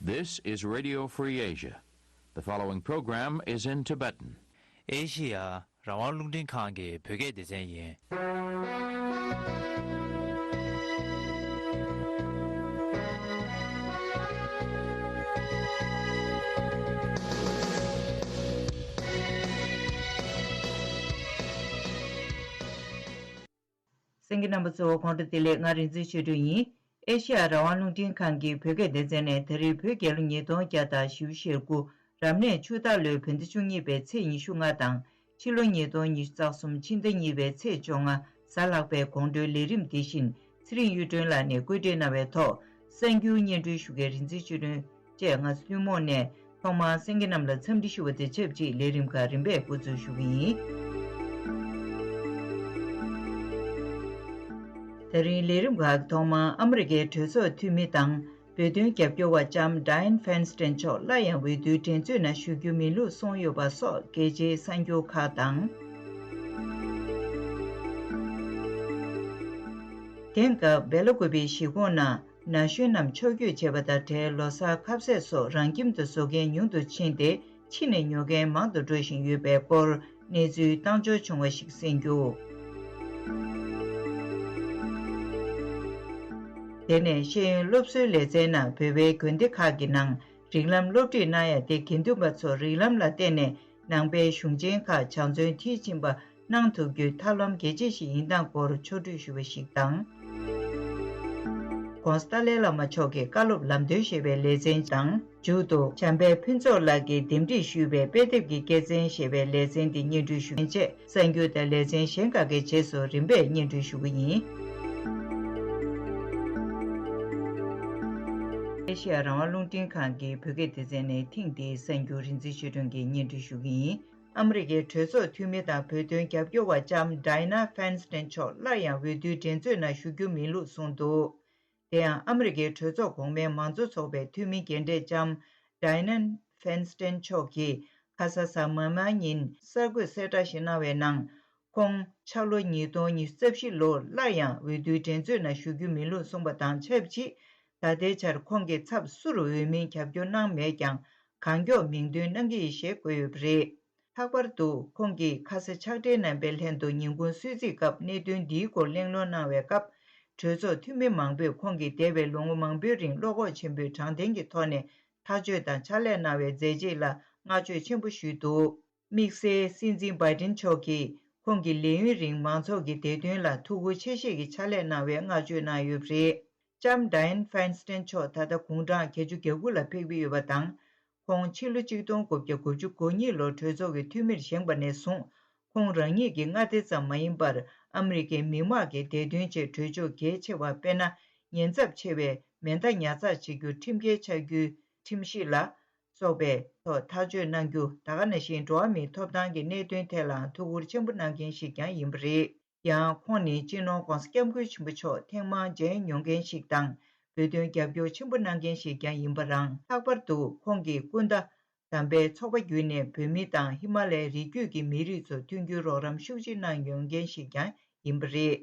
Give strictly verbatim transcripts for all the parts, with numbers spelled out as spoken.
This is Radio Free Asia. The following program is in Tibetan. ཨེ་ཤི་ཡ་རང་དབང་རླུང་འཕྲིན་ཁང་གི་བོད་སྐད་སྡེ་ཚན་ཡིན། གསན་མཁན་རྣམ་པ་ཚོ་དགོང་དྲོ་བདེ་ལེགས། ང་རིག་འཛིན་ཆོས་སྒྲོན་ཡིན། ཨེ་ཤི་ཡ་རང་དབང་རླུང་འཕྲིན་ཁང་གི་བོད་སྐད་སྡེ་ཚན་ནས་ད་རེས་བོད་རྒྱལ་ལོ་ཉིས་སྟོང་བརྒྱ་དང་བཞི་བཅུ་ཞེ་དགུ་རབ་གནས་ཆུ་སྟག་ལོའི་བོད་ཟླ་བཅུ་གཉིས་པའི་ཚེས་ཉི་ཤུ་ལྔ་དང་ཕྱི་ལོ་ཉིས་སྟོང་ཉི་ཤུ་རྩ་གསུམ་ཕྱི་ཟླ་གཉིས་པའི་ཚེས་བཅོ་ལྔ་གཟའ་ལྷག་པའི་དགོང་དྲོའི་ལས་རིམ་འདི་བཞིན་ཚེ་རིང་གཡུ་སྒྲོན་ལགས་ནས་བཀོད་སྒྲིག་གནང་བའི་ཐོག་གསར་འགྱུར་སྙན་སྒྲོན་ཞུ་མཁན་རིག་འཛིན་ཆོས་སྒྲོན་བཅས་ང་ཚོ་ཐུན་མོང་ནས་ཐོག་མར་གསན་མཁན་རྣམས་ལ་འཚམས་འདྲི་ཞུ་བ་དང་ཆབས་ཅིག་ལས་རིམ་ཁག་རིམ་པས་འགོ་འཛུགས་ཞུ་གི་ཡིན། ད་རིང་ལས་རིམ་ཁག་གི་ཐོག་མར་ཨ་མི་རི་ཀའི་གྲོས་ཚོགས་འཐུས་མི་དང་བོད་དོན་རྒྱབ་སྐྱོར་བ་ལྕམ་Dianne Feinstein་མཆོག་སླར་ཡང་འོས་བསྡུའི་འགྲན་རྩོད་ནང་ཞུགས་རྒྱུ་མིན་ལུགས་གསུངས་ཡོད་པ་སོགས་རྒྱལ་སྤྱིའི་གསར་འགྱུར་ཁག་དང་། དེང་སྐབས་སྦེ་ལ་ཀུ་པའི་གཞིས་ཁོངས་ནང་ན་གཞོན་རྣམས་ཕྱོགས་བསྐྱོད་བྱས་པ་དང་འབྲེལ་ལོ་གསར་ཁ་ཟས་སོགས་རང་ཁྱིམ་དུ་བཟོ་མཁན་ཉུང་དུ་ཕྱིན་ཏེ་ཕྱི་ནས་ཉོ་མཁན་མང་དུ་འགྲོ་བཞིན་ཡོད་པའི་སྐོར་གནས་ཚུལ་བཏང་འབྱོར་བྱུང་བ་ཞིག་གསན་རྒྱུ། དེ་ནས་ཤེས་ཡོན་སློབ་གསོའི་ལེ་ཚན་ནང་བོད་པའི་དགོན་སྡེ་ཁག་གི་ནང་རིགས་ལམ་སློབ་ཁྲིད་གནང་ཡ་དེ་དགེ་འདུན་པ་ཚོ་རིགས་ལམ་ལ་བརྟེན་ནས་ནང་པའི་གཞུང་ཆེན་ཁག་ཕྱག་མཛོད་མཐིལ་ཕྱིན་པ་གནང་ཐུབ་རྒྱུའི་ཐབས་ལམ་གལ་ཆེ་ཞིག་ཡིན་སྟངས་སྐོར་ཕྱོགས་བསྒྲིགས་ཞུས་པ་ཞིག་དང་། ༸གོང་ས་ཏཱ་ལའི་བླ་མ་མཆོག་གི་བཀའ་སློབ་ལམ་སྟོན་ཞེས་པའི་ལེ་ཚན་དང་། མཇུག་ཏུ་བྱམས་པའི་ཕུན་ཚོགས་ལགས་ཀྱིས་འདེམས་སྒྲིག་ཞུས་པའི་དཔེ་དེབ་ཀྱི་སྐྱེད་ཚལ་ཞེས་པའི་ལེ་ཚན་འདི་སྙན་སྒྲོན་ཞུ་མཁན་བཅས་གསར་འགྱུར་དང་ལེ་ཚན་གཞན་ཁག་གི་རྗེས་སུ་རིམ་པས་སྙན་སྒྲོན་ཞུ་གི་ཡིན། ཨེ་ཤེ་ཡ་རང་དབང་རླུང་འཕྲིན་ཁང་གི་བོད་སྐད་སྡེ་ཚན་ནས་ཐེངས་འདིའི་གསར་འགྱུར་རིག་འཛིན་ཆོས་སྒྲོན་གྱིས་སྙན་སྒྲོན་ཞུ་གི་ཡིན། ཨ་མི་རི་ཀའི་གྲོས་ཚོགས་འཐུས་མི་དང་བོད་དོན་རྒྱབ་སྐྱོར་བ་ལྕམ་Dianne Feinstein་མཆོག་སླར་ཡང་འོས་བསྡུའི་འགྲན་རྩོད་ནང་ཞུགས་རྒྱུ་མིན་ལུགས་གསུངས་འདུག་དེ་ཡང་ཨ་མི་རི་ཀའི་གྲོས་ཚོགས་གོང་མའི་མང་གཙོ་ཚོགས་པའི་འཐུས་མི་རྒན་གྲས་ལྕམ་Dianne Feinstein་མཆོག་གིས་ཁ་ས་གཟའ་མིག་དམར་ཉིན་གསར་འགོད་གསལ་བསྒྲགས་ཤིག་གནང་བའི་ནང་། ཁོང་ཕྱག་ལོ་ཉིས་སྟོང་ཉི་ཤུ་རྩ་བཞི་ལོར་སླར་ཡང་འོས་བསྡུའི་འགྲན་རྩོད་ནང་ཞུགས་རྒྱུ་མིན་ལུགས་གསུངས་པ་དང་ཆབས་ཅིག་ད་ལྟའི་ཆར་ཁོང་གི་ཚབ་སུ་རུ་འོས་མིན་རྒྱབ་སྐྱོར་གནང་མེད་ཀྱང་གང་མགྱོགས་མིང་འདོན་གནང་གི་ཡིན་ཞེས་བཀོད་ཡོད་པ་རེད། ལྷག་པར་དུ་ཁོང་གིས་ཁ་ས་ཕྱག་སྦྲེལ་རྣམ་པའི་ལྷན་དུ་ཉིན་གུང་གསོལ་ཚིགས་སྐབས་གནད་དོན་འདིའི་སྐོར་གླེང་སློང་གནང་བའི་སྐབས། གྲོས་ཚོགས་འཐུས་མི་མང་པོས་ཁོང་གིས་འདས་པའི་ལོ་ངོ་མང་པོའི་རིང་བློ་ཁོག་ཆེན་པོས་དྲང་བདེན་གྱི་ཐོག་ནས་ཐག་གཅོད་དང་ཕྱག་ལས་གནང་བའི་མཛད་རྗེས་ལ་བསྔགས་བརྗོད་ཆེན་པོ་ཞུས་འདུག་དམིགས་བསལ་སྲིད་འཛིན་བྷའི་ཏིན་མཆོག་གིས་ཁོང་གི་ལས་ཡུན་རིང་མང་ཚོགས་ཀྱི་བདེ་དོན་ལ་ཐུགས་ཁུར་ཆེ་བཞེས་ཀྱིས་ཕྱག་ལས་གནང་བའི་བསྔགས་བརྗོད་གནང་ཡོད་པ་རེད། ལྕམ་Dianne Feinstein་མཆོག་ད་ལྟ་དགུང་གྲངས་བརྒྱད་ཅུ་གྱ་དགུ་ལ་ཕེབས་ཀྱི་ཡོད་པ་དང་། ཁོང་ཕྱི་ལོ་ཆིག་སྟོང་དགུ་བརྒྱ་དགུ་བཅུ་གོ་གཉིས་ལོར་གྲོས་ཚོགས་ཀྱི་འཐུས་མིར་བཞེངས་པ་ནས་བཟུང་ཁོང་རང་ཉིད་ཀྱི་མངའ་སྡེ་ཙམ་མ་ཡིན་པར་ཨ་མི་རི་ཀའི་མི་དམངས་ཀྱི་བདེ་དོན་ཆེད་གྲོས་ཆོད་གལ་ཆེ་བ་དཔེར་ན་ཉེན་ཚབས་ཆེ་བའི་མེ་མདའ་ཉར་ཚགས་བྱེད་རྒྱུ་ཁྲིམས་འགལ་ཆགས་རྒྱུའི་ཁྲིམས་གཞི་ལ། སོགས་པའི་ཐོག་ཐག་གཅོད་གནང་རྒྱུ་ད་ག་ནང་བཞིན་འགྲོ་བ་མིའི་ཐོབ་ཐང་གི་གནད་དོན་ཐད་ལའང་ཐུགས་ཁུར་ཆེན་པོ་གནང་མཁན་ཞིག་ཀྱང་ཡིན་པ་རེད། ཡང་ཁོང་ནི་སྤྱི་ནོར་༸གོང་ས་༸སྐྱབས་མགོན་ཆེན་པོ་མཆོག་ཐེངས་མང་མཇལ་མྱོང་མཁན་ཞིག་དང་བོད་དོན་རྒྱབ་སྐྱོར་ཆེན་པོ་གནང་མཁན་ཞིག་ཀྱང་ཡིན་པ་རང་། ལྷག་པར་དུ་ཁོང་གིས་སྐུ་ཟླ་དམ་པའི་ཚོགས་པ་བརྒྱུད་ནས་བོད་མི་དང་ཧི་མ་ལའི་རི་རྒྱུད་ཀྱི་མི་རིགས་ཚོར་མཐུན་འགྱུར་རོགས་རམ་ཤུགས་ཆེ་གནང་མྱོང་མཁན་ཞིག་ཀྱང་ཡིན་པ་རེད།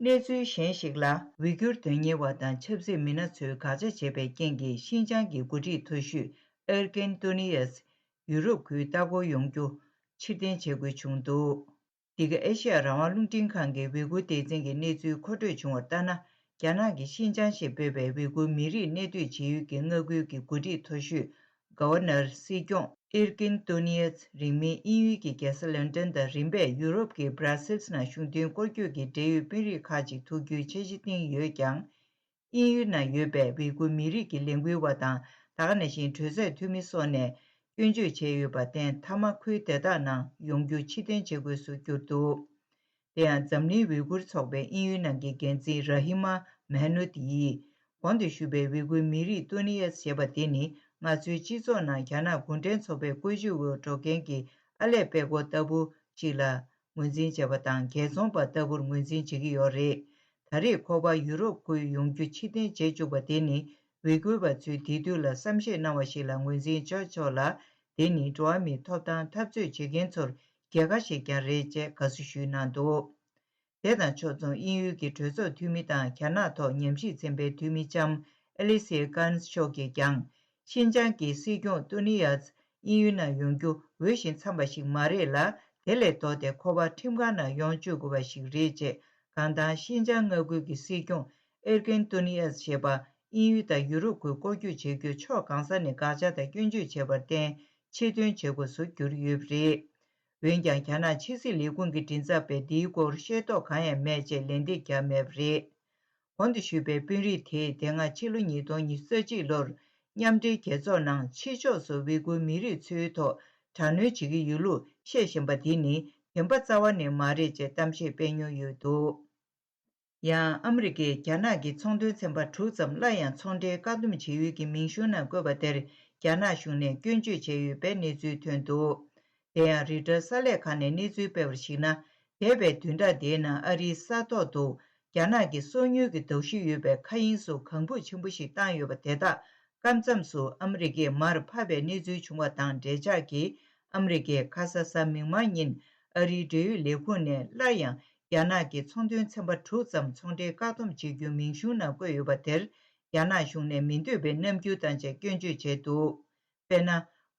གནས་ཚུལ་གཞན་ཞིག་ལ། ཝི་གུར་དོན་གཉེར་བ་དང་ཆབ་སྲིད་མི་སྣ་ཚོས་དགག་བྱ་བྱས་པའི་རྐྱེན་གྱིས་ཤིན་ཅང་གི་འགོ་ཁྲིད་མཐོ་ཤོས་ཨེར་ཀིན་ཏོ་ནི་ཡས་ཡུ་རོབ་ཁུལ་ལྟ་སྐོར་ཡོང་རྒྱུ་ཕྱིར་འཐེན་བྱེད་དགོས་བྱུང་འདུག་འདི་ག་ཨེ་ཤི་ཡ་རང་དབང་རླུང་འཕྲིན་ཁང་གི་ཝི་གུར་སྡེ་ཚན་གྱི་གནས་ཚུལ་མཁོ་སྤྲོད་བྱུང་བར་ལྟར་ན། རྒྱ་ནག་གི་ཤིན་ཅང་ཞེས་འབོད་པའི་ཝི་གུར་མི་རིགས་གནས་སྡོད་བྱེད་ཡུལ་གྱི་མངའ་ཁུལ་གྱི་འགོ་ཁྲིད་མཐོ་ཤོས་ག་ཝར་ནར་སྲིད་སྐྱོང་ཨིར་ཀིན་ཏོ་ནི་ཡས་རིང་མིན་དབྱིན་ཡུལ་གྱི་རྒྱལ་ས་ལོན་ཏོན་དང་རིམ་པས་ཡུ་རོབ་ཀྱི་སྦྲ་སིལ་ནང་གཞུང་དོན་སྐོར་སྐྱོད་ཀྱི་འབྲེལ་ཡོད་དཔོན་རིགས་ཁག་ཅིག་ཐུག་རྒྱུའི་འཆར་གཞི་བཏིང་ཡོད་ཀྱང་། དབྱིན་ཡུལ་ནང་ཡོད་པའི་ཝི་གུར་མི་རིགས་ཀྱི་ལས་འགུལ་བ་དང་ད་ག་ནང་བཞིན་གྲོས་ཚོགས་འཐུས་མི་སོགས་ནས་སྐྱོན་བརྗོད་བྱས་ཡོད་པར་བརྟེན་མཐའ་མ་ཁུལ་དེ་དག་ནང་ཡོང་རྒྱུ་ཕྱིར་འཐེན་བྱེད་དགོས་སུ་གྱུར་འདུག་དེ་ཡང་འཛམ་གླིང་ཝི་གུར་ཚོགས་པའི་དབྱིན་ཡུལ་ནང་གི་འགན་འཛིན་ར་ཧི་མ་མེ་ནུ་ཏི་ཡིས་གོང་དུ་ཞུས་པའི་ཝི་གུར་མི་རིགས་ཏུ་ནི་ཡས་ཞེས་པ་དེ་ནི་ང་ཚོའི་སྤྱི་ཚོགས་ནང་རྒྱ་ནག་གུང་ཁྲན་ཚོགས་པའི་བཀོད་ཇུས་འོག་འགྲོ་མཁན་གྱི་ཨར་ལས་དཔལ་འཁོར་ལྟ་བུ་ཅིག་ལ་ངོས་འཛིན་བྱས་པ་དང་། རྒྱལ་ཚོང་པ་ལྟ་བུར་ངོས་འཛིན་བྱེད་ཀྱི་ཡོད་རེད། ད་རེས་ཁོ་པ་ཡུ་རོབ་ཁུལ་ཡོང་རྒྱུ་ཕྱིར་འཐེན་བྱེད་བཅུག་པ་དེ་ནི་ཝི་གུར་བ་ཚོས་དེ་དུས་ལ་བསམ་ཤེས་གནང་བ་ཞིག་ལ་ངོས་འཛིན་བྱ་ཆོག་ལ། དེ་ནི་འགྲོ་བ་མིའི་ཐོབ་ཐང་འཐབ་རྩོད་བྱེད་མཁན་ཚོར་རྒྱལ་ཁ་ཞིག་ཀྱང་རེད་ཅེས་དགའ་བསུ་ཞུས་གནང་འདུག་དེ་དང་ཕྱོགས་མཚུངས་དབྱིན་ཡུལ་གྱི་གྲོས་ཚོགས་འཐུས་མི་དང་རྒྱ་ནག་ཐོག་ཉམས་ཞིབ་ཚན་པའི་འཐུས་མི་ལྕམ་ ཨེ་ལི་སི་ཡ་ཀན་སི་མཆོག་གིས་ཀྱང་། ཤིན་ཅང་གི་སྲིད་སྐྱོང་ཏུ་ནི་ཡཱ་དབྱིན་ཡུལ་ནང་ཡོང་རྒྱུ་འོས་ཤིང་འཚམས་པ་ཞིག་མ་རེད་ལ། དེ་ལས་ལྡོག་སྟེ་ཁོ་པ་ཁྲིམས་ཁང་ནང་ཡོང་བཅུག་དགོས་པ་ཞིག་རེད་ཅེས། གང་ལྟར་ཤིན་ཅང་མངའ་ཁུལ་གྱི་སྲིད་སྐྱོང་ཨེར་གན་ཏུ་ནི་ཡཱ་ཞེས་པ་དབྱིན་ཡུལ་དང་ཡུ་རོབ་ཁུལ་སྐོར་སྐྱོད་བྱེད་རྒྱུར་ཕྱོགས་གང་ས་ནས་དགག་བྱ་དང་སྐྱོན་བརྗོད་བྱས་པར་བརྟེན། ཕྱིར་ཐོན་བྱེད་དགོས་སུ་གྱུར་ཡོད་པ་རེད། འོན་ཀྱང་། རྒྱ་ནག་ཕྱི་སྲིད་ལས་ཁུངས་ཀྱི་མགྲིན་ཚབ་པས་འདིའི་སྐོར་ཤེས་རྟོགས་གང་ཡང་མེད་ཅེས་ལན་འདེབས་བརྒྱབ་མེད་པ་རེད། གོང་དུ་ཞུས་པའི་དཔོན་རིགས་དེས། དེ་སྔ་ཕྱི་ལོ་ཉིས་སྟོང་ཉི་ཤུ་རྩ་གཅིག་ལོར། མཉམ་འབྲེལ་རྒྱལ་ཚོགས་ནང་ཕྱི་ཕྱོགས་སུ་ཝི་གུར་མི་རིགས་ཚོའི་ཐོག་དྲག་གནོན་བྱེད་ཀྱི་ཡོད་ལུགས་བཤད་བཞིན་པ་འདི་ནི། བདེན་པ་རྩ་བ་ནས་མ་རེད་ཅེས་གཏམ་བཤད་སྤེལ་མྱོང་ཡོད་འདུག་ཡང་། ཨ་མི་རི་ཀས་རྒྱ་ནག་གི་ཚོང་དོན་ཚན་པ་དྲུག་ཙམ་སླར་ཡང་ཚོང་འབྲེལ་བཀག་སྡོམ་བྱེད་ཡུལ་གྱི་མིང་གཞུང་ནང་བཀོད་པ་དེར། རྒྱ་ནག་གཞུང་ནས་སྐྱོན་བརྗོད་བྱས་ཡོད་པའི་གནས་ཚུལ་ཐོན་འདུག་དེ་ཡང་། རོའི་ཊར་གསར་ལས་ཁང་ནས་གནས་ཚུལ་སྤེལ་བར་གཞིགས་ན། འདས་པའི་བདུན་ཕྲག་འདིའི་ནང་ཨ་རིའི་ས་ཐོག་ཏུ། རྒྱ་ནག་གི་སོ་ཉུལ་གྱི་དོགས་གཞི་ཡོད་པའི་མཁའ་དབྱིངས་སུ་གངས་འབུད་ཆེན་པོ་ཞིག་བཏང་ཡོད་པ་དེ་དག་སྐབས་མཚམས་སུ་ཨ་མི་རི་ཀས་མར་ཕབ་པའི་གནས་ཚུལ་བྱུང་བ་དང་འབྲེལ་ཆགས་ཀྱིས། ཨ་མི་རི་ཀས་ཁ་ས་གཟའ་མིག་དམར་ཉིན་ཨ་རིའི་འབྲེལ་ཡོད་ལས་ཁུངས་ནས་སླར་ཡང་རྒྱ་ནག་གི་ཚོང་དོན་ཚན་པ་དྲུག་ཙམ་ཚོང་འབྲེལ་བཀག་སྡོམ་བྱེད་རྒྱུའི་མིང་གཞུང་ནང་བཀོད་ཡོད་པ་དེར། རྒྱ་ནག་གཞུང་ནས་མི་འདོད་པའི་རྣམ་འགྱུར་བཏང་བྱས་སྐྱོན་བརྗོད་བྱས་འདུག་དཔེར་ན།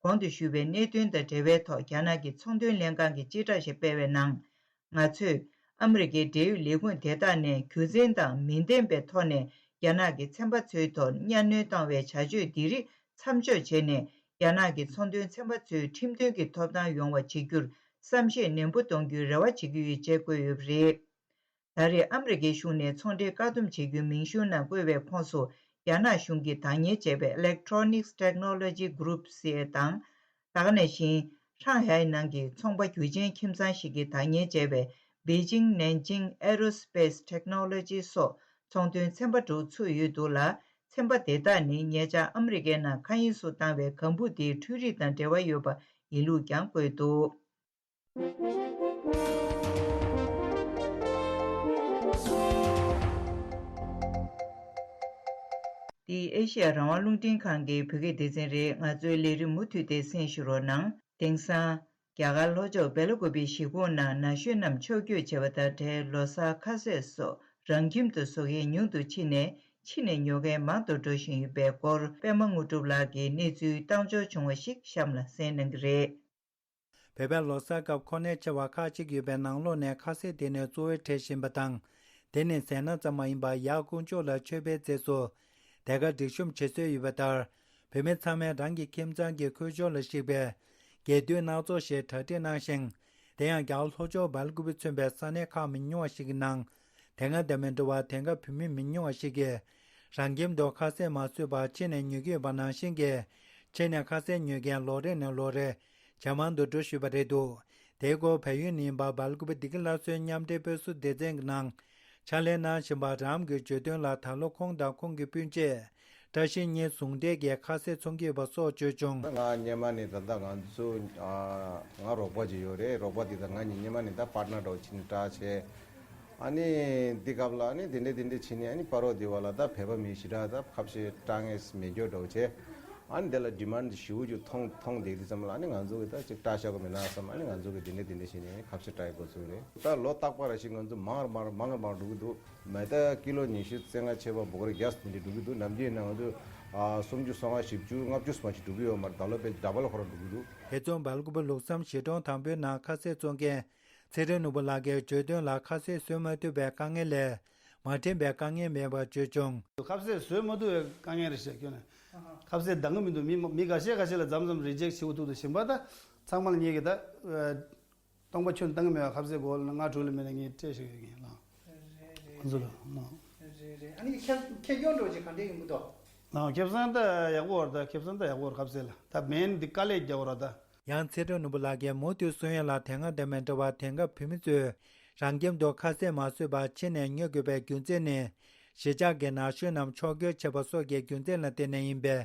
གོང་དུ་ཞུས་པའི་གནད་དོན་དང་འབྲེལ་བའི་ཐོག་རྒྱ་ནག་གི་ཚོང་དོན་ལྷན་ཁང་གིས་སྤྱི་བསྒྲགས་ཤིག་སྤེལ་བའི་ནང་། ང་ཚོས་ཨ་མི་རི་ཀའི་འབྲེལ་ཡོད་ལས་ཁུངས་དེ་དག་ནས་རྒྱུ་མཚན་དང་མི་ལྡན་པའི་ཐོག་ནས་རྒྱ་ནག་གི་ཚན་པ་ཚོའི་ཐོག་གཉའ་གནོན་བཏང་བའི་བྱ་སྤྱོད་འདི་རིགས་མཚམས་འཇོག་བྱས་ནས། རྒྱ་ནག་གི་ཚོང་དོན་ཚན་པ་ཚོའི་ཁྲིམས་མཐུན་གྱི་ཐོབ་ཐང་ཡོང་བ་བྱེད་རྒྱུར་བསམ་ཤེས་ནན་པོ་གཏོང་རྒྱུའི་རེ་བ་བྱེད་ཀྱི་ཡོད་ཅེས་བཀོད་ཡོད་པ་རེད། ད་རེས་ཨ་མི་རི་ཀའི་གཞུང་ནས་ཚོང་འབྲེལ་བཀག་སྡོམ་བྱེད་རྒྱུའི་མིང་གཞུང་ནང་བཀོད་པའི་ཁོངས་སུ། རྒྱ་ནག་གཞུང་གིས་བདག་གཉེར་བྱས་པའི་Electronics Technology Group ཟེར་དང་། ད་ག་ནང་བཞིན། ཧྲང་ཧའེ་ནང་གི་ཚོང་པ་རྒྱུ་ཆེན་ཁྱིམ་ཚང་ཞིག་གིས་བདག་གཉེར་བྱས་པའི་Beijing Nanjing Aerospace Technology སོགས་ཚོང་དོན་ཚན་པ་དྲུག་ཚུད་ཡོད་འདུག་ལ། ཚན་པ་དེ་དག་ནི་ཉེ་ཆར་ཨ་མི་རི་ཀའི་ནང་མཁའ་དབྱིངས་སུ་བཏང་བའི་གངས་འབུད་དེའི་འཕྲུལ་རིག་དང་འབྲེལ་བ་ཡོད་པ་ཡིན་ལུགས་ཀྱང་བཀོད་འདུག་འདི་ཨེ་ཤེ་ཡ་རང་དབང་རླུང་འཕྲིན་ཁང་གི་བོད་སྐད་སྡེ་ཚན་རེད། ང་ཚོའི་ལས་རིམ་མུ་མཐུད་དེ་གསན་ཞུ་རོགས་གནང་། དེང་སང་། རྒྱ་གར་ལྷོ་ཕྱོགས་སྦེལ་ཀོབ་པི་གཞིས་ཁོངས་ནང་ན་གཞོན་རྣམས་ཕྱོགས་བསྐྱོད་བྱས་པ་དང་འབྲེལ། ལོ་གསར་ཁ་ཟས་སོགས་རང་ཁྱིམ་དུ་བཟོ་མཁན་ཉུང་དུ་ཕྱིན་ནས། ཕྱི་ནས་ཉོ་མཁན་མང་དུ་འགྲོ་བཞིན་ཡོད་པའི་སྐོར། པད་མ་དངོས་གྲུབ་ལགས་ཀྱིས་གནས་ཚུལ་བཏང་འབྱོར་བྱུང་བ་ཞིག་གཤམ་ལ་གསན་གནང་གི་རེད། བོད་པའི་ལོ་གསར་སྐབས་མཁོ་གནད་ཆེ་བ་ཁག་ཅིག་ཡོད་པའི་ནང་ལོགས་ནས་ཁ་ཟས་དེ་ནི་གཙོ་བོའི་གྲས་ཡིན་པ་དང་། དེ་ནི་ཟས་སྣ་ཙམ་མ་ཡིན་པར་ཡར་དཀོན་མཆོག་ལ་མཆོད་པའི་རྗེས་སུ། དེ་གར་སྒྲིག་གཤོམ་བྱེད་སྲོལ་ཡོད་པ་ལྟར། བོད་མི་ཚང་མས་རང་གི་ཁྱིམ་ཚང་གི་ཁུར་ཆོག་ལ་གཞིགས་པའི་དགེ་འདུན་སྣ་ཚོགས་ཤིག་གྲ་སྒྲིག་གནང་ཞིང་། དེ་ཡང་རྒྱ་གར་ལྷོ་ཕྱོགས་སྦེལ་ཀོབ་པི་མཚོན་པའི་ས་གནས་ཁག་མི་ཉུང་བ་ཞིག་གི་ནང་། དེ་སྔ་དང་མི་འདྲ་བར་དེང་སྐབས་བོད་མི་མི་ཉུང་བ་ཞིག་གིས་རང་ཁྱིམ་དུ་ཁ་ཟས་མ་བཟོས་པར་ཕྱི་ནས་ཉོ་གི་ཡོད་པ་ནང་བཞིན་གྱི། ཕྱི་ནས་ཁ་ཟས་ཉོ་མཁན་ལོ་རེ་ནས་ལོ་རེ་ཇེ་མང་དུ་འགྲོ་བཞིན་པ་རེད་འདུག་དེའི་སྐོར་བལ་ཡུལ་ནས་ཡིན་པ་སྦེལ་ཀོབ་པི་བདེ་སྐྱིད་སླར་གསོའི་མཉམ་འབྲེལ་སྤེལ་གསོ་སྡེ་ཚན་གྱི་ནང་ཕྱག་ལས་གནང་བཞིན་པ་རམ་གྱིས་བརྗོད་དོན་ལ། ད་ལོ་ཁོང་དང་ཁོང་གི་སྤུན་མཆེད་བཀྲ་ཤིས་གཉིས་ཟུང་འབྲེལ་གྱིས་ཁ་ཟས་འཚོང་གི་ཡོད་པ་སོགས་བརྗོད་བྱུང་། ང་སྔོན་མ་ནས་ད་ལྟ་ང་ཚོ་ཨ་ང་རོགས་པ་ཅིག་ཡོད་རེད། རོགས་པ་དེ་དང་ང་གཉིས་སྔོན་མ་ནས་ད་པཱར་ཊི་ནར་འདྲ་བོ་བྱས་ནས་ཊའི་བྱས། ཨ་ནི་འདི་སྐབས་ལ་ཨ་ནི་དེ་འདྲས་དེ་འདྲས་བྱས་ནས། ཨ་ནི་བར་དུ་དེ་བ་ལ་ད་བོད་པ་མི་ཞེ་དྲག་ད་ཁ་ཟས་ཊའི་ངེས་མེད་འགྱོ་འདྲ་བོ་བྱས། ཨ་ནི་དེ་ལ་ཌི་མཱན་ཌི་ཞེ་པོ་ཅིག་མཐོང་མཐོང་བསྡད་དུས་ཙམ་ལ། ཨ་ནི་ང་ཚོ་གི་ད་ཅིག་ཊའི་བཞག་དགོས་མེད་ན་བསམ། ཨ་ནི་ང་ཚོ་གི་དེ་འདྲས་དེ་འདྲས་བྱས་ནས་ཁ་ཟས་ཊའི་འགོ་བཙུགས་རེད། ད་ལོ་རྟག་པར་ར་ཞིག་ང་ཚོ་མང་རུ་མང་རུ་མང་རུ་མང་རུ་འགྲོ་གི་འདུག་མེ་ད་ཀི་ལོ་ཉི་ཤུ་རྩ་ལྔ་ཆད་པ་འབོ་གར་རྒྱས་དེ་འདྲས་འགྲོ་གི་འདུག་ནམ་རྒྱུན་ན་ང་ཚོ་ཨ་སུམ་ཅུ་སོ་ལྔ་བཞི་བཅུ་ལྔ་བཅུ་ཙམ་ཞིག་འགྲོ་གི་ཡོད་མ་རེད། ད་ལོ་དཔེ་ཌ་བལ་ཁོ་རང་འགྲོ་གི་འདུག་དེ་མཚུངས་སྦེལ་ཀོབ་པི་ལུགས་བསམ་གཞིས་གྲོང་དང་པོའི་ནང་ཁ་ཟས་བཙོང་མཁན་ཚེ་རིང་ནོར་བུ་ལགས་ཀྱིས་བརྗོད་དོན་ལ། ཁ་ཟས་བཟོ་མ་ཐུབ་པའི་དཀའ་ངལ་ལས་མ་འདྲེན་པའི་དཀའ་ངལ་མེད་པར་བརྗོད་བྱུང་། ཁ་ཟས་བཟོ་མ་ཐུབ་པའི་དཀའ་ངལ་རེད་ཟེར་སྐྱོན་ནས། ཁ་ཟས་འདང་གི་མི་འདུག་མི་མི་འགའ་ཤས་འགའ་ཤས་ལ་མཚམས་མཚམས་རི་ཇེག་བྱེད་དགོས་ཐུག་འདུག་གཞན་པ་ད་ཚང་མ་ལ་ངེད་ཀྱིས་ད་སྟོང་པ་ཁྱོན་བཏང་གི་མེད་པ། ཁ་ཟས་སྒོར་ལྔ་དྲུག་ལས་མེད་ན་ངས་སྤྲད་ཤེས་ཡོད་ངས་ལ། རེད་རེད། ཁོང་ཚོ་ལ་ལ། རེད་རེད། ཨ་ནི་ཁྱབ་ཁྱབ་ཁྱོན་འགྲོ་ཅིག་ག་འདྲས་ཡོང་གི་འདུག་ལ་ཁེ་བཟང་ད་ཡག་པོ་རེད། ད་ཁེ་བཟང་ད་ཡག་པོ་རེད། ཁ་ཟས་ལ་ད་མེན་འདི་དཀའ་ལས་རྒྱག་པ་རེད་ད། ཡང་ཚེ་རིང་ནོར་བུ་ལགས་ཀྱིས་མུ་མཐུད་གསུང་ཡ་ལ། དེ་སྔ་དང་མི་འདྲ་བར་དེང་སྐབས་བོད་མི་ཚོས་རང་ཁྱིམ་དུ་ཁ་ཟས་མ་བཟོས་པར་ཕྱི་ནས་ཉོ་དགོས་པའི་རྒྱུ་མཚན་ནི། གཞིས་ཆགས་ཀྱི་ན་གཞོན་རྣམས་ཕྱོགས་བསྐྱོད་བྱས་པ་སོགས་ཀྱི་རྒྱུ་མཚན་ལ་བརྟེན་ནས་ཡིན་པའི་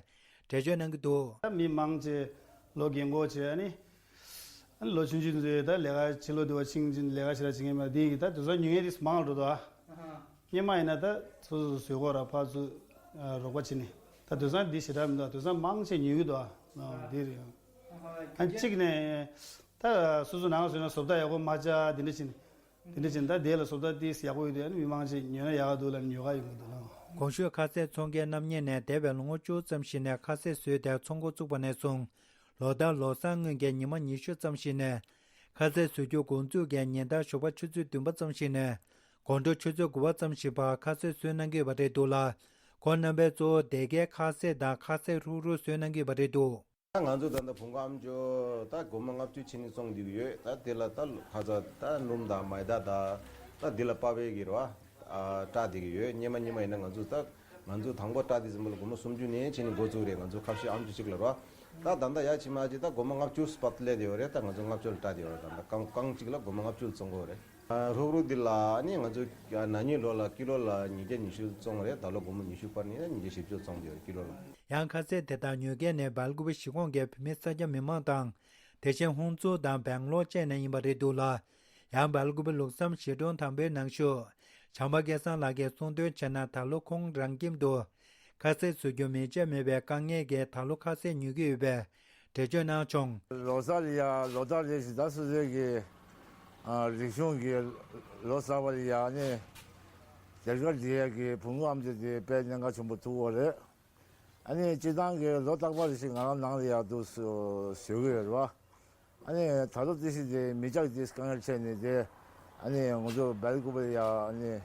འགྲེལ་བརྗོད་གནང་གི་འདུག་ད་མི་མང་ཆེ་ལོ་རྒན་གོག་བྱས། ཨ་ནི་ལོ་ཆུང་ཆུང་ཚོས་ད་ལས་ཀ་ཕྱི་ལོགས་དུ་བ་ཕྱིན་ཕྱིན་ལས་ཀ་ཞེ་དྲག་བྱེད་མཁན་མེད་པ་དེ་ཡིན་གྱི། ད་དུས་སང་ཉོ་མཁན་དེ་མང་འགྲོ་འདུག་ཨ། སྔོན་མ་ཡིན་ན་ད་སོ་སོ་བཟོས་གོ་ར་ཕར་ཚུར་རོགས་པ་བྱེད་ནི། ད་དུས་སང་འདི་ཞེ་དྲག་མི་འདུག་དུས་སང་མང་ཆེ་ཉོ་གི་འདུག་ཨ། འདི་རེད། ཨ་གཅིག་ནས་ད་སོ་སོ་ནང་བཟོས་ན་བཟོ་ལྟ་ཡག་པོ་མ་ཆགས། འདི་འདྲ་བྱེད་ནི། དེ་འདྲ་བྱས་ན་ད་དེ་ལ་བཟོ་ལྟ་ཏིས་ཡག་པོ་ཡོད་དུས། ཨ་ནི་མི་མང་ཆེ་ཉོས་ན་ཡག་ག་འདུག་ལབ་ནས་ཉོ་ག་ཡོང་གི་འདུག་ལ། གོང་ཞུས་ཁ་ཟས་ཚོང་མཁན་རྣམ་གཉིས་ནས་འདས་པའི་ལོ་ངོ་བཅུ་ཙམ་ཞིག་ནས་ཁ་ཟས་བཟོས་ཏེ་ཚོང་འགོ་བཙུགས་པ་ནས་བཟུང་། ལོ་ལྟར་ལོ་གསར་སྔོན་གྱི་ཉི་མ་ཉི་ཤུ་ཙམ་ཞིག་ནས་ཁ་ཟས་བཟོ་རྒྱུ་འགོ་འཛུགས་ཀྱི་ཉིན་ལྟར་ཞོགས་པ་ཆུ་ཚོད་བདུན་པ་ཙམ་ཞིག་ནས་དགོང་དྲོ་ཆུ་ཚོད་དགུ་པ་ཙམ་ཞིག་བར་ཁ་ཟས་བཟོས་གནང་གི་ཡོད་པ་རེད་འདུག་ལ། ཁོང་རྣམ་པས་གཙོ་བོ་སྡེ་དགེའི་ཁ་ཟས་དང་ཁ་ཟས་ཧྲུག་ཧྲུག་བཟོས་གནང་གི་ཡོད་པ་རེད་འདུག་ད་ང་ཚོ་ད་ལྟ་བུང་ཁ་ཨམ་ཅོག་ད་སྒོར་མོ་ལྔ་བཅུ་ཕྱིན་ནས་བཙོང་བསྡད་ཀྱི་ཡོད། ད་དེ་ལ་ད་ཁ་ཚ་ད་སྣུམ་དང་མེ་ད་ད་ད་འདི་ལ་པ་བའི་གི་རོ་ཨ་སྐྲག་བསྡད་ཀྱི་ཡོད། སྙེ་མ་སྙེ་མ་ཡིན་ན་ང་ཚོ་ད་ང་ཚོ་དང་པོ་སྐྲག་དེ་ཙམ་པ་ལ་སྒོར་མོ་སུམ་ཅུ་ནས་ཕྱིན་ནས་འགོ་བཙུགས་རེད། ང་ཚོ་ཁ་ཤས་ཨམ་ཅོག་གཅིག་ལ་རོ་ཨ་ད་ད་ལྟ་ཡ་ཕྱི་མ་ཅིག་ད་སྒོར་མོ་ལྔ་བཅུ་སྤར་སླེབས་བསྡད་ཡོད་རེད། ད་ང་ཚོ་ལྔ་བཅུ་ལ་སྐྲག་བསྡད་ཡོད་རེད། ད་ད་རྐང་རྐང་གཅིག་ལ་སྒོར་མོ་ལྔ་བཅུ་ལ་བཙོང་དགོས་རེད། ཧྲོག་རུ་འདི་ལ་ནི་ང་ཚོ་ན་ནིང་ལོ་ལ་ཀི་ལོ་ལ་ཉིས་བརྒྱ་ཉི་ཤུ་བཙོང་རེད། ད་ལོ་སྒོར་མོ་ཉི་ཤུ་སྤར་ནས་ཉིས་བརྒྱ་བཞི་བཅུ་བཙོང་བསྡད་ཡོད་ཀི་ལོ་ལ། ཡང་ཁ་ཟས་དེ་དག་ཉོ་མཁན་ནས་སྦེལ་ཀོབ་གཞིས་ཁོངས་ཀྱི་བོད་མི་ས་སྐྱ་མི་མང་དང་། དེ་བཞིན་ཧུང་ཙུའུ་དང་སྦེང་ལོར་བཅས་ནས་ཡིན་པ་རེད་འདུག་ལ། ཡང་སྦེལ་ཀོབ་ལུགས་བསམ་གཞིས་གྲོང་དང་པོའི་ནང་བཞུགས་བྱམས་པ་སྐལ་བཟང་ལགས་ཀྱིས་གསུངས་དོན་བྱས་ན། ད་ལོ་ཁོང་རང་ཁྱིམ་དུ་ཁ་ཟས་བཟོ་རྒྱུ་མེ་ལྕེ་མེད་པའི་དཀའ་ངལ་གྱིས་ད་ལོ་ཁ་ཟས་ཉོ་གི་ཡོད་པའི་འགྲེལ་བརྗོད་གནང་བྱུང་། ལོ་གསར་ལ་ཡ་ལོ་ལྟར་ལས་ཞིག་ད་སོ་སོའི་གི་ཨ་རིག་གཞུང་གི་ལོ་གསར་པ་ལ་ཡ་ནི་རྒྱ་གར་འདི་ཡ་གི་བུ་མོ་ཨམ་ཅོག་དེ་དཔེ་གནད་འགག་ཆེན་པོ་ཐུག་པ་རེད། ཨ་ནི་སྤྱི་བཏང་གི་ལོ་རྟག་པར་ཞིག་ང་རང་ནང་ལ་ཡ་འདུག་སེ་བཟོ་གི་ཡོད་རེད་བ། ཨ་ནི་ད་ལོ་དེ་ཞིག་དེ་མེ་ལྕེ་དེ་དཀའ་ངལ་འཕྲད་ནས་དེ་ཨ་ནི་ང་ཚོ་སྦེལ་ཀོབ་ལ་ཡ་ཨ་ནི་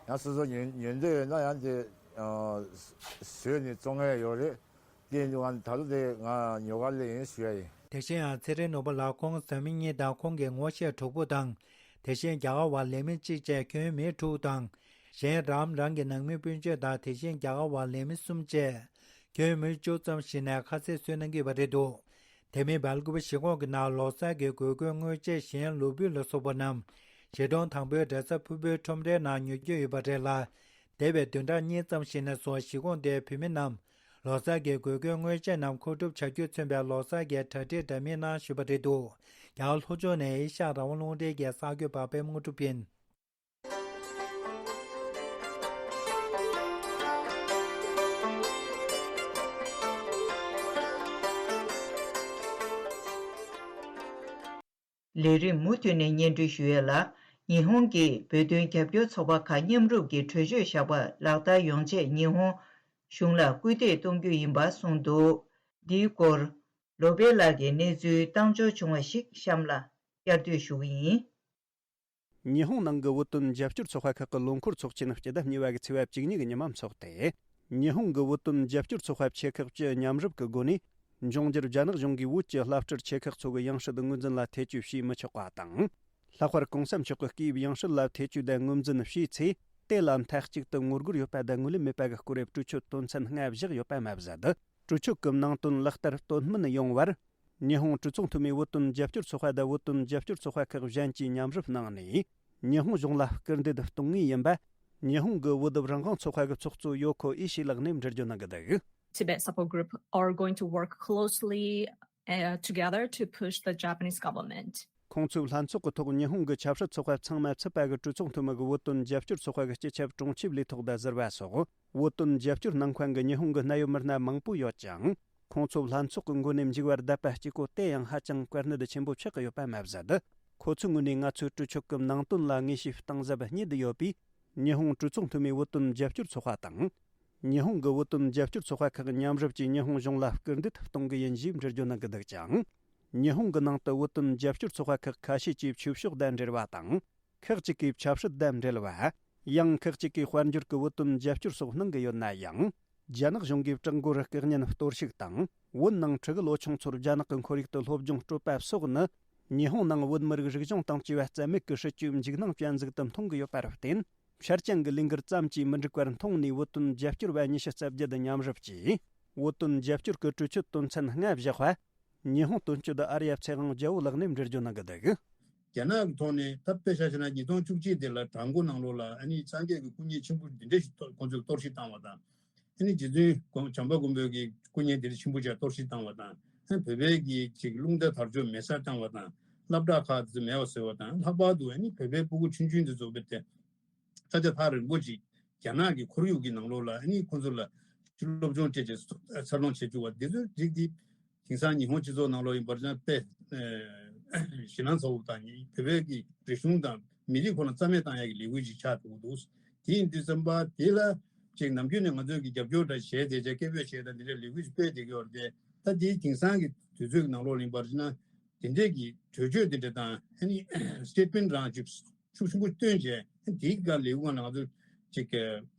ཡང་སོ་སོ་ཉོ་ཉོ་འདོད་ཡོད་ན་ཡང་དེ་ཨ་བཟོས་ནས་བཙོང་ཡ་ཡོད་རེད། དེ་ཡིན་དུས་ང་ད་ལོ་དེ་ང་ཉོ་གར་སླེབས་ཡིན་ཞུ་ཡ་ཡིན། དེ་བཞིན་ཡང་ཚེ་རིང་ནོར་བུ་ལགས་ཁོང་བཟའ་མི་གཉིས་དང་ཁོང་གི་ངོ་ཤེས་གྲོགས་པོ་དང་། དེ་བཞིན་རྒྱ་གར་བ་ལས་མི་གཅིག་བཅས་ཁྱོན་མི་དྲུག་དང་། གཞན་རམ་རང་གི་ནང་མི་སྤུན་མཆེད་དང་དེ་བཞིན་རྒྱ་གར་བ་ལས་མི་གསུམ་བཅས་ཁྱོན་མི་བཅུ་ཙམ་ཞིག་ནས་ཁ་ཟས་བཟོས་གནང་གི་ཡོད་པ་རེད་འདུག་དེ་མིན་སྦེལ་ཀོབ་གཞིས་ཁོངས་ཀྱི་ནང་ལོ་གསར་གྱི་དགོས་མཁོའི་དངོས་ཆས་གཞན་ལུས་པོ་ལ་སོགས་པ་རྣམས་གཞིས་གྲོང་དང་པོའི་གྲྭ་ས་ཕུར་བུའི་ཁྲོམ་རའི་ནང་ཉོ་རྒྱུ་ཡོད་པ་རེད་ལ། འདས་པའི་བདུན་ཕྲག་གཉིས་ཙམ་ཞིག་ནས་བཟུང་གཞིས་ཁོངས་དེའི་བོད་མི་རྣམས་ལོ་གསར་གྱི་དགོས་མཁོའི་དངོས་ཆས་རྣམས་མཁོ་སྒྲུབ་བྱ་རྒྱུས་མཚོན་པའི་ལོ་གསར་གྱི་གྲ་སྒྲིག་འདྲ་མིན་གནང་བཞིན་པ་རེད་འདུག་རྒྱ་གར་ལྷོ་ཕྱོགས་ནས་ཨེ་ཤ་ཡ་རང་དབང་རླུང་འཕྲིན་གྱི་གསར་འགོད་པ་པད་མ་དངོས་གྲུབ་ཡིན། ལས་རིམ་མུ་མཐུད་ནས་སྙན་སྒྲོན་ཞུ་ཡས་ལ། ཉི་ཧོང་གིས་བོད་དོན་རྒྱབ་སྐྱོར་ཚོགས་པ་ཁག་མཉམ་རུབ་ཀྱིས་གྲོས་ཆོད་བཞག་པ་ལག་བསྟར་ཡོང་ཆེད་ཉི་ཧོང་གཞུང་ལ་སྐུལ་འདེད་གཏོང་རྒྱུ་ཡིན་པ་གསུངས་འདུག་འདིའི་སྐོར། ལོ་པཎ་ལགས་ཀྱིས་གནས་ཚུལ་བཏང་འབྱོར་བྱུང་བ་ཞིག་གཤམ་ལ་བསྐྱར་ཟློས་ཞུ་གི་ཡིན། ཉི་ཧོང་ནང་གི་བོད་དོན་རྒྱབ་སྐྱོར་ཚོགས་པ་ཁག་གི་ལོ་འཁོར་ཚོགས་ཆེན་སྤྱི་ཟླ་གཉིས་པ་གི་ཚེས་པ་བཅུ་གཉིས་ཀྱི་ཉི་མ་འཚོགས་ཏེ། ཉི་ཧོང་གི་བོད་དོན་རྒྱབ་སྐྱོར་ཚོགས་པ་ཆེ་ཁག་བཅས་མཉམ་རུབ་ཀྱི་སྒོ་ནས། འབྱུང་འགྱུར་རྒྱ་ནག་གཞུང་གིས་བོད་ཀྱི་བླ་སྤྲུལ་ཆེ་ཁག་ཚོ་གི་ཡང་སྲིད་ངོས་འཛིན་ལ་ཐེ་བྱུས་བྱེད་མི་ཆོག་པ་དང་། ལྷག་པར་གོང་ས་མཆོག་གི་སྐུའི་ཡང་སྲིད་ལ་ཐེ་བྱུས་དང་ངོས་འཛིན་བྱས་ཚེ། དེ་ལ་མཐའ་གཅིག་ཏུ་ངོ་རྒོལ་ཡོད་པ་དང་ངོས་ལེན་མེད་པ་གི་སྐོར་གྱི་གྲོས་ཆོད་དོན་ཚན་ལྔ་བཞག་ཡོད་པ་མ་ཟད། གྲོས་ཆོད་ཀྱི་ནང་དོན་ལག་བསྟར་དོན་སྨིན་ཡོང་བར། ཉི་ཧོང་གྲོས་ཚོགས་འཐུས་མིའི་བོད་དོན་རྒྱབ་སྐྱོར་ཚོགས་པ་དང་བོད་དོན་རྒྱབ་སྐྱོར་ཚོགས་པ་ཁག་གཞན་གྱིས་མཉམ་རུབ་གནང་ནས། ཉི་ཧོང་གཞུང་ལ་སྐུལ་འདེད་གཏོང་ངེས་ཡིན་པ། ཉི་ཧོང་གི་བོད་རང་དབང་ཚོགས་པ་གི་ཚོགས་གཙོ་ཡོ་ཁོ་ཨི་ཤི་ལགས་ནས་འགྲེལ་བརྗོད་གནང་གི་འདུག Tibet Support Group are going to work closely, uh, together to push the Japanese government. ཁོང་ཚོའི་ལྷན་ཚོགས་ཀྱི་ཐོག་ཉི་ཧོང་གི་ཆབ་སྲིད་ཚོགས་པ་ཚང་མ་ཚུད་པ་གི་གྲོས་ཚོགས་འཐུས་མི་གི་བོད་དོན་རྒྱབ་སྐྱོར་ཚོགས་པ་གི་སྤྱི་ཁྱབ་དྲུང་ཆེ་ལས་ཐོག་དང་ཟུར་པ་སོགས། བོད་དོན་རྒྱབ་སྐྱོར་གནང་མཁན་གྱི་ཉི་ཧོང་གི་གནད་ཡོད་མི་སྣ་མང་པོ་ཡོད་ཅིང་། ཁོང་ཚོ་ལྷན་ཚོགས་ཀྱི་འགོ་ནས་མཇུག་བར་བསྡད་པ་གཅིག་པོ་དེ་ཡང་ཧ་ཅང་དཀའ་གནད་ཆེན་པོ་ཆགས་ཀྱི་ཡོད་པ་མ་ཟད། ཁོ་ཚོའི་ངོས་ནས་ང་ཚོའི་གྲོས་ཆོད་ཀྱི་ནང་དོན་ལ་ངེས་ཤེས་གཏིང་ཟབ་རྙེད་བསྡད་ཡོད་པས། ཉི་ཧོང་གྲོས་ཚོགས་འཐུས་མིའི་བོད་དོན་རྒྱབ་སྐྱོར་ཚོགས་པ་དང་། ཉི་ཧོང་གི་བོད་དོན་རྒྱབ་སྐྱོར་ཚོགས་པ་ཁག་མཉམ་རུབ་ཀྱིས་ཉི་ཧོང་གཞུང་ལ་སྐུལ་འདེད་གཏོང་གི་ཡིན་ཞེས་འགྲེལ་བརྗོད་གནང་གི་འདུག་ཅིང་། ཉི་ཧོང་གི་ནང་དུ་བོད་དོན་རྒྱབ་སྐྱོར་ཚོགས་པ་ཁག་ཁ་ཤས་ཀྱིས་ཆོས་ཕྱོགས་དང་འབྲེལ་བ་དང་། ཁག་ཅིག་གིས་ཆབ་སྲིད་དང་འབྲེལ་བ། ཡང་ཁག་ཅིག་གིས་དཔལ་འབྱོར་གྱི་བོད་དོན་རྒྱབ་སྐྱོར་སོགས་གནང་གི་ཡོད་ན་ཡང་། རྒྱ་ནག་གཞུང་གིས་བྲག་འགོར་སྐུ་བརྙན་གཏོར་བཤིག་དང་། བོད་ནང་ཕྲུ་གུ་ལོ་ཆུང་ཚོར་རྒྱ་ནག་གི་ཁོར་ཡུག་ཏུ་སློབ་སྦྱོང་སྤྲོད་པ་སོགས་ནི། ཉི་ཧོང་ནང་བོད་མི་རིགས་རིག་གཞུང་དང་བཅས་པ་རྩ་མེད་ཀྱི་སྲིད་ཇུས་འཇིགས་སྣང་ཅན་ཟིག་ཏུ་མཐོང་གི་ཡོད་པར་བརྟེན། འཆར་ཅན་གྱི་ལས་འགུལ་ཙམ་གྱིས་མི་འགྲིག་པར་མཐོང་ནས། བོད་དོན་རྒྱབ་སྐྱོར་བ་ཉི་ཤུ་རྩ་བརྒྱད་མཉམ་རུབ་ཀྱིས། བོད་དོན་རྒྱབ་སྐྱོར་གྱི་གྲོས་ཆོད་དོན་ཚན་ལྔ་བཞག་པ། ཉི་ཧོང་དོན་གཅོད་ཨར་ཡ་ཚེ་དབང་རྒྱལ་པོ་ལགས་ནས་འགྲེལ་བརྗོད་གནང་གི་འདུག་རྒྱ་ནག་གི་ཐོག་ནས་ད་དཔེ་ཆ་བཞག་ན་ཉིས་སྟོང་བཅུ་གཅིག་དེ་ལ་བྲག་འགོ་ནང་ལོགས་ལ་ཨ་ནི་སངས་རྒྱས་ཀྱི་སྐུ་བརྙན་ཆེན་པོ་འདི་འདྲ་ཞིག་གཏོར་ཁོང་ཚོས་གཏོར་བཤིག་བཏང་བ་དང་། ཨ་ནི་རྗེ་བཙུན་གོང་བྱམས་པ་མགོན་པོ་གི་སྐུ་བརྙན་འདི་འདྲ་ཆེན་པོ་ཅིག་གཏོར་བཤིག་བཏང་བ་དང་། ཨ་ནི་བོད་པའི་གི་ཅིག་རླུང་རྟ་དར་ལྕོག་མེ་སྲེག་བཏང་བ་དང་། སློབ་གྲྭ་ཁག་དེ་ཚོ་མེད་པ་བཟོས་པ་དང་། ལྷག་པར་དུ་ཨ་ནི་བོད་པའི་སྤུ་གུ་ཆུང་ཆུང་དེ་ཚོ་བོད་དེ། ས་ཆ་ཐག་རིང་པོ་ཅིག་རྒྱ་ནག་གི་ཁོར་ཡུག་གི་ནང་ལོགས་ལ་ཨ་ནི་ཁོང་ཚོ་ལ་སློབ་སྦྱོང་སྤྲད་བྱས་འཚར་ལོངས་བྱེད་བཅུག་པ་འདི་ཚོའི་རིགས་འདི་དེང་སང་ཉི་ཧོང་སྤྱི་ཚོགས་ནང་ལོགས་ཡིན་པར་བྱས་ན་དཔེ་ཞེད་སྣང་ཚ་པོ་དང་བོད་པའི་གི་རིག་གཞུང་དང་མི་རིགས་ཁོ་ན་རྩ་མེད་བཏང་ཡག་གི་ལས་འགུལ་ཅིག་ཆགས་འགྲོ་གི་འདུག་དེ་ཡིན་དུས་ཙམ་པ་དེ་ལ་ ཅིག་ནམ་རྒྱུན་ནས་ང་ཚོས་ཀྱི་རྒྱབ་སྐྱོར་འདྲ་བྱས་ཏེ་བྱས་སྐད་འབོད་བྱས་དང་འདི་འདྲའི་ལས་འགུལ་ཅིག་སྤེལ་བསྡད་ཀྱི་ཡོད་རེད་དེ། ད་དེའི་དེང་སང་གི་དུས་ཚོད་ཀྱི་ནང་ལོགས་ལ་ཡིན་པར་བྱས་ན་དེ་འདྲས་ཀྱི་གྲོས་ཆོད་དེ་འདྲ་དང་ཨ་ནི་སི་ཊེཊ་མེན་ཊི་རང་ཅིག་ཤུགས་ཆེན་པོ་བཏོན་བྱས་དེའི་སྒང་ལས་འགུལ་སྒང་ལ་ང་ཚོ་ཅིག་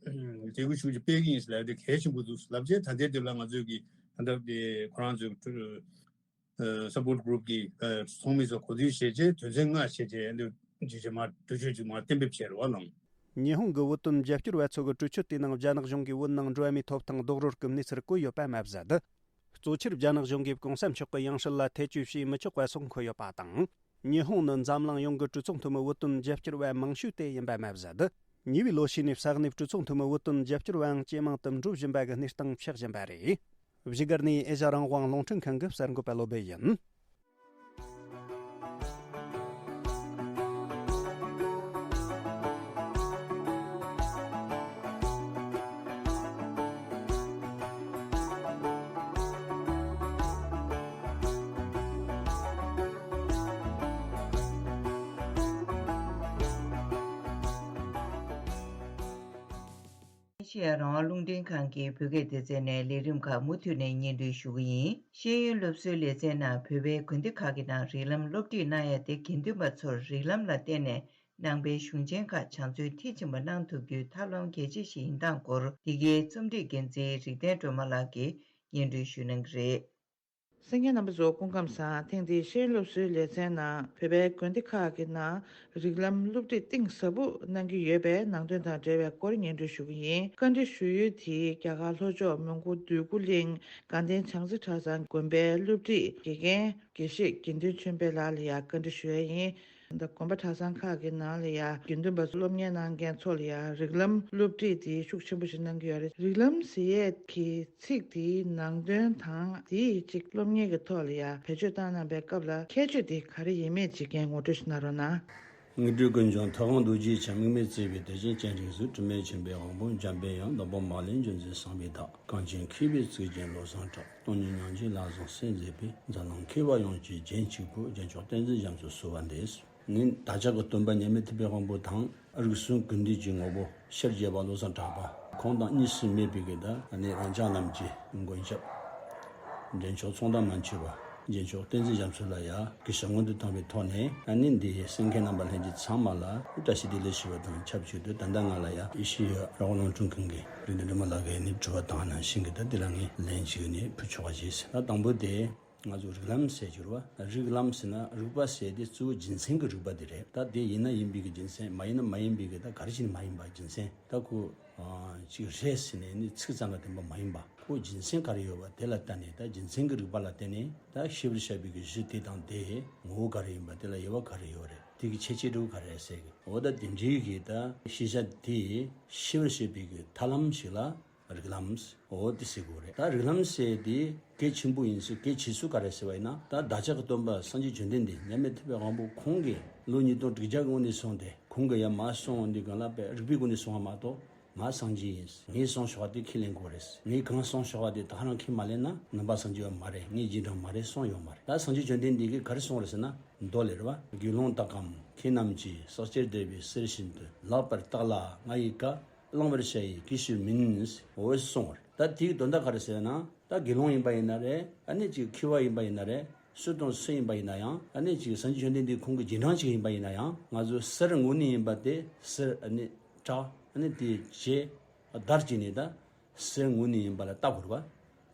ལས་འགུལ་ཤུགས་ཆེ་སྤེལ་གྱི་ཡིན་ཟེར་ལབ་དེ་གལ་ཆེན་པོ་འདུག་ལབ་བྱས། ད་ལྟའི་དུས་ལ་ང་ཚོས་ཀྱི་ད་ལྟ་དེ་ཁོ་རང་ཚོའི་ཨ་སཔོར་ཊི་གུ་རུབ་ཀྱི་ཨ་ཚོགས་མི་ཚོ་གོ་སྒྲིག་བྱས་རྗེས་དོན་ཚན་ལྔ་བྱས་རྗེས་ཨ་ནི་ཅིག་ཅིག་མར་གྲོས་ཆོད་ཅིག་མར་གཏན་འབེབས་བྱས་རེད་བ་ལགས། ཉི་ཧོང་གི་བོད་དོན་རྒྱབ་སྐྱོར་བ་ཚོ་གི་གྲོས་ཆོད་དེའི་ནང་རྒྱ་ནག་གཞུང་གིས་བོད་ནང་འགྲོ་བ་མིའི་ཐོབ་ཐང་རྡོག་རོལ་གྱི་གནས་ཚུལ་བཀོད་ཡོད་པ་མ་ཟད། གཙོ་ཆེར་རྒྱ་ནག་གཞུང་གིས་གོང་ས་མཆོག་གི་ཡང་སྲིད་ལ་ཐེ་བྱུས་བྱས་མི་ཆོག་པ་སོགས་འཁོད་ཡོད་པ་དང་། ཉི་ཧོང་ནི་འཛམ་གླིང་ཡོངས་ཀྱི་གྲོས་ཚོགས་འཐུས་མི་བོད་དོན་རྒྱབ་སྐྱོར་བ་མང་ཤོས་དེ་ཡིན་པ་མ་ཟད། ཉེ་བའི་ལོ་ཤས་ནས་ས་གནས་གྲོས་ཚོགས་འཐུས་མི་བོད་དོན་རྒྱབ་སྐྱོར་བའང་ཇེ་མང་དུ་འགྲོ་བཞིན་པ་གི་གནས་སྟངས་ཆགས་བཞིན་པ་རེད། བཞུགས་སྒར་ནས་ཨེ་ཤ་རང་དབང་རླུང་འཕྲིན་ཁང་གི་གསར་འགོད་པ་བློ་སྦེ་ཡིན། ཨེ་ཤེ་ཡ་རང་དབང་རླུང་འཕྲིན་ཁང་གི་བོད་སྐད་སྡེ་ཚན་ནས་ལས་རིམ་ཁག་མུ་མཐུད་ནས་སྙན་སྒྲོན་ཞུ་གི་ཡིན། ཤེས་ཡོན་སློབ་གསོའི་ལེ་ཚན་ནང་བོད་པའི་དགོན་སྡེ་ཁག་གི་ནང་རིགས་ལམ་སློབ་ཁྲིད་གནང་ཡ་དེ་དགེ་འདུན་པ་ཚོར་རིགས་ལམ་ལ་བརྟེན་ནས་ནང་པའི་གཞུང་ཆེན་ཁག་སྦྱང་བརྩོན་མཐིལ་ཕྱིན་པ་གནང་ཐུབ་རྒྱུའི་ཐབས་ལམ་གལ་ཆེ་ཞིག་ཡིན་སྟངས་སྐོར་འདི་གའི་རྩོམ་སྒྲིག་འགན་འཛིན་རིག་ལྡན་སྒྲོལ་མ་ལགས་ཀྱིས་སྙན་སྒྲོན་ཞུ་གནང་གི་རེད། གསན་མཁན་རྣམ་པ་ཚོ་སྐུ་ཁམས་བཟང་། ཐེངས་འདིའི་ཤེས་ཡོན་སློབ་གསོའི་ལེ་ཚན་ནང་བོད་པའི་དགོན་སྡེ་ཁག་གི་ནང་རིགས་ལམ་སློབ་ཁྲིད་གཏིང་ཟབ་པོ་གནང་གི་ཡོད་པའི་ནང་དོན་དང་འབྲེལ་བའི་སྐོར་སྙན་སྒྲོན་ཞུ་གི་ཡིན། བཀའ་འདྲི་ཞུ་ཡུལ་དེ་རྒྱ་གར་ལྷོ་ཕྱོགས་མོན་གྷོ་འདོད་རྒུ་གླིང་དགའ་ལྡན་བྱང་རྩེ་གྲྭ་ཚང་དགོན་པའི་སློབ་ཁྲིད་དགེ་རྒན་དགེ་བཤེས་དགེ་འདུན་ཆོས་འཕེལ་ལགས་ལ་ཡང་བཀའ་འདྲི་ཞུ་ཡ་ཡིན། ད་དགོན་པ་གྲྭ་ཚང་ཁག་གི་ནང་ལ་ཡ་དགེ་འདུན་པ་སློབ་གཉེར་གནང་མཁན་ཚོ་ལ་ཡ་རིགས་ལམ་སློབ་ཁྲིད་དེ་ཤུགས་ཆེན་པོ་ཞིག་གནང་གི་ཡོད་རེད། རིགས་ལམ་ཟེར་ཡས་ཀྱི་ཚིག་དེའི་ནང་དོན་དང་དེའི་ཅིག་སློབ་གཉེར་གྱི་ཐོག་ལ་ཡ་བེད་སྤྱོད་བཏང་གནང་པའི་སྐབས་ལ་ཁྱད་ཆོས་དེ་ག་རེ་ཡིན་མིན་ཅིག་ངས་ངོ་སྤྲོད་ཞིག་གནང་རོགས་གནང་། དངོས་གྲུབ་ཀུན་འབྱུང་ཐུབ་དབང་རྡོ་རྗེའི་ཞབས། དམིགས་མེད་བརྩེ་བའི་གཏེར་ཆེན་སྤྱན་རས་གཟིགས། དྲི་མེད་མཁྱེན་པའི་དབང་པོ་འཇམ་པའི་དབྱངས། སྟོང་པ་མ་ལུས་འབྱུང་རྩལ་བསམ་པའི་མཐའ། གངས་ཅན་མཁས་པའི་གཙུག་རྒྱན་བློ་བཟང་གྲགས། སྟོང་ཉིད་ཉམས་བཞེས་ལ་བཟང་གསན་མཛད་པའི། འཛམ་གླིང་མཁས་པ་ཡོངས་ཀྱི་རྒྱན་གཅིག་པུ། རྒྱན་མཆོག་བསྟན་འཛིན་རྒྱ་མཚོ་གསོལ་བ་འདེབས། ངས་བདག་ཅག་གི་སྟོན་པ་མཉམ་མེད་ཐེག་པའི་དབང་པོ་དང་། རིགས་གསུམ་ཀུན་འདུས་ཀྱི་ངོ་བོ་ཤེར་རྒྱས་པ་བློ་བཟང་གྲགས་པ་ཁོང་དང་གཉིས་སུ་མེད་པའི་གི་ད་ཨ་ནི་རང་ཅག་རྣམས་ཀྱི་མགོན་སྐྱབས་འདྲེན་མཆོག་ཚོང་དང་མ་མཆིས་པ་རྒྱལ་མཆོག་བསྟན་འཛིན་རྒྱ་མཚོ་ལ་ཡ་གུས་ཞབས་སྔོན་དུ་བཏང་བའི་ཐོག་ནས། ཨ་ནི་འདི་གསན་མཁན་རྣམ་པ་ལྷན་རྒྱས་ཚང་མ་ལ་བཀྲ་ཤིས་བདེ་ལེགས་ཞུ་བ་དང་ཆབས་ཅིག་ཏུ། ད་ལྟ་ང་ལ་ཡ་ཨེ་ཤེ་ཡ་རང་དབང་རླུང་འཕྲིན་ཁང་གི་རིག་ལྡན་སྒྲོལ་མ་ལགས་ཀྱིས་ནི་དྲི་བ་བཏང་ནང་བཞིན་གྱི་ད་འདི་ལ་ངས་ལན་ཅིག་ནི་ཕུལ་ཆོག་པ་བྱས། ད་དང་པོ་དེ། ང་ཚོ་རིགས་ལམ་ཟེར་གྱི་རེད་བ། རིགས་ལམ་ཟེར་ན་རིགས་པ་ཟེར་དེ་གཙོ་བོ་རྒྱུ་མཚན་གྱི་རིགས་པ་དེ་རེད། ད་དེ་ཡིན་ན་ཡིན་པའི་གི་རྒྱུ་མཚན། མ་ཡིན་ན་མ་ཡིན་པའི་གི་ད་ག་རེ་བྱས་ནས་མ་ཡིན་པ་རྒྱུ་མཚན། ད་ཁོ་ཨ་ཅིག་རེད་ཟེར་ནས་ནི་ཚིག་ཙམ་ལ་བརྟེན་པ་མ་ཡིན་པ། ཁོ་རྒྱུ་མཚན་ག་རེ་ཡོད་པ་དེ་ལ་བལྟས་ནས། ད་རྒྱུ་མཚན་གྱི་རིགས་པ་ལ་བརྟེན་ནས་ད་ཤེས་པར་བྱ་བའི་གི་གཞི་དེ་དང་དེ་ངོ་བོ་ག་རེ་ཡིན་པ། དེ་ལ་དབྱེ་བ་ག་རེ་ཡོད་རེད། དེ་གི་ཁྱད་ཆོས་འདྲ་བོ་ག་རེ་ཟེར་གི། འོ་ད་དེ་འདྲའི་གི་ད་ཤེས་བྱ་དེ་ཤེས་པར་བྱེད་པའི་གི་ཐབས་ལམ་ཞིག་ལ་རིགས་ལམ། འོ་དེ་ཟེར་དགོས་རེད། ད་རིགས་ལམ་ཟེར་དེ་གལ་ཆེན་པོ་ཡིན་ཟེར། གལ་ཆེ་ཤོས་ག་རེ་ཟེར་བ་ཡིན་ན། ད་བདག་ཅག་གི་སྟོན་པ་སངས་རྒྱས་བཅོམ་ལྡན་འདས་མཉམ་མེད་ཐེག་པའི་དབང་པོ་ཁོང་གིས་ལོ་ཉིས་སྟོང་དྲུག་བརྒྱ་གི་སྔོན་ནས་བཟུང་སྟེ་ཁོང་གིས་ཡར་མར་གསུངས་འོང་དུས་སྒང་ལ་དཔེ་རིགས་པའི་སྒོ་ནས་གསུངས་པ་མ་གཏོགས། ང་སངས་རྒྱས་ཡིན། ངས་གསུངས་ཆོག་པ་དེ་ཁས་ལེན་དགོས་རེད། ངས་གང་གསུངས་ཆོག་པ་དེ་ད་ག་རང་ཁས་མ་ལེན་ན་ནང་པ་སངས་རྒྱས་པ་མ་རེད། ངས་རྗེས་འབྲང་མ་རེད་གསུངས་ཡོད་མ་རེད། ད་སངས་རྒྱས་བཅོམ་ལྡན་འདས་ཀྱིས་ག་རེ་གསུངས་རེད་ཟེར་ན། མདོ་ལས་རེད་བ། དགེ་སློང་དག་གམ་མཁས་རྣམས་ཀྱིས། ཟག་བཅས་བདེ་བའི་གསེར་བཞིན་དུ། ལེགས་པར་བརྟགས་ལ་ང་ཡི་བཀའ། བླང་བར་བྱ་ཡི་གེ་ཞིག་མིན། འོ་ཟེར་གསུངས་པ་རེད། ད་དེའི་དོན་དག་ག་རེ་ཟེར་ན། ད་དགེ་སློང་ཡིན་པ་ཡིན་ན་རེད། ཨ་ནི་ཅིག་མཁས་པ་ཡིན་པ་ཡིན་ན་རེད། སུ་དང་སུ་ཡིན་པ་ཡིན་ན་ཡང་། ཨ་ནི་ཅིག་སངས་རྒྱས་བཅོམ་ལྡན་འདས་ཁོང་གི་རྗེས་འབྲང་ཅིག་ཡིན་པ་ཡིན་ན་ཡང་། ང་ཚོ་གསེར་དངོས་གནས་ཡིན་པ་དེ་གསེར་ཨ་ནི་བཀྲ། ཨ་ནི་དེ་བྱས་བརྡར་བྱས་ནས་ད་གསེར་དངོས་གནས་ཡིན་པ་ལ་བལྟ་དགོས་རེད་བ།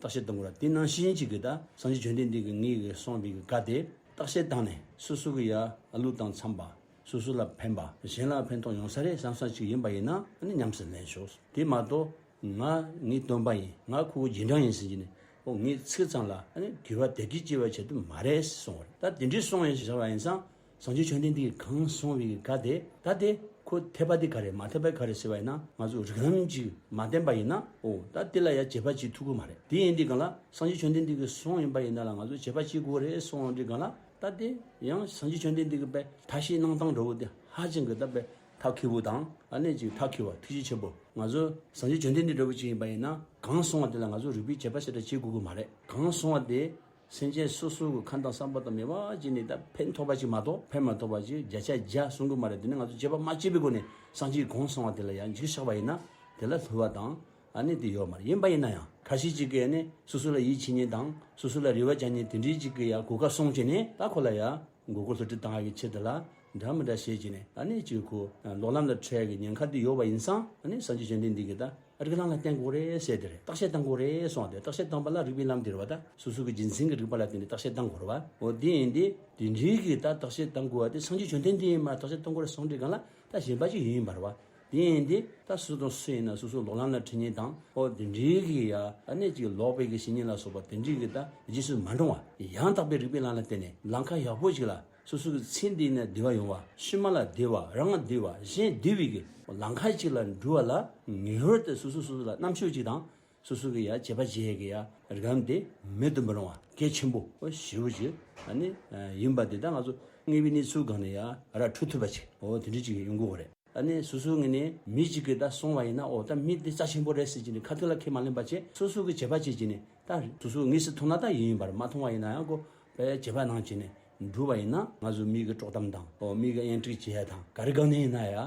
བརྟག་དཔྱད་གཏང་དགོས་རེད། དེ་ནང་བཞིན་ཅིག་གི་ད་སངས་རྒྱས་བཅོམ་ལྡན་འདས་ཀྱིས་ངས་གི་གསུངས་པའི་གི་བཀའ་དེ་བརྟག་དཔྱད་བཏང་ནས། སོ་སོ་གི་ཡ་བློ་དང་འཚམས་པ། སོ་སོ་ལ་ཕན་པ། གཞན་ལ་ཕན་ཐོགས་ཡོང་ས་རེད་བསམ་ས་ཅིག་ཡིན་པ་ཡིན་ན། ཨ་ནི་ཉམས་སུ་ལེན་ཆོག། དེ་མ་གཏོགས་ང་ངའི་སྟོན་པ་ཡིན། ང་ཁོ་བོ་རྗེས་འབྲང་ཡིན་ཟེར་གྱི་ནས། ཨོ་ངའི་ཚིག་ཙམ་ལ་ཨ་ནི་དགེ་བ་དལ་གྱིས་སྐྱེ་བར་བྱེད་དུ་མ་རེད་གསུངས་པ་རེད། ད་དེ་འདྲའི་གསུངས་ཡོད་ཟེར་བ་ཡིན་ཙང་། སངས་རྒྱས་བཅོམ་ལྡན་འདས་ཀྱིས་གང་གསུངས་པའི་བཀའ་དེ། ད་དེ་ཁོ་འཐད་པ་དེ་ག་རེ་མ་འཐད་པ་ག་རེ་ཟེར་བ་ཡིན་ན། ང་ཚོ་རིགས་ལམ་གྱིས་མ་བསྟན་པ་ཡིན་ན། ཨོ་ད་དེ་ལ་ཡ་རྗེས་དཔག་བྱེད་ཐུབ་ཀྱི་མ་རེད། དེ་ཡིན་དུས་སྒང་ལ་སངས་རྒྱས་བཅོམ་ལྡན་འདས་ཀྱིས་གསུངས་ཡིན་པ་ཡིན་ན་ལ་ང་ཚོ་རྗེས་དཔག་བྱེད་དགོས་རེད་གསུངས་དུས་སྒང་ལ། ད་དེ་ཡང་སངས་རྒྱས་བཅོམ་ལྡན་འདས་ཀྱི་དཔེ་ཐབས་ཤེས་གནང་སྟངས་འདྲ་བོ་དེ་ཧ་ཅང་གི་ད་དཔེ་ཐབས་མཁས་པོ་དང་། ཨ་ནི་ཅིག་ཐབས་མཁས་པ་ཐུགས་རྗེ་ཆེན་པོ། ང་ཚོ་སངས་རྒྱས་བཅོམ་ལྡན་འདས་འདྲ་བོ་ཅིག་ཡིན་པ་ཡིན་ན། གང་གསུངས་པ་དེ་ལ་ང་ཚོ་རིགས་པས་རྗེས་དཔག་ཞེ་དྲག་བྱེད་དགོས་ཀྱི་མ་རེད། གང་གསུངས་པ་དེ་སེམས་ཅན་སོ་སོ་གི་ཁམས་དང་བསམ་པ་དང་མོས་པ་བྱས་ནས་ད་ཕན་ཐོགས་པ་ཅིག་མ་གཏོགས་ཕན་མ་ཐོགས་པ་ཅིག་བརྒྱ་ཆ་བརྒྱ་གསུང་གི་མ་རེད། དེ་ནི་ང་ཚོ་རྗེས་དཔག་མ་བྱས་པའི་སྒོ་ནས་སངས་རྒྱས་གང་གསུངས་པ་དེ་ལ་ཡང་འཇིགས་ཆགས་པ་ཡིན་ན། དེ་ལ་བསླུ་བ་དང་ ཨ་ནི་དེ་ཡོད་མ་རེད། ཡིན་པ་ཡིན་ན་ཡང་ཁ་ཤས་ཅིག་གིས་ནི་སོ་སོ་ལ་ཡིད་ཆེས་མཁན་དང་སོ་སོ་ལ་རེ་བ་བཅངས་མཁན་དེ་འདྲའི་ཅིག་གི་ཡ་གོ་སྐབས་སོང་བྱས་ནས་ད་ཁོ་ལ་ཡ་མགོ་སྐོར་སློབ་ཁྲིད་བཏང་ཡ་གི་ཆེད་དུ་ལ་འདྲ་མི་འདྲ་བྱས་བྱས་ནས་ཨ་ནི་ཅིག་ཁོ་ལོག་ལམ་ལ་འཁྲིད་ཡ་གི་ཉེན་ཁ་དེ་ཡོད་པ་ཡིན་ཙང་ཨ་ནི་སངས་རྒྱས་བཅོམ་ལྡན་འདས་ཀྱིས་ད་རིགས་ལམ་ལ་བརྟེན་དགོས་རེད་ཟེར་དེ་རེད། བརྟག་དཔྱད་བཏང་དགོས་རེད་གསུངས་ཏེ། བརྟག་དཔྱད་བཏང་པ་ལ་རིགས་པའི་ལམ་དེ་རེད་བ། ད་སོ་སོ་གི་རྒྱུ་མཚན་གྱི་རིགས་པ་ལ་བརྟེན་ནས་བརྟག་དཔྱད་བཏང་དགོས་རེད་བ། འོ་དེ་ཡིན་དུས་དེ་འདྲའི་གི་ད་བརྟག་དཔྱད་བཏང་དགོས་བ་དེ་སངས་རྒྱས་བཅོམ་ལྡན་འདས་ཡིན་མ་བརྟག་དཔྱད་བཏང་དགོས་རེད་གསུངས་དུས་སྒང་ལ་ད་གཞན་པ་ཅིག་ཡིན་པ་རེད་བ། དེ་ཡིན་དུས་ད་སུ་དང་སུ་ཡིན་ན་སོ་སོ་ལོག་ལམ་ལ་ཁྲིད་མཁན་དང་། ཨོ་དེ་འདྲའི་གི་ཡ་ཨ་ནི་ཅིག་ལོག་པའི་གི་བཤེས་གཉེན་ལ་སོགས་པ་དེ་འདྲའི་གི་ད་རྗེས་སུ་མ་འབྲང་བ། ཡང་དག་པའི་རིགས་པའི་ལམ་ལ་བརྟེན་ནས་ལམ་ཁ་ཡག་པོ་ཅིག་ལ་སོ་སོ་གི་ཚེ་འདི་ནས་བདེ་བ་ཡོང་བ། ཕྱི་མ་ལ་བདེ་བ། རང་བདེ་བ། གཞན་བདེ་བའི་གི་ལམ་ཁ་ཅིག་ལ་འགྲོ་བ་ལ་ངེས་པར་དུ་སོ་སོ་སོ་སོ་ལ་རྣམ་དཔྱོད་ཅིག་དང་། སོ་སོ་གི་ཡ་བྱེད་པ་བྱེད་ཡས་གི་ཡ་རིགས་ལམ་དེ་མེད་དུ་མི་རུང་བ་གལ་ཆེན་པོ་ཞེ་པོ་ཅིག་ཨ་ནི་ཡིན་པ་དེ་ད་ང་ཚོ་དངོས་པོའི་གནས་ཚུལ་སྒང་ནས་ཡ་ར་འཕྲོད་ཐུབ་པ་ཅིག་འོ་དེ་འདྲ་ཅིག་ཡོང་གི་ཡོད་རེད། ཨ་ནི་སོ་སོའི་ངོས་ནས་མི་གཅིག་གིས་ད་གསུངས་པ་ཡིན་ན། ཨོ་ད་མི་འདི་རྩ་ཆེན་པོ་རེད་ཟེར་གྱི་ནས་ཁ་ཐུག་ལ་ཁས་མ་ལེན་པ་བྱས། སོ་སོ་གི་བྱེད་པ་བྱེད་ཀྱི་ནས་ད་སོ་སོ་དངོས་སུ་མཐོང་ན་ད་ཡིན་ཡིན་པར། མ་མཐོང་བ་ཡིན་ན་ཡང་ཁོ་པའི་བྱེད་པ་ནང་བྱས་ནས་འགྲུབ་པ་ཡིན་ན། ང་ཚོ་མི་གི་དཀྲོག་གཏམ་དང་། ཨོ་མི་གི་གཡེང་དྲུག་བྱེད་ཡ་དང་། ག་རེ་སྒང་ནས་ཡིན་ན་ཡ་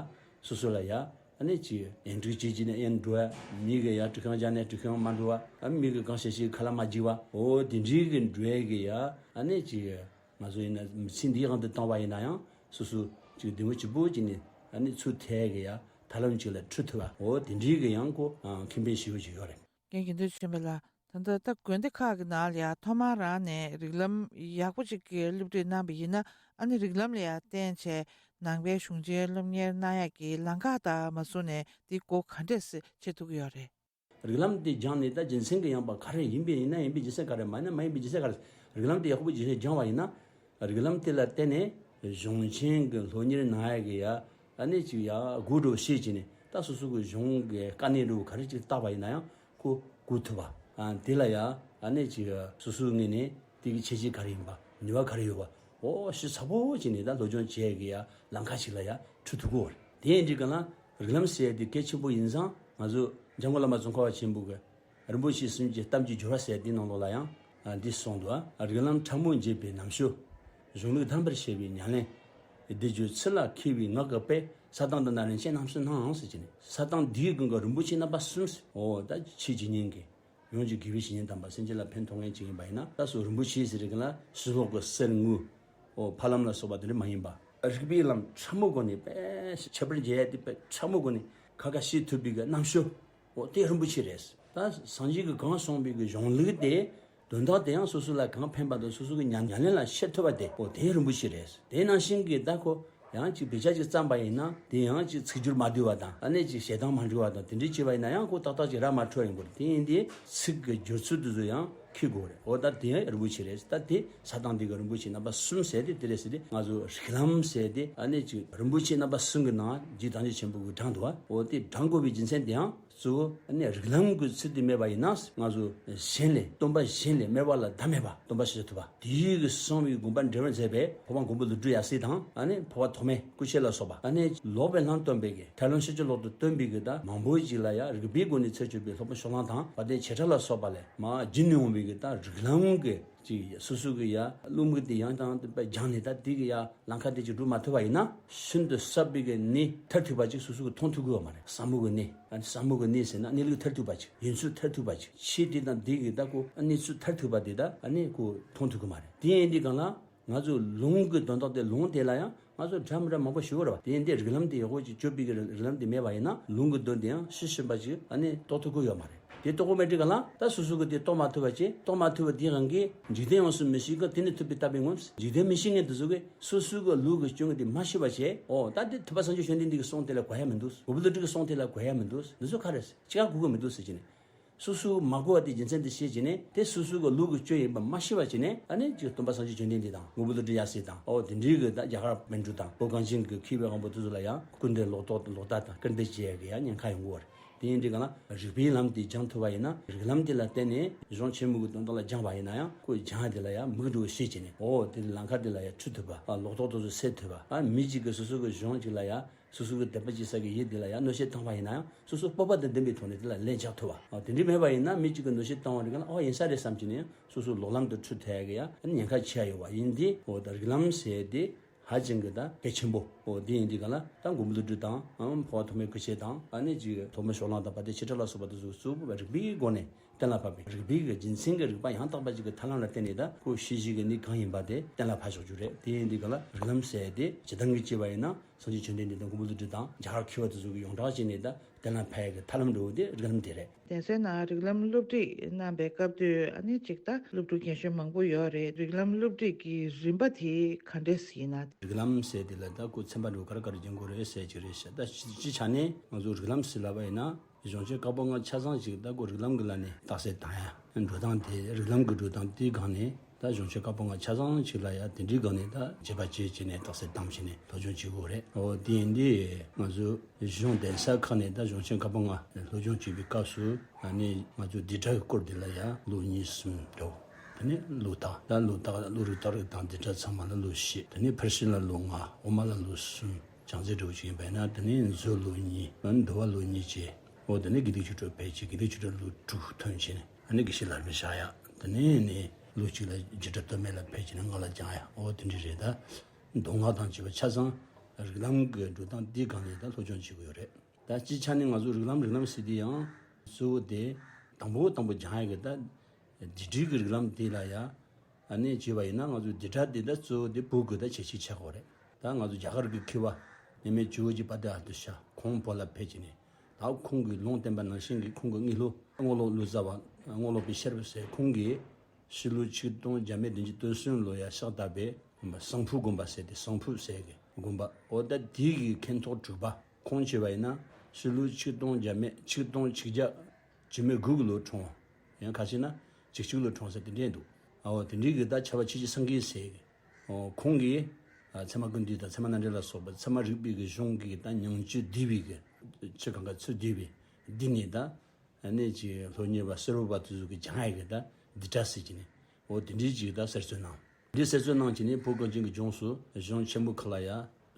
སོ་སོ་ལ་ཡ་ཨ་ནི་ཅིག་གཡེང་དྲུག་བྱེད་ཀྱི་ནས་གཡེང་འགྲོ་ཡ། མི་གི་ཡ་དཀྲུག་ཤིང་རྒྱག་ནས་དཀྲུག་ཤིང་མ་འགྲོ་བ། ཨ་མི་གི་གང་བཤད་ཤིག་ཁ་ལ་མ་འཇིགས་པ། ཨོ་དེ་འདྲའི་གི་འགྲོ་ཡ་གི་ཡ་ཨ་ནི་ཅིག་ང་ཚོ་ཡིན་ན་ཚེ་འདིའི་དབང་དུ་བཏང་བ་ཡིན་ན་ཡང་སོ་སོ་ཅིག་བདེ་མོ་ཅིག་པོ་ཅིག་ནས་ཨ་ནི་ཚུར་ཐལ་གི་ཡ་ཐར་ལམ་ཅིག་ལ་འཁྲིད་ཐུབ་པ། འོ་དེ་འདྲའི་གི་ཡང་ཁོ་ཁེ་ཕན་ཞེ་པོ་ཅིག་ཡོད་རེད། རྒན་དགེ་འདུན་ཆོས་འཕེལ་ལགས། ད་ལྟ་ད་དགོན་སྡེ་ཁག་གི་ནང་ལ་ཡ་ཐོག་མར་རང་ནས་རིགས་ལམ་ཡག་པོ་ཅིག་གི་སློབ་ཁྲིད་གནང་བ་ཡིན་ན། ཨ་ནི་རིགས་ལམ་ལ་ཡ་བརྟེན་བྱས་ནང་པའི་གཞུང་ཆེན་སློབ་གཉེར་གནང་ཡག་གི་ལམ་ཁ་དང་མ་བཟུང་ནས་འདི་སྒོ་ག་འདྲས་སེ་ཕྱེ་ཐུབ་ཀྱི་ཡོད་རེད། རིགས་ལམ་དེ་སྦྱངས་ནས་ད་རྒྱུ་མཚན་གྱི་ཡང་པ་ག་རེ་ཡིན་པས་ཡིན་ན་ཡིན་པའི་རྒྱུ་མཚན་ག་རེ། མ་ཡིན་ན་མ་ཡིན་པའི་རྒྱུ་མཚན་ག་རེ། རིགས་ལམ་དེ་ཡག་པོ་རྒྱུ་མཚན་སྦྱངས་པ་ཡིན་ན། རིགས་ལམ་དེ་ལ་བརྟེན་ནས་གཞུང་ཆེན་གྱི་སློབ་གཉེར་གནང་ཡ་གི་ཡ་ཨ་ནི་ཅིག་ཡ་སྒོ་འགྲོ་ཤེས་ཀྱི་ནས། ད་སོ་སོ་གི་གཞུང་གི་དཀའ་གནད་འགྲོ་ག་རེ་ཅིག་བཏགས་པ་ཡིན་ན་ཡང་ཁོ་གོ་ཐུབ་པ། ཨ་དེ་ལ་ཡ་ཨ་ནི་ཅིག་སོ་སོའི་ངོས་ནས་དེ་གི་ཁྱད་ཆོས་ག་རེ་ཡིན་པ། ནུས་པ་ག་རེ་ཡོད་པ། ཨོ་ཞིབ་ཚགས་པོ་བྱས་ནས་ད་སློབ་སྦྱོང་བྱེད་ཡ་གི་ཡ་ལམ་ཁ་ཞིག་ལ་ཡ་འཁྲིད་ཐུབ་ཀྱི་ཡོད་རེད། དེ་ཡིན་དུས་གང་ལ་རིགས་ལམ་ཟེར་ཡ་དེ་གལ་ཆེན་པོ་ཡིན་ཙང་། ང་ཚོ་འཇམ་མགོན་བླ་མ་ཙོང་ཁ་པ་ཆེན་པོ་གི་རིན་པོ་ཆེ་གསུམ་གྱི་གཏམ་གྱི་སྦྱོར་བ་ཟེར་དེའི་ནང་ལོགས་ལ་ཡང་འདི་གསུངས་འདུག། རིགས་ལམ་ཕྲ་མོ་འབྱེད་པའི་རྣམ་དཔྱོད། གཞུང་ལུགས་གདམས་པར་བྱེད་པའི་ཉམས་ལེན། སྡེབ་སྦྱོར་ཚུལ་ལ་མཁས་པའི་ངག་གི་དཔལ། ས་དང་འདི་ན་རིན་ཆེན་རྣམ་གསུམ་སྣང་། ཟེར་གྱི་ནས། ས་དང་འདིའི་སྒང་གི་རིན་པོ་ཆེ་རྣམ་པ་གསུམ་ཟེར། འོ་ད་ཆོས་བྱེད་མཁན་གྱི་ཡོངས་ཀྱི་དགེ་བའི་བཤེས་གཉེན་དམ་པ་སེམས་ཅན་ལ་ཕན་ཐོགས་མཁན་ཅིག་ཡིན་པ་ཡིན་ན། ད་སོ་རིན་པོ་ཆེ་ཟེར་གྱི་ལ་ཕྱི་ལོགས་ཀྱི་གསེར་དངུལ། འོ་ཕ་ལམ་ལ་སོགས་པ་དེ་འདྲ་མ་ཡིན་པ། རིགས་པའི་ལམ་ཕྲ་མོ་སྒོ་ནས་དཔེ་ཁྱད་པར་འབྱེད་ཡ་དེ་དཔེ་ཕྲ་མོ་སྒོ་ནས་ཁ་ཁ་ཤེས་ཐུབ་པའི་གི་རྣམ་དཔྱོད། འོ་དེ་རིན་པོ་ཆེ་རེད། ད་སངས་རྒྱས་ཀྱིས་གང་གསུངས་པའི་གི་གཞུང་ལུགས་དེ་དོན་དག་དེ་ཡང་སོ་སོ་ལ་གང་ཕན་པ་དང་སོ་སོ་གི་ཉམས་ཉམས་ལེན་ལ་ཤེས་ཐུབ་པ་དེ། འོ་དེ་རིན་པོ་ཆེ་རེད། དེ་ནང་བཞིན་གྱི་ད་ཁོ་ཡང་ཅིག་དཔེ་ཆ་ཅིག་བརྩམས་པ་ཡིན་ན། དེ་ཡང་ཅིག་ཚིག་སྦྱོར་མ་བསྡུས་པ་དང་། ཨ་ནི་ཅིག་ཞལ་གདམས་མ་འགྲིག་པ་དང་། དེ་འདྲ་བྱས་པ་ཡིན་ན་ཡང་ཁོ་ཏག་ཏག་ཅིག་ར་མ་འཕྲོད་ཡོང་གི་རེད། དེ་ཡིན་དུས་ཚིག་གི་སྦྱོར་ཚུལ་དེ་ཚོ་ཡང་མཁས་དགོས་རེད། འོ་ད་དེ་ཡང་རིན་པོ་ཆེ་རེད། ད་དེ་ས་དང་འདི་གི་རིན་པོ་ཆེ་རྣམ་པ་གསུམ་ཟེར་དེ་དེ་རེད་ཟེར་དེ། ང་ཚོ་རིགས་ལམ་ཟེར་དེ་ཨ་ནི་ཅིག་རིན་པོ་ཆེ་རྣམ་པ་གསུམ་གྱི་ནང་རྗེ་བདག་ཉིད་ཆེན་པོ་གིས་དྲངས་འདུག་པ། འོ་དེ་དྲངས་དགོས་པའི་རྒྱུ་མཚན་དེ་ཡང་གཙོ་བོ་ཨ་ནི་རིགས་ལམ་གྱི་ཚུལ་དེ་མེད་པ་ཡིན་ན། ང་ཚོ་གཞན་ལས་སྟོན་པ་གཞན་ལས་སྨྲ་བ་ལ་བརྡ་མེད་པ་སྟོན་པ་ཞིག་ཐུབ་པ། དེའི་གི་གསང་བའི་དགོངས་པ་འགྲེལ་པར་མཛད་པའི་འཕགས་པ་མགོན་པོ་ཀླུ་སྒྲུབ་ཡབ་སྲས་དང་། ཨ་ནི་འཕགས་པ་ཐོགས་མེད་སྐུ་མཆེད་ལ་སོགས་པ། ཨ་ནི་ལོག་པའི་ལམ་སྟོན་པའི་གི་ཐར་ལམ་ཤེས་བྱ་ལོག་ཏུ་སྟོན་པའི་གི་ད་མང་པོ་ཅིག་ལ་ཡང་རིགས་པའི་སྒོ་ནས་འཚོལ་ཆོག་པའི་སློབ་དཔོན་ཕྱོགས་གླང་དང་། དཔལ་ལྡན་ཆོས་གྲགས་ལ་སོགས་པ་ལས་མར་བརྒྱུད་ནས་འོང་བའི་གི་ད་རིགས་ལམ་གྱི་ཅིག་སོ་སོ་གི་ཡ་བློ་མིག་དེ་ཡང་དང་དེ་སྦྱངས་ནས། ད་དེ་གི་ཡ་ལམ་ཁ་དེ་ཅིག་སྒྲུབ་མ་ཐུབ་པ་ཡིན་ན། ཤིན་ཏུ་ཟབ་པའི་གི་གནས་མཐར་ཐུག་པ་ཅིག་སོ་སོ་གི་མཐོང་ཐུབ་ཀྱི་ཡོད་མ་རེད། ཟབ་མོ་གི་གནས། ཨ་ནི་ཟབ་མོ་གི་གནས་ཟེར་ན་གནས་ལུགས་མཐར་ཐུག་པ་ཅིག་ཡོན་ཚུལ་མཐར་ཐུག་པ་ཅིག་ཆོས་དེ་དང་དེ་གི་ད་ཁོ་གནས་ཚུལ་མཐར་ཐུག་པ་དེ་ད་ཨ་ནི་ཁོ་མཐོང་ཐུབ་ཀྱི་མ་རེད། དེ་ཡིན་དུས་གང་ལ་ང་ཚོ་ལུང་གི་དོན་དག་དེ། ལུང་དེ་ལ་ཡང་ང་ཚོ་འདྲ་མི་འདྲ་མང་པོ་ཞིག་ཡོད་རེད་པ། དེ་ཡིན་དུས་རིགས་ལམ་དེ་ཡག་པོ་ཅིག་དཔྱོད་པའི་གི་རིགས་ལམ་དེ་མེད་པ་ཡིན་ན། ལུང་གི་དོན་དེ་ཡང་ཤེས་ཤེས་པ་ཅིག་ཨ་ནི་རྟོགས་ཐུབ་ཀྱི་ཡོད་མ་རེད། དེ་རྟོགས་པ་མེད་དུས་གང་ལ་ད་སོ་སོ་གི་དེ་རྟོགས་མ་ཐུབ་པ་བྱས། རྟོགས་མ་ཐུབ་པ་དེའི་དབང་གིས་འཇིག་རྟེན་ཡོངས་སུ་མི་ཤེས་ཀྱང་། དེ་ནི་ཐུབ་པས་བཏགས་པའི་ངོམས། འཇིག་རྟེན་མི་ཤེས་མཁན་དེ་ཚོ་གིས་སོ་སོའི་གི་ལུགས་ཀྱི་སྐྱོན་གྱི་དེ་མ་ཤེས་པ་བྱས། འོ་ད་དེ་ཐུབ་པ་སངས་རྒྱས་བཅོམ་ལྡན་འདས་ཀྱི་གསུང་དེ་ལ་གོ་ཡ་མི་འདུག། མགོན་པོ་ཀླུ་སྒྲུབ་ཀྱི་གསུང་དེ་ལ་གོ་ཡ་མི་འདུག། འདི་ཚོ་ག་རེ་ཅི་ག་གོ་གི་མི་འདུག་ཟེར་གྱི་ནས། སོ་སོའི་མ་གོ་བ་དེ་རྒྱུ་མཚན་དེ་ཤེས་ཀྱི་ནས། དེ་སོ་སོའི་གི་ལུགས་ཀྱི་སྐྱོན་ཡིན་པ་མ་ཤེས་པ་བྱས་ནས། ཨ་ནི་ཅིག་སྟོན་པ་སངས་རྒྱས་བཅོམ་ལྡན་འདས་དང་། མགོན་པོ་ཀླུ་སྒྲུབ་ཡབ་སྲས་དང་། འོ་དེ་འདྲའི་གི་ད་རྒྱ་གར་པཎ་གྲུབ་དང་བོད་གངས་ཅན་གྱི་མཁས་པའི་དབང་པོ་དེ་ཚོ་ལ་ཡང་སྐུར་འདེབས་ལོག་རྟོག་ལོག་ལྟ་དང་སྐུར་འདེབས་བྱེད་ཡ་གི་ཡང་ཉེན་ཁ་ཡོང་གི་ཡོད་རེད། དེ་ཡིན་དུས་གང་ལ་རིགས་པའི་ལམ་དེ་སྦྱང་ཐུབ་པ་ཡིན་ན། རིགས་ལམ་དེ་ལ་བརྟེན་ནས་གཞུང་ཆེན་མོ་གི་དོན་དག་ལ་སྦྱངས་པ་ཡིན་ན་ཡང་། ཁོས་སྦྱངས་དེ་ལ་ཡང་མིག་འགྲོ་ཤེས་བྱས་ནས། འོ་དེ་ལམ་ཁ་དེ་ལ་ཡང་འཁྲིད་ཐུབ་པ། ཨ་ལོག་རྟོག་དེ་ཚོ་སེལ་ཐུབ་པ། ཨ་མི་གཅིག་གིས་སོ་སོ་གི་གཞུང་གཅིག་ལ་ཡང་། སོ་སོ་གི་དད་པ་བྱེད་ས་གི་ཡུལ་དེ་ལ་ཡང་གནོད་བྱེད་བཏང་བ་ཡིན་ན་ཡང་། སོ་སོ་སྤོབས་པ་དང་ལྡན་པའི་ཐོག་ནས་དེ་ལ་ལན་རྒྱག་ཐུབ་པ། ཨ་དེ་འདྲ་མེད་པ་ཡིན་ན། མི་གཅིག་གིས་གནོད་བྱེད་བཏང་བ་རེད་གང་ལ། ཨོ་ཡིན་ས་རེད་བསམ་གྱི་ནས་ཡང་སོ་སོ་ལོག་ལམ་དུ་འཁྲིད་ཐུབ་ཡ་གི་ཡང་ཉེན་ཁ་ཆེ་ཡ་ཡོད་པ་ཡིན་དུས། འོ་ད་རིགས་ལམ་ཟེར་དེ་ ཧ་ཅང་གི་ད་གལ་ཆེན་པོ། འོ་དེ་ཡིན་དུས་ག་ལ་ད་མགོན་པོ་ཀླུ་སྒྲུབ་དང་། ཨམ་འཕོ་བ་ཐོགས་མེད་སྐུ་མཆེད་དང་། ཨ་ནི་ཅིག་ཐོགས་མེད་ཕྱོགས་གླང་དང་། དཔལ་ལྡན་ཆོས་གྲགས་ལ་སོགས་པ་དེ་ཚོ་གཙོ་བོ་རིགས་པའི་སྒོ་ནས་གཏན་ལ་ཕབ་པའི། རིགས་པའི་གི་རྒྱུ་མཚན་གྱི་རིགས་པ་ཡང་དག་པ་ཅིག་གི་ཐར་ལམ་ལ་བརྟེན་ནས་ད་ཁོ་ཤེས་བྱའི་གི་གནས་གང་ཡིན་པ་དེ་གཏན་ལ་ཕབ་ཆོག་རྒྱུ་རེད། དེ་ཡིན་དུས་ག་ལ་རིགས་ལམ་ཟེར་དེ་སྤྱིར་བཏང་གི་བྱས་པ་ཡིན་ན་སངས་རྒྱས་བཅོམ་ལྡན་འདས་དང་མགོན་པོ་ཀླུ་སྒྲུབ་དང་རྒྱ་གར་མཁས་པ་དེ་ཚོ་གི་ཡོངས་གྲགས་བྱས་ནས་ད་གཏན་ལ་ཕབ་ཡ་གི་ཐར་ལམ་འགྲོ་བ་དེ་རིགས་ལམ་དེ་རེད། གདན་སའི་ནང་རིགས་ལམ་སློབ་ཁྲིད་གནང་པའི་སྐབས་དུས། ཨ་ནི་ཅིག་ད་སློབ་ཕྲུག་རྒན་གཞོན་མང་པོ་ཡོད་རེད། རིགས་ལམ་སློབ་ཁྲིད་ཀྱི་རིམ་པ་དེ་ག་འདྲས་ཡིན་ན། རིགས་ལམ་ཟེར་དེ་ལ་ད་ཁོ་ཚན་པ་འགྲོ་ག་རེ་ག་རེ་སྦྱང་དགོས་རེད་ཟེར་གྱི་རེད་ཤག་ད་སྤྱི་སྤྱི་ཆ་ནས་ང་ཚོ་རིགས་ལམ་ཟེར་ལབ་པ་ཡིན་ན། གཞུང་ཆེན་བཀའ་པོད་ལྔ་ཆ་ཚང་ཞིག་ད་ཁོ་རིགས་ལམ་གྱི་ལམ་ནས་རྟགས་གསལ་བཏང་ཡ། འགྲོ་སྟངས་དེ་རིགས་ལམ་གྱི་འགྲོ་སྟངས་དེའི་སྒང་ནས། ད་གཞུང་ཆེན་བཀའ་པོད་ལྔ་ཆ་ཚང་ཞིག་ལ་ཡ་དེ་འདྲའི་སྒང་ནས་ད་དཔྱད་པ་བྱས་བྱས་ནས་རྟགས་གསལ་བཏང་བྱས་ནས་སློབ་སྦྱོང་བྱེད་དགོས་རེད། འོ་དེ་ཡིན་དུས་ང་ཚོ་གཞུང་གདན་ས་ཁག་ནས་ད་གཞུང་ཆེན་བཀའ་པོད་ལྔ་སློབ་སྦྱོང་བྱེད་པའི་སྐབས་སུ། ཨ་ནི་ང་ཚོ་བསྡུས་གྲྭ་གི་སྐོར་དེ་ལ་ཡ་ལོ་གཉིས་གསུམ་འགྲོ། དེ་ནས་ལོ་རྟགས། ད་ལོ་རྟགས་ལོ་རུ་རྟགས་རིགས་དང་བསྡུས་གྲྭ་ཚང་མ་ལ་ལོ་བཞི། དེ་ནས་ཕར་ཕྱིན་ལ་ལོ་ལྔ། འོག་མ་ལ་ལོ་གསུམ། བྱང་རྩེ་འགྲོ་བ་ཅིག་ཡིན་པ་ཡིན་ན་དེ་ནས་མཛོད་ལོ་གཉིས། འདུལ་བ་ལོ་གཉིས་བྱས། འོ་དེ་ནས་དགེ་ལྡན་ཆོས་གྲྭ་ཕེབས་བྱས། དགེ་ལྡན་ཆོས་གྲྭ་ལོ་དྲུག་ཐོན་བྱས་ནས། ཨ་ནི་དགེ་བཤེས་ལར་མི་བཞག་ཡ། དེ་ནས་ནི་ལོ་གཅིག་ལ་རྗེ་བཙུན་སྟོད་སྨད་ལ་ཕེབས་བྱས་ནས་སྔགས་ལ་སྦྱང་ཡ། འོ་དེ་འདྲ་རེད། ད་མདོ་སྔགས་དང་བཅས་པ་ཆ་ཚང་རིགས་ལམ་གྱི་འགྲོ་སྟངས་འདིའི་སྒང་ནས་ད་སློབ་སྦྱོང་བྱེད་དགོས་ཡོད་རེད། ད་སྤྱིར་ཆ་ནས་ང་ཚོ་རིགས་ལམ་རིགས་ལམ་ཟེར་དུས་ཡང་གཙོ་བོ་དེ་དང་པོ་དང་པོ་སྦྱང་ཡ་གི་ད་སྡིག་སྒྲིབ་ཀྱི་རིགས་ལམ་དེ་ལ་ཡ། ཨ་ནི་བྱས་པ་ཡིན་ན་ང་ཚོ་སྡིག་གྲྭ་དེ་ད་གཙོ་བོ་དེ་བོད་ཀྱི་ད་ཁྱད་ཆོས་ཆགས་ཡོད་རེད། ད་ང་ཚོ་རྒྱ་གར་གྱི་མཁས་པ་གནས་མལ་ཇོ་བོ་རྗེ་དཔལ་ལྡན་ཨ་ཏི་ཤ་ཁོང་བོད་ལ་ཕེབས་བྱས་ནས། ད་ཁོང་གིས་ལུང་བསྟན་པ་ནང་བཞིན་གྱི་ཁོང་གི་དངོས་སློབ་རྔོག་སློབ་ལོ་ཙཱ་བ། རྔོག་སློབ་པའི་ཤེས་རབ་ཟེར། ཁོང་གིས་ཕྱི་ལོ་ཆིག་སྟོང་བརྒྱ་མེད་བདུན་ཅུ་དོན་གསུམ་ལོ་ཡ་ཕྱག་བཏབ་པའི་དགོན་པ་ཟངས་ཕུ་དགོན་པ་ཟེར་ཏེ། ཟངས་ཕུ་ཟེར་གི་དགོན་པ། འོ་ད་དེ་གི་མཁན་ཐོག་དྲུག་པ། ཁོང་བྱས་པ་ཡིན་ན་ཕྱི་ལོ་ཆིག་སྟོང་བརྒྱ་མེད་ཆིག་སྟོང་ཆིག་བརྒྱ་བཅུ་མེད་དགུ་གི་ལོ་འཁྲུངས་པ། ཡང་ཁ་ཤས་ན་བཅུ་གཅིག་ལོ་འཁྲུངས་ས་དེ་འདྲས་འདུག། འོ་དེ་འདྲའི་གི་ད་ཕྱྭ་པ་ཆོས་ཀྱི་སེང་གེ་ཟེར་གི། འོ་ཁོང་གིས་ཨ་ཚད་མ་ཀུན་བཏུས་དང་ཚད་མ་རྣམ་འགྲེལ་ལ་སོགས་པ་ཚད་མ་རིག་པའི་གི་གཞུང་གི་ད་ཉིང་བཅུད་བསྡུས་པའི་གི། ཆོས་གང་ག་ཚུལ་བསྡུས་པའི་འདི་ནས་ད། ཨ་ནི་ཅིག་སློབ་གཉེར་བ་གསར་བུ་བ་དེ་ཚོ་གི་སྦྱང་ཡ་གི་ད་སྡིག་གྲྭ་ཟེར་གྱི་ནས། འོ་དེ་འདྲའི་ཅིག་ད་གསར་བཙུགས་གནང་། འདི་གསར་བཙུགས་གནང་བྱས་ནས་བོད་གངས་ཅན་གྱི་ལྗོངས་སུ་གཞུང་ཆེན་པོ་ཁག་ལ་ཡ་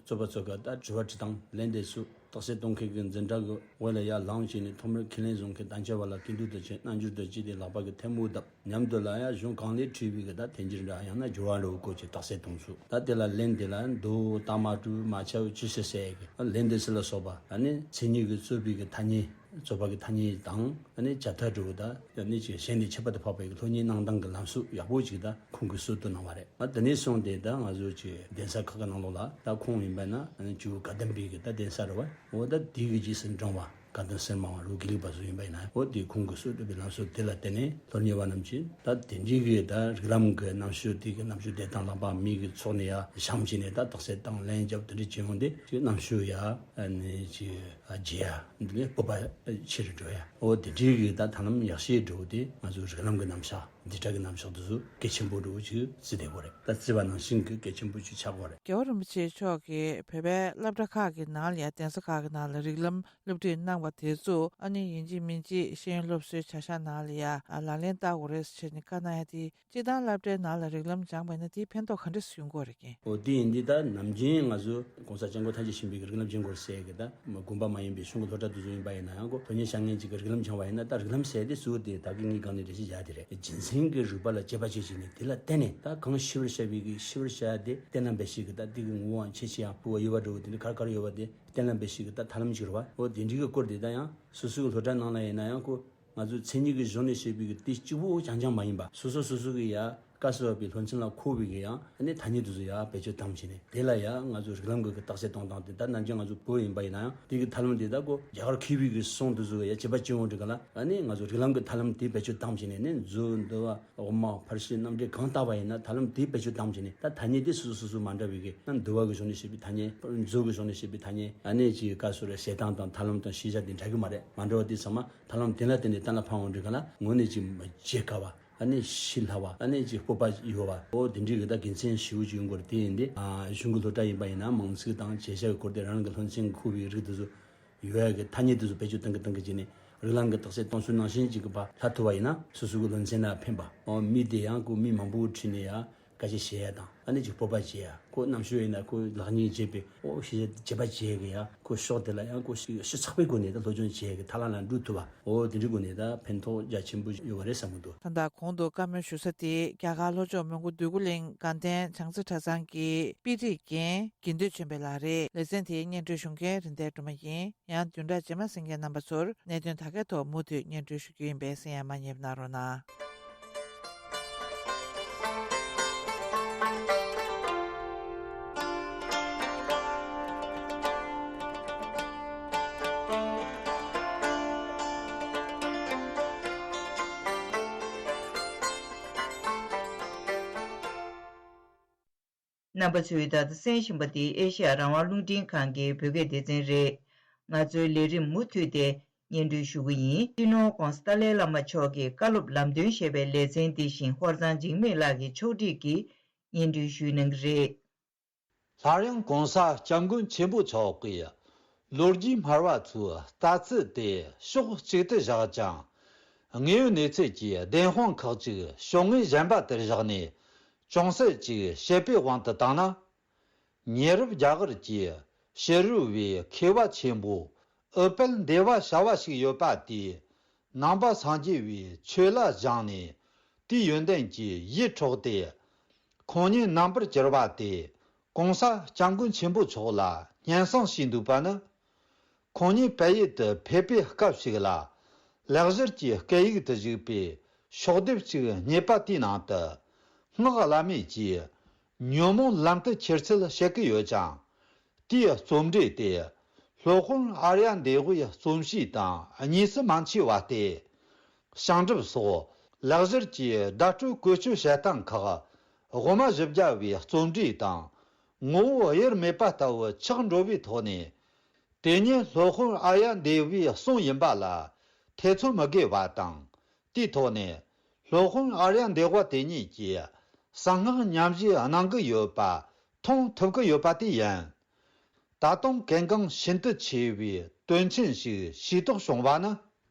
རྩོད་པ་རྩོད་ག་ད་དྲི་བ་དྲི་སྟངས་ལན་འདེབས་སུ་རྟགས་གསལ་གཏོང་མཁན་གྱི་འཛིན་གྲྭ་གི་དབུ་ལ་ཡ་ལངས་བྱས་ནས། ཐོག་མར་ཁས་ལེན་བཟུང་མཁན་དམ་བཅའ་བ་ལ་སྐྱིད་སྡུག་དང་བཅས་རྣལ་འབྱོར་དང་བཅས་ཏེ་ལག་པ་གིས་ཐལ་མོ་བརྡབ། མཉམ་དུ་ལ་ཡ་གཞུང་གང་ལས་བྲིས་པའི་གི་ད་འཐེན་འཁྱེར་འདྲ་ཡང་ན་སྦྱོར་བ་འདྲ་བོ་བཀོལ་བྱས་རྟགས་གསལ་གཏོང་ཚུལ། ད་དེ་ལ་ལན་དེ་ལ་མདོ་དག་མ་གྲུབ་མ་ཁྱབ་ཅི་ཞིག་ཟེར་གི་ལན་འདེབས་ཚུལ་ལ་སོགས་པ། ཨ་ནི་མཚན་ཉིད་ཀྱི་རྩོད་པའི་གི་ཐ་སྙད། རྩོད་པ་གི་ཐ་སྙད་དང་། ཨ་ནི་བྱ་ཐབས་འདྲ་བོ་དང་། ཨ་ནི་ཅིག་གཞན་ལས་ཁྱད་པར་དུ་འཕགས་པའི་གི་སློབ་གཉེར་གནང་སྟངས་ཀྱི་ལམ་སྲོལ་ཡག་པོ་ཅིག་ད་ཁོང་གིས་སྲོལ་བཏོད་གནང་བ་རེད། ཨ་དེ་ནས་བཟུང་སྟེ་ད་ང་ཚོ་ཅིག་གདན་ས་ཁག་གི་ནང་ལོགས་ལ་ད་ཁོང་ཡིན་པ་ན། ཨ་ནི་ཇོ་བོ་དགའ་ལྡན་པའི་གི་ད་གདན་ས་རེད་བ། འོ་ད་དེའི་གི་རྗེས་སུ་འབྲང་བ་དགའ་ལྡན་སེར་མ་བ་རུ་དགེ་ལུགས་པ་ཚོ་ཡིན་པ་ཡིན་ན། འོ་དེ་ཁོང་གིས་སྲོལ་བཏོད་པའི་ལམ་སྲོལ་དེ་ལ་བརྟེན་ནས་སློབ་གཉེར་བ་རྣམས་ཀྱིས་ད་དེ་འདྲའི་གི་ད་རིགས་ལམ་གི་རྣམ་དཔྱོད་དེ་གི་རྣམ་དཔྱོད་དེ་དང་ལག་པ་མིག་གིས་ཚོར་ནས་ཡ་བཤམས་བྱས་ནས་ད་རྟགས་གསལ་བཏང་ལན་རྒྱབ་དེ་འདྲ་བྱེད་ཡོང་དུས་ཅིག་རྣམ་དཔྱོད་ཡ། ཨ་ནི་ཅིག་ཨ་རྒྱས་ཡ། འདི་ནས་སྤོབས་པ་ཆེ་རུ་འགྲོ་ཡ། འོ་དེ་འདྲའི་གི་ད་ཐབས་ལམ་ཡག་ཤོས་འགྲོ་དེ་ང་ཚོ་རིགས་ལམ་གི་རྣམ་གཞག་སྡིག་གྲྭ་གི་རྣམ་གཞག་དེ་ཚོ་གལ་ཆེན་པོ་འགྲོ་ཅིག་བརྩི་བསྡད་ཡོད་རེད། ད་བརྩི་བ་ནང་བཞིན་གི་གལ་ཆེན་པོ་ཅིག་ཆགས་ཡོད་རེད། རྒྱལ་བ་རིན་པོ་ཆེ་མཆོག་གིས་བོད་པའི་སློབ་གྲྭ་ཁག་གི་ནང་ལ་ཡ། གདན་ས་ཁག་གི་ནང་ལ་རིགས་ལམ་སློབ་ཁྲིད་གནང་བ་དེ་ཚོ་ཨ་ནི་ཡིན་གཅིག་མིན་གཅིག་ཤེས་ཡོན་སློབ་གསོའི་བྱ་གཞག་ནང་ལ་ཡ་ལག་ལེན་བསྟར་དགོས་རེད་ཟེར་ནས་བཀའ་གནང་ཡ་དེ། སྤྱིར་བཏང་སློབ་གྲྭའི་ནང་ལ་རིགས་ལམ་སྦྱངས་པ་ཡིན་ན་དེའི་ཕན་ཐོགས་ག་འདྲ་ཞིག་ཡོང་གི་ཡོད་རེད་ཀྱི། འོ་དེ་ཡིན་དུས་ད་ནམ་རྒྱུན་ང་ཚོ་༸གོང་ས་༸སྐྱབས་མགོན་ཐམས་ཅད་མཁྱེན་པའི་རིགས་ལམ་སྦྱང་དགོས་ཟེར་གི། ད་དགོན་པ་མ་ཡིན་པའི་གཞུང་གི་སློབ་གྲྭ་དེ་ཚོ་ཡིན་པ་ཡིན་ན་ཡང་ཁོ་སློབ་གཉེར་བྱ་མཁན་ཅིག་གིས་རིགས་ལམ་སྦྱངས་པ་ཡིན་ན། ད་རིགས་ལམ་ཟེར་དེ་གཙོ་བོ་དེ་ད་གིན་ངས་གོང་ནས་འགྲེལ་བཤད་བརྒྱབ་དེ་རེད། རྒྱུ་མཚན་གྱི་རིགས་པ་ལ་དཔྱད་པ་བྱེད་བྱས་ནས་དེ་ལ་བརྟེན་ནས་ད་གང་ཤེས་པར་བྱ་བའི་གི་ཤེས་པར་བྱ་ཡ་དེ་གཏན་ལ་འབེབས་བྱེད་གི། ད་དེ་གི་ངོ་བོའང་ཁྱད་ཆོས་ཡང་ཕུ་བ་ཡོད་པ་འདྲ་བོ་དེ་འདྲ་ག་རེ་ག་རེ་ཡོད་པ་དེ་གཏན་ལ་འབེབས་བྱེད་གི་ད་ཐབས་ལམ་ཅིག་རེད་བ། འོ་དེ་འདྲའི་གི་སྐོར་དེ་ད་ཡང་སོ་སོའི་སློབ་གྲྭ་ནང་ལ་ཡིན་ན་ཡང་ཁོ། ང་ཚོའི་མཚན་ཉིད་ཀྱི་གཞུང་ནས་བཤད་པའི་གི་དེ་གཅིག་པོ་རྐྱང་རྐྱང་མ་ཡིན་པ། སོ་སོ་སོ་སོ་གི་ཡ་བཀའ་སྩལ་བའི་སློབ་ཚན་ལ་མཁོ་བའི་གི་ཡང་ཨ་ནི་ཐ་སྙད་དེ་ཚོ་ཡ་བེད་སྤྱོད་བཏང་བྱས་ནས། དེ་ལ་ཡ་ང་ཚོ་རིགས་ལམ་གི་གི་རྟགས་གསལ་གཏོང་སྟངས་དེ། ད་ནམ་རྒྱུན་ང་ཚོ་བོད་ཡིན་པ་ཡིན་ན་ཡང་དེ་གི་ཐབས་ལམ་དེ་ད་ཁོ་རྒྱ་གར་མཁས་པའི་གི་གསུང་དེ་ཚོ་ཡ་དཔྱད་པ་བྱེད་ཡོང་དུས་ག་ལ། ཨ་ནི་ང་ཚོ་རིགས་ལམ་གི་ཐབས་ལམ་དེ་བེད་སྤྱོད་བཏང་བྱས་ནས་ནི་མཛོད་འདུལ་བ་འོག་མ་ཕར་ཕྱིན་རྣམ་འགྲེལ་གང་ལྟ་བ་ཡིན་ན་ཐབས་ལམ་དེ་བེད་སྤྱོད་བཏང་བྱས་ནས། ད་ཐ་སྙད་དེ་སོ་སོ་སོ་སོ་མ་འདྲ་བའི་གི། ཨ་འདུལ་བ་གི་གཞུང་ནས་བཤད་པའི་ཐ་སྙད། མཛོད་གི་གཞུང་ནས་བཤད་པའི་ཐ་སྙད། ཨ་ནི་ཅིག་བཀའ་སྩལ་བའི་བཤད་སྟངས་དང་ཐབས་ལམ་དང་ཤེས་བྱ་དེ་འདྲ་གི་མ་རེད། མ་འདྲ་བ་དེ་ཚང་མ་ཐབས་ལམ་དེ་ལ་བརྟེན་ནས་གཏན་ལ་ཕབ་ཡོང་དུས་ག་ལ་ངོས་ནས་ཅིག་བརྗེད་དཀའ་བ། ཨ་ནི་ཤེས་སླ་བ། ཨ་ནི་ཅིག་སྤོབས་པ་ཡོད་པ། འོ་དེ་འདྲའི་གི་ད་དགེ་མཚན་ཞེ་པོ་ཅིག་ཡོང་གི་རེད། དེ་ཡིན་དུས་ཨ་གཞུང་གི་སློབ་གྲྭ་ཡིན་པ་ཡིན་ན་མིང་ཚིག་དང་བྱེད་བྱ་གི་སྐོར་དེ་རང་རང་གི་སློབ་ཚན་གི་མཁོ་བའི་རིགས་དེ་ཚོ་ཡོད་ཡ་གི་ཐ་སྙད་དེ་ཚོ་བེད་སྤྱོད་གཏང་གི་གཏང་གི་བྱས་ནས་རིགས་ལམ་གི་རྟགས་གསལ་གཏོང་ཚུལ་ནང་བཞིན་ཅིག་གི་ཕར་སླེབས་ཐུབ་པ་ཡིན་ན་སོ་སོ་གི་སློབ་ཚན་ལ་ཕན་པ། འོ་མི་དེ་ཡང་ཁོ་མི་མང་པོ་ཁྲིད་ནས་ཡ་སྐད་ཆ་བཤད་ཡ་དང་། ཨ་ནི་ཅིག་སྤོབས་པ་བྱེད་ཡ། ཁོ་རྣམ་དཔྱོད་ཡིན་ན་ཁོ་ལག་གཉིས་བྱས་པའི་ཨོ་ཤེས་བྱ་བྱེད་པ་བྱེད་གི་ཡ། ཁོ་ཕྱོགས་དེ་ལ་ཡང་ཁོ་ཞིབ་ཚགས་པའི་སྒོ་ནས་ད་སློབ་སྦྱོང་བྱེད་གི་ཐབས་ལམ་ལ་འགྲོ་ཐུབ་པ། ཨོ་དེ་འདྲའི་སྒོ་ནས་ད་ཕན་ཐོགས་རྒྱ་ཆེན་པོ་ཡོད་པ་རེད་བསམ་གི་འདུག་ད་ལྟ་གོང་དུ་བཀའ་མོལ་ཞུ་ས་དེ་རྒྱ་གར་ལྷོ་ཕྱོགས་མོན་གྷོ་འདོད་རྒུ་གླིང་དགའ་ལྡན་བྱང་རྩེ་གྲྭ་ཚང་གི་དཔེ་ཁྲིད་མཁན་དགེ་འདུན་ཆོས་འཕེལ་ལགས་རེད། ལེ་ཚན་དེའི་སྙན་སྒྲོན་ཞུ་མཁན་རིན་ལྡན་སྒྲོལ་མ་ཡིན། ཡང་བདུན་ཕྲག་རྗེས་མ་གསན་མཁན་རྣམ་པ་ཚོར་གནད་དོན་དག་གའི་ཐོག་མུ་མཐུད་སྙན་སྒྲོན་ཞུ་རྒྱུ་ཡིན་པས་གསན་ཡ་མ་ཉེས་པ་གནང་རོགས་གནང་། རྣམ་པ་ཚོས་ད་ལྟ་གསན་བཞིན་པ་འདི་ཨེ་ཤེ་ཡ་རང་དབང་རླུང་འཕྲིན་ཁང་གི་བོད་སྐད་སྡེ་ཚན་རེད། ང་ཚོའི་ལས་རིམ་མུ་མཐུད་དེ་སྙན་སྒྲོན་ཞུ་གི་ཡིན། སྤྱི་ནོར་༧གོང་ས་ཏཱ་ལའི་བླ་མ་མཆོག་གི་བཀའ་སློབ་ལམ་སྟོན་ཞེས་པའི་ལེ་ཚན་འདི་བཞིན་ཧོར་གཙང་འཇིགས་མེད་ལགས་ཀྱིས་ཕྱོགས་སྒྲིག་གིས་སྙན་སྒྲོན་ཞུས་གནང་གི་རེད། སླར་ཡང་༧གོང་ས་༧སྐྱབས་མགོན་ཆེན་པོ་མཆོག་གིས་ལོ་རྒྱུས་སྨྲ་བ་ཚོའི་ལྟ་ཚུལ་དེ་ཕྱོགས་གཅིག་ཏུ་བཞག་ཅིང་། དངོས་ཡོད་གནས་ཚུལ་གྱི་བདེན་དཔང་ཁག་ཅིག་ཕྱོགས་ངོས་གཞན་པ་དེར་བཞག་ནས་ཅུང་ཟད་ཅིག་བཤད་པའི་དབང་དུ་བཏང་ན། ཉེ་རབས་རྒྱ་གར་གྱི་ཕྱི་རོལ་བའི་མཁས་པ་ཆེན་པོ་ཨུཏྤལ་འདེ་བ་བྱ་བ་ཞིག་ཡོད་པ་དེས་ནང་པ་སངས་རྒྱས་པའི་ཆོས་ལ་སྦྱངས་ནས་དེའི་ཡོན་ཏན་གྱིས་ཡིད་འཕྲོག་སྟེ། ཁོང་ཉིད་རྣམ་པར་གྱུར་པ་དེ་༧གོང་ས་༧སྐྱབས་མགོན་ཆེན་པོ་མཆོག་ལ་སྙན་སེང་ཞུས་འདུག་པ་ནི། ཁོང་ཉིད་བལ་ཡུལ་དུ་ཕེབས་པའི་སྐབས་ཤིག་ལ་ལེགས་སྦྱར་གྱི་སྐད་ཡིག་ཏུ་བཞུགས་པའི་ཤོག་ལྡེབ་ཅིག་རྙེད་པ་དེའི་ནང་དུ་སྔགས་བླ་མེད་ཀྱིས་ཉོན་མོངས་ལམ་དུ་ཁྱེར་ཚུལ་བཤད་ཀྱི་ཡོད་ཅིང་། དེའི་རྩོམ་འབྲས་དེ་སློབ་དཔོན་ཨཱརྱ་དེ་ཝའི་རྩོམ་གཤིས་དང་གཉིས་སུ་མ་མཆིས་པ་སྟེ། ཞིང་སྒྲུབ་སོགས་ལེགས་སྦྱར་གྱི་བརྡ་སྤྲོད་བཀོལ་སྤྱོད་བྱེད་སྟངས་ཁག་དབུ་མ་བཞི་བརྒྱ་པའི་རྩོམ་འབྲས་དང་ངོ་བོ་དབྱེར་མེད་པ་ལྟ་བུ་ཆགས་འགྲོ་བའི་ཐོག་ནས། དེ་ཉིད་སློབ་དཔོན་ཨཱརྱ་དེ་ཝའི་གསུང་ཡིན་པ་ལ་ཐེ་ཚོམ་མི་དགོས་པ་དང་། དེའི་ཐོག་ནས་སློབ་དཔོན་ཨཱརྱ་དེ་ཝ་དེ་ཉིད་ཀྱིས་གསང་སྔགས་ཉམས་བཞེས་གནང་གི་ཡོད་པ་མཐོང་ཐུབ་ཀྱི་ཡོད་པ་དེ་ཡིན། ད་དུང་གལ་འགངས་ཤིན་ཏུ་ཆེ་བའི་དོན་ཆེན་ཞིག་ཤེས་རྟོགས་བྱུང་བ་ནི།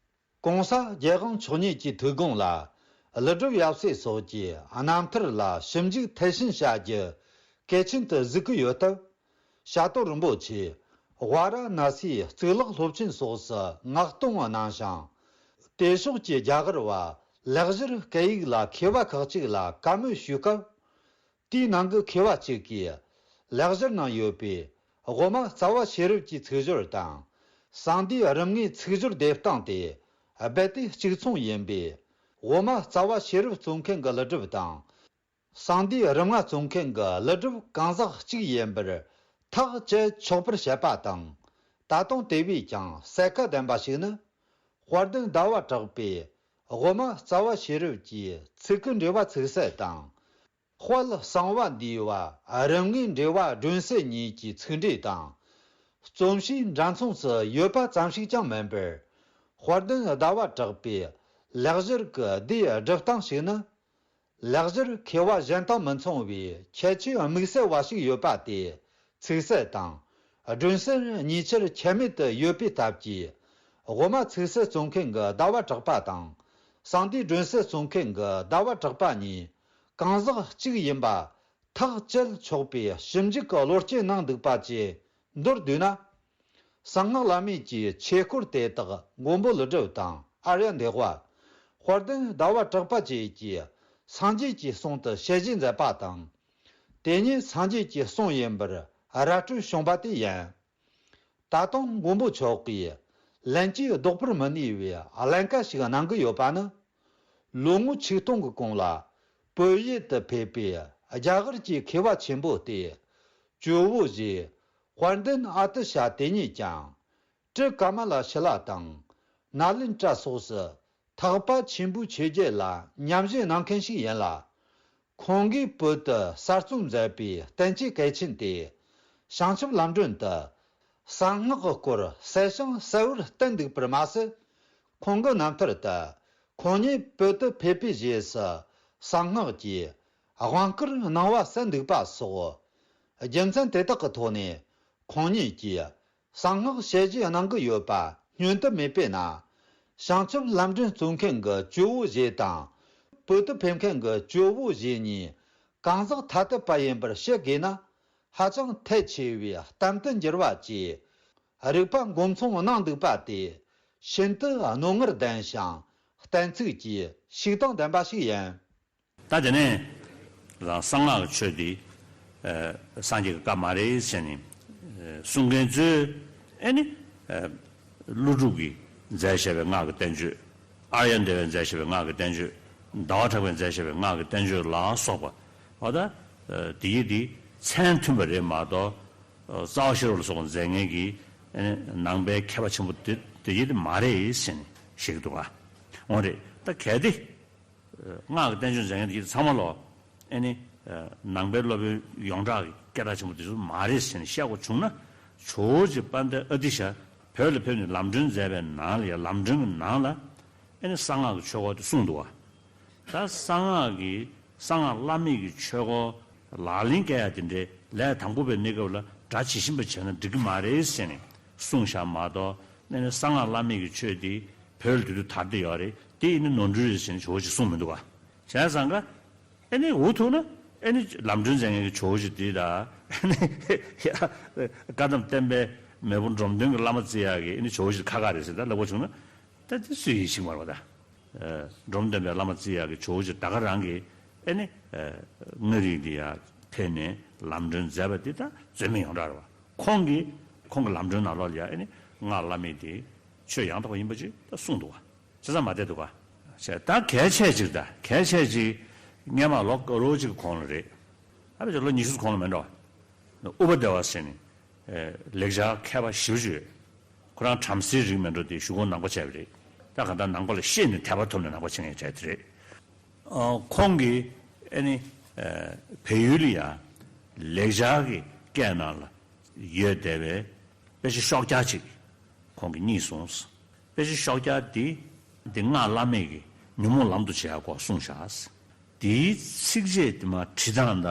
༸གོང་ས་རྒྱལ་དབང་མཆོག་ཉིད་ཀྱི་ཐུགས་དགོངས་ལ་ཀླུ་སྒྲུབ་ཡབ་སྲས་སོགས་ཀྱི་རྣམ་ཐར་ལ་ཞིབ་འཇུག་མཐིལ་ཕྱིན་བྱ་རྒྱུ་གལ་ཆེན་དུ་གཟིགས་ཀྱི་ཡོད་སྟབས། བྱ་དོར་རིན་པོ་ཆེ་ཝཱ་ར་ཎ་སིའི་གཙུག་ལག་སློབ་ཆེན་སོགས་སུ་མངགས་གཏོང་གནང་ཞིང་། དེ་ཕྱོགས་ཀྱི་རྒྱ་གར་བ་ལེགས་སྦྱར་སྐད་ཡིག་ལ་མཁས་པ་ཁག་ཅིག་ལ་བཀའ་མོལ་ཞུས་སྐབས། དེའི་ནང་གི་མཁས་པ་གཅིག་གིས་ལེགས་སྦྱར་ནང་ཡོད་པའི་དབུ་མ་རྩ་བ་ཤེས་རབ་ཀྱི་ཚིག་སྦྱོར་དང་། གསང་བདེའི་རིམ་ལྔའི་ཚིག་སྦྱོར་སྡེབ་སྟངས་དེ་རྦད་དེ་གཅིག་མཚུངས་ཡིན་པས། དབུ་མ་རྩ་བ་ཤེས་རབ་རྩོམ་མཁན་གྱི་ཀླུ་སྒྲུབ་དང་། གསང་བདེའི་རིམ་ལྔ་རྩོམ་མཁན་གྱི་ཀླུ་སྒྲུབ་གང་ཟག་གཅིག་ཡིན་པར་ཐག་བཅད་ཆོག་པར་བཤད་པ་དང་། ད་དུང་དེ་བས་ཀྱང་གསལ་ཁ་ལྡན་པ་ཞིག་ནི། དཔལ་ལྡན་ཟླ་བ་གྲགས་པས་དབུ་མ་རྩ་བ་ཤེས་རབ་ཀྱི་ཚིག་གི་འགྲེལ་པ་ཚིག་གསལ་དང་། དཔལ་གསང་བ་འདུས་པ་རིམ་ལྔའི་འགྲེལ་པ་སྒྲོན་གསལ་གཉིས་ཀྱི་ཚིག་འགྲེལ་དང་། རྩོམ་གཤིས་འདྲ་མཚུངས་སུ་ཡོད་པ་ཙམ་ཞིག་ཀྱང་མིན་པར། དཔལ་ལྡན་ཟླ་བ་གྲགས་པའི་ལེགས་སྦྱར་གྱི་སྡེའི་སྒྲུབ་སྟངས་ཤིག་ནི། ལེགས་སྦྱར་མཁས་པ་གཞན་དང་མི་མཚུངས་པའི་ཁྱད་ཆོས་དམིགས་བསལ་བ་ཞིག་ཡོད་པ་དེ་ཚིག་གསལ་དང་སྒྲོན་གསལ་གཉིས་ཆར་ཁྱད་མེད་དུ་ཡོད་པའི་སྟབས་ཀྱིས། དབུ་མ་ཚིག་གསལ་རྩོམ་མཁན་གྱི་ཟླ་བ་གྲགས་པ་དང་། གསང་བདེའི་སྒྲོན་གསལ་རྩོམ་མཁན་གྱི་ཟླ་བ་གྲགས་པ་གཉིས་གང་ཟག་གཅིག་ཡིན་པ་ཐག་བཅད་ཆོག་པའི་ཞིབ་འཇུག་གི་བློ་སྐྱེད་གནང་འདུག་པ་བཅས་མདོར་བསྡུས་ན། གསང་སྔགས་བླ་མེད་ཀྱི་ཆོས་སྐོར་དེ་དག་མགོན་པོ་ཀླུ་སྒྲུབ་དང་ཨཱརྱ་དེ་ཝ། དཔལ་ལྡན་ཟླ་བ་གྲགས་པ་བཅས་ཀྱིས་སངས་རྒྱས་ཀྱི་གསུང་དུ་ཞལ་བཞེས་མཛད་པ་དང་། དེ་ཉིད་སངས་རྒྱས་ཀྱི་གསུང་ཡིན་པར་ར་སྤྲོད་བྱུང་བ་དེ་ཡིན། ད་དུང་མགོན་པོ་མཆོག་གིས་ལན་གཅིག་ལྡོག་པར་མི་ནུས་པའི་ཀླན་ཀ་ཞིག་གནང་གི་ཡོད་པ་ནི། ལོ་ངོ་ཆིག་སྟོང་གི་གོང་ལ་བོད་ཡུལ་དུ་ཕེབས་པའི་རྒྱ་གར་གྱི་མཁས་པ་ཆེན་པོ་སྟེ། ཇོ་བོ་རྗེ་དཔལ་ལྡན་ཨ་ཏི་ཤ་དེ་ཉིད་ཀྱང་། ཏྲི་ཀ་མ་ལ་ཤི་ལ་དང་ནཱ་ལེནྡྲ་སོགས་སུ་ཐེག་པ་ཆེན་པོའི་ཆོས་བརྒྱུད་ལ་ཉམས་བཞེས་གནང་མཁན་ཞིག་ཡིན་ལ། ཁོང་གིས་བོད་དུ་གསར་རྩོམ་མཛད་པའི་བསྟན་བཅོས་གལ་ཆེན་ཏེ། བྱང་ཆུབ་ལམ་སྒྲོན་དུ་གསང་སྔགས་ཀྱི་སྐོར་གསལ་ཞིང་གསལ་བོར་བསྟན་འདུག་པར་མ་ཟད། ཁོང་གི་རྣམ་ཐར་དུ་ཁོང་ཉིད་བོད་དུ་ཕེབས་པའི་རྗེས་སུ་གསང་སྔགས་ཀྱི་དབང་བསྐུར་གནང་བ་གསལ་འདུག་པ་སོགས། རྒྱུ་མཚན་དེ་དག་གི་ཐོག་ནས་ཁོང་ཉིད་ཀྱིས་གསང་སྔགས་ཞལ་བཞེས་གནང་གི་ཡོད་པ་བསྙོན་དུ་མེད་པས་ན། བྱང་ཆུབ་ལམ་སྒྲོན་རྩོམ་མཁན་གྱི་ཇོ་བོ་རྗེ་དང་། བོད་དུ་ཕེབས་མཁན་གྱི་ཇོ་བོ་རྗེ་གཉིས་ གང་ཟག་ཐ་དད་པ་ཡིན་པར་བཤད་དགོས་ན། ཧ་ཅང་ཐལ་ཆེ་བའི་གཏམ་དུ་འགྱུར་བ་བཅས་རིག་པ་མགོ་མཚུངས་གནང་འདུག་པ་དེ་ཤིན་ཏུ་རྣོ་ངར་ལྡན་ཞིང་གཏན་ཚིགས་ཀྱི་ཤུགས་དང་ལྡན་པ་ཞིག་ཡིན། ད་དེ་ནས་རང་གསང་སྔགས་ཀྱི་ཆོས་འདི་ཨ་སངས་རྒྱས་ཀྱི་བཀའ་མ་རེད་ཟེར་ནས་ཨ་གསུང་མཁན་ཚོས་ཨེ་ནི་ཨ་ཀླུ་སྒྲུབ་ཀྱིས་མཛད་བཞག་པའི་སྔགས་ཀྱི་བསྟན་བཅོས། ཨཱརྱ་དེ་བས་མཛད་བཞག་པའི་སྔགས་ཀྱི་བསྟན་བཅོས། ཟླ་བ་གྲགས་པས་མཛད་བཞག་པའི་སྔགས་ཀྱི་བསྟན་བཅོས་ལ་སོགས་པ་འོ་ད་དེ་ཡི་དེ་མཚན་མཐུན་པ་རེད་མ་གཏོགས། རྩ་བ་ཤེས་རབ་ལ་སོགས་པ་མཛད་མཁན་གྱི་ནང་པའི་མཁས་པ་ཆེན་པོ་དེ་དེ་ཡི་དེ་མ་རེད་ཟེར་ནས་བཤད་ཀྱི་འདུག་ག་འོ་རེད། ད་གལ་ཏེ་སྔགས་ཀྱི་བསྟན་བཅོས་མཛད་མཁན་དེ་ཚང་མ་ལོ། ཨེ་ནི། ནང་པའི་སློབ་དཔོན་ཡོངས་གྲགས་ཀྱི་སྐད་གྲགས་ཆེན་པོ་དེ་ཚོ་མ་རེད་ཟེར་ནས་བཤད་དགོས་བྱུང་ན། ཇོ་བོ་རྗེ་དཔལ་ལྡན་ཨ་ཏི་ཤ་བོད་ལ་ཕེབས་ནས་ལམ་སྒྲོན་མཛད་པའི་ནང་ལ་ཡང་ལམ་སྒྲོན་གྱི་ནང་ལ། ཨེ་ནི་གསང་སྔགས་ཀྱི་ཆོས་སྐོར་དེ་གསུངས་འདུག་བ། ད་གསང་སྔགས་ཀྱི་གསང་སྔགས་བླ་མེད་ཀྱི་ཆོས་སྐོར་ལག་ལེན་བཀལ་ཡ་དེ་འདྲའི་ལས་དང་པོ་པའི་གནས་སྐབས་ལ་སྒྲ་ཇི་བཞིན་པ་བྱས་ན་འགྲིག་གི་མ་རེད་ཟེར་ནས་གསུངས་བཞག་མ་གཏོགས། ཨེ་ནི་གསང་སྔགས་བླ་མེད་ཀྱི་ཆོས་དེ་བོད་ལ་དེ་དུས་དར་བསྡད་ཡོད་རེད། དེ་ཡིན་ན་ནོར་འཁྲུལ་རེད་ཟེར་ནས་ཇོ་བོ་རྗེས་གསུངས་མི་འདུག་ག་བྱས་ཙང་ཀ་ཨེ་ནི་འུ་ཐུག་ན་ཨེ་ནི་ལམ་སྒྲོན་མཛད་མཁན་གྱི་ཇོ་བོ་རྗེ་དེ་དང་ཨེ་ནི་ཡ་བཀའ་གདམས་བསྟན་པའི་མེས་པོ་འབྲོམ་སྟོན་གྱི་བླ་མ་བརྩི་ཡག་གི་ཨེ་ནི་ཇོ་བོ་རྗེ་ཁ་ཁ་རེད་ཟེར་ད་ལབ་དགོས་བྱུང་ན། ད་དེ་སུ་ཡིན་ཤེས་མ་རེད་པ་ད། འབྲོམ་སྟོན་པའི་བླ་མ་བརྩི་ཡག་གི་ཇོ་བོ་རྗེ་ད་ག་རང་གི་ཨེ་ནི་མངའ་རིས་འདི་ཡ་ཐད་ནས་ལམ་སྒྲོན་མཛད་པ་འདི་ད་རྩོད་མེད་ཡོངས་གྲགས་རེད་པ། ཁོང་གིས་ཁོང་གི་ལམ་སྒྲོན་ནང་ལོགས་ལ་ཡ་ཨེ་ནི་སྔགས་བླ་མེད་དེ་ཆོས་ཡང་དག་པ་ཡིན་པ་ཅིག་ད་གསུངས་འདུག་བ། བྱས་ཙང་མ་བསྡད་འདུག་ག་བྱས་ད་གལ་ཆེ་ཅིག་ད་གལ་ཆེ་ཅིག་སྔོན་མ་ལོ་དཀར་པོ་ཅིག་གི་གོང་ལ་རེད། ཨ་ཕ་ཅིག་ལོ་ཉི་ཤུ་གོང་ལ་མེད་འགྲོ། ཨུ་པ་དེ་ཝ་ཟེར་ནས་ལེགས་སྦྱར་མཁས་པ་ཞེ་པོ་ཅིག་ཡོད། ཁོ་རང་བྲམ་ཟེའི་རིགས་མེད་འགྲོ་དེ་གཞུག་གུ་ནང་པ་བྱས་པ་རེད། ད་ག་ད་ནང་པ་ལ་ཤེས་ནས་དད་པ་ཐོབ་ནས་ནང་པ་བྱེད་མཁན་བྱས་དེ་རེད། ཁོང་གིས་ཨེ་ནི་བལ་ཡུལ་ལ་ཡང་ལེགས་སྦྱར་གྱི་སྐད་ནང་ལ་ཡོད་བསྡད་པའི་དཔེ་ཆ་ཤོག་རྒྱག་ཅིག་ཁོང་གིས་རྙེད་སོང་། དཔེ་ཆ་ཤོག་རྒྱག་འདི་འདི་སྔགས་བླ་མེད་ཀྱི་ཉོན་མོངས་ལམ་དུ་བྱེད་ཡག་སྐོར་གསུངས་བཞག་དེའི་ཚིགས་བཅད་དེ་མ་བྲིས་སྟངས་དང་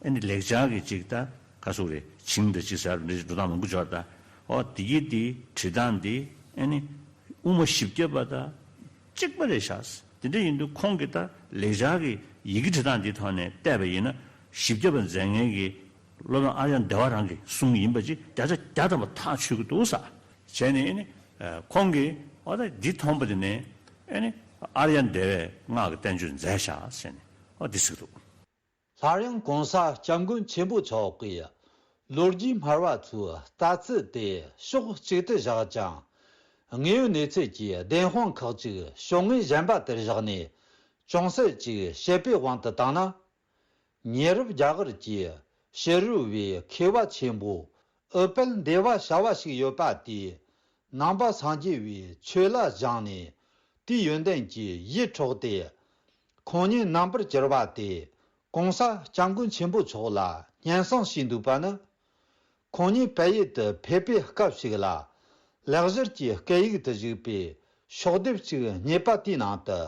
ཨེ་ནི་ལེགས་སྦྱར་གྱི་ཅིག་ད་ག་སུ་རེད་བྱིངས་དང་ཅིག་ཟེར་འདི་འགྲོ་སྟངས་མང་པོ་འབྱོར་ད། ཨོ་དེ་གི་དེ་བྲིས་སྟངས་འདི་ཨེ་ནི་དབུ་མ་བཞི་བརྒྱ་པ་དང་གཅིག་པ་རེད་ཤག་དེ་འདྲ་ཡིན་དུས་ཁོང་གིས་ད་ལེགས་སྦྱར་གྱི་ཡི་གེ་བྲིས་སྟངས་འདི་ཐོག་ནས་བལྟས་པ་ཡིན་ན་བཞི་བརྒྱ་པ་མཛད་མཁན་གྱི་སློབ་དཔོན་ཨཱརྱ་དེ་ཝ་རང་གི་གསུང་ཡིན་པ་ཅིག་བརྒྱ་ཆ་བརྒྱ་ཐམ་པ་ཐག་ཆོད་ཀྱི་འདུག་ས། བྱས་ནས་ཨེ་ནི་ཁོང་གིས་ཨོ་ད་འདི་མཐོང་པ་དེ་ནས་ཨེ་ནི་ཨཱརྱ་དེ་ཝས་སྔགས་ཀྱི་བསྟན་བཅོས་མཛད་ཤག་ཟེར་ནས་ཨོ་འདི་ཟེར་གྱི་འདུག་སླར་ཡང་གོང་ས་སྐྱབས་མགོན་ཆེན་པོ་མཆོག་གིས་ལོ་རྒྱུས་སྨྲ་བ་ཚོའི་ལྟ་ཚུལ་དེ་ཕྱོགས་གཅིག་ཏུ་བཞག་ཅིང་། དངོས་ཡོད་གནས་ཚུལ་གྱི་བདེན་དཔང་ཁག་ཅིག་ཕྱོགས་ངོས་གཞན་པ་དུ་བཞག་ནས་ཅུང་ཟད་ཅིག་དཔྱད་པའི་དབང་དུ་བཏང་ན། ཉེ་རབས་རྒྱ་གར་གྱི་ཕྱི་རོལ་བའི་མཁས་པ་ཆེན་པོ་ཨུཏྤལ་དེ་ཝ་བྱ་བ་ཞིག་ཡོད་པ་དེས་ནང་པ་སངས་རྒྱས་པའི་ཆོས་ལ་སྦྱངས་ནས་དེའི་ཡོན་ཏན་གྱིས་ཡིད་འཕྲོག་སྟེ། ཁོང་ཉིད་ནང་པར་གྱུར་པ་དེ་གོང་ས་སྐྱབས་མགོན་ཆེན་པོ་མཆོག་ལ་སྙན་སེང་ཞུས་འདུག་པ་ནི། ཁོང་ཉིད་བལ་ཡུལ་དུ་ཕེབས་པའི་སྐབས་ཤིག་ལ་ལེགས་སྦྱར་གྱི་སྐད་ཡིག་ཏུ་བཞུགས་པའི་ཤོག་ལྡེབ་ཅིག་རྙེད་པ་དེའི་ནང་དུ་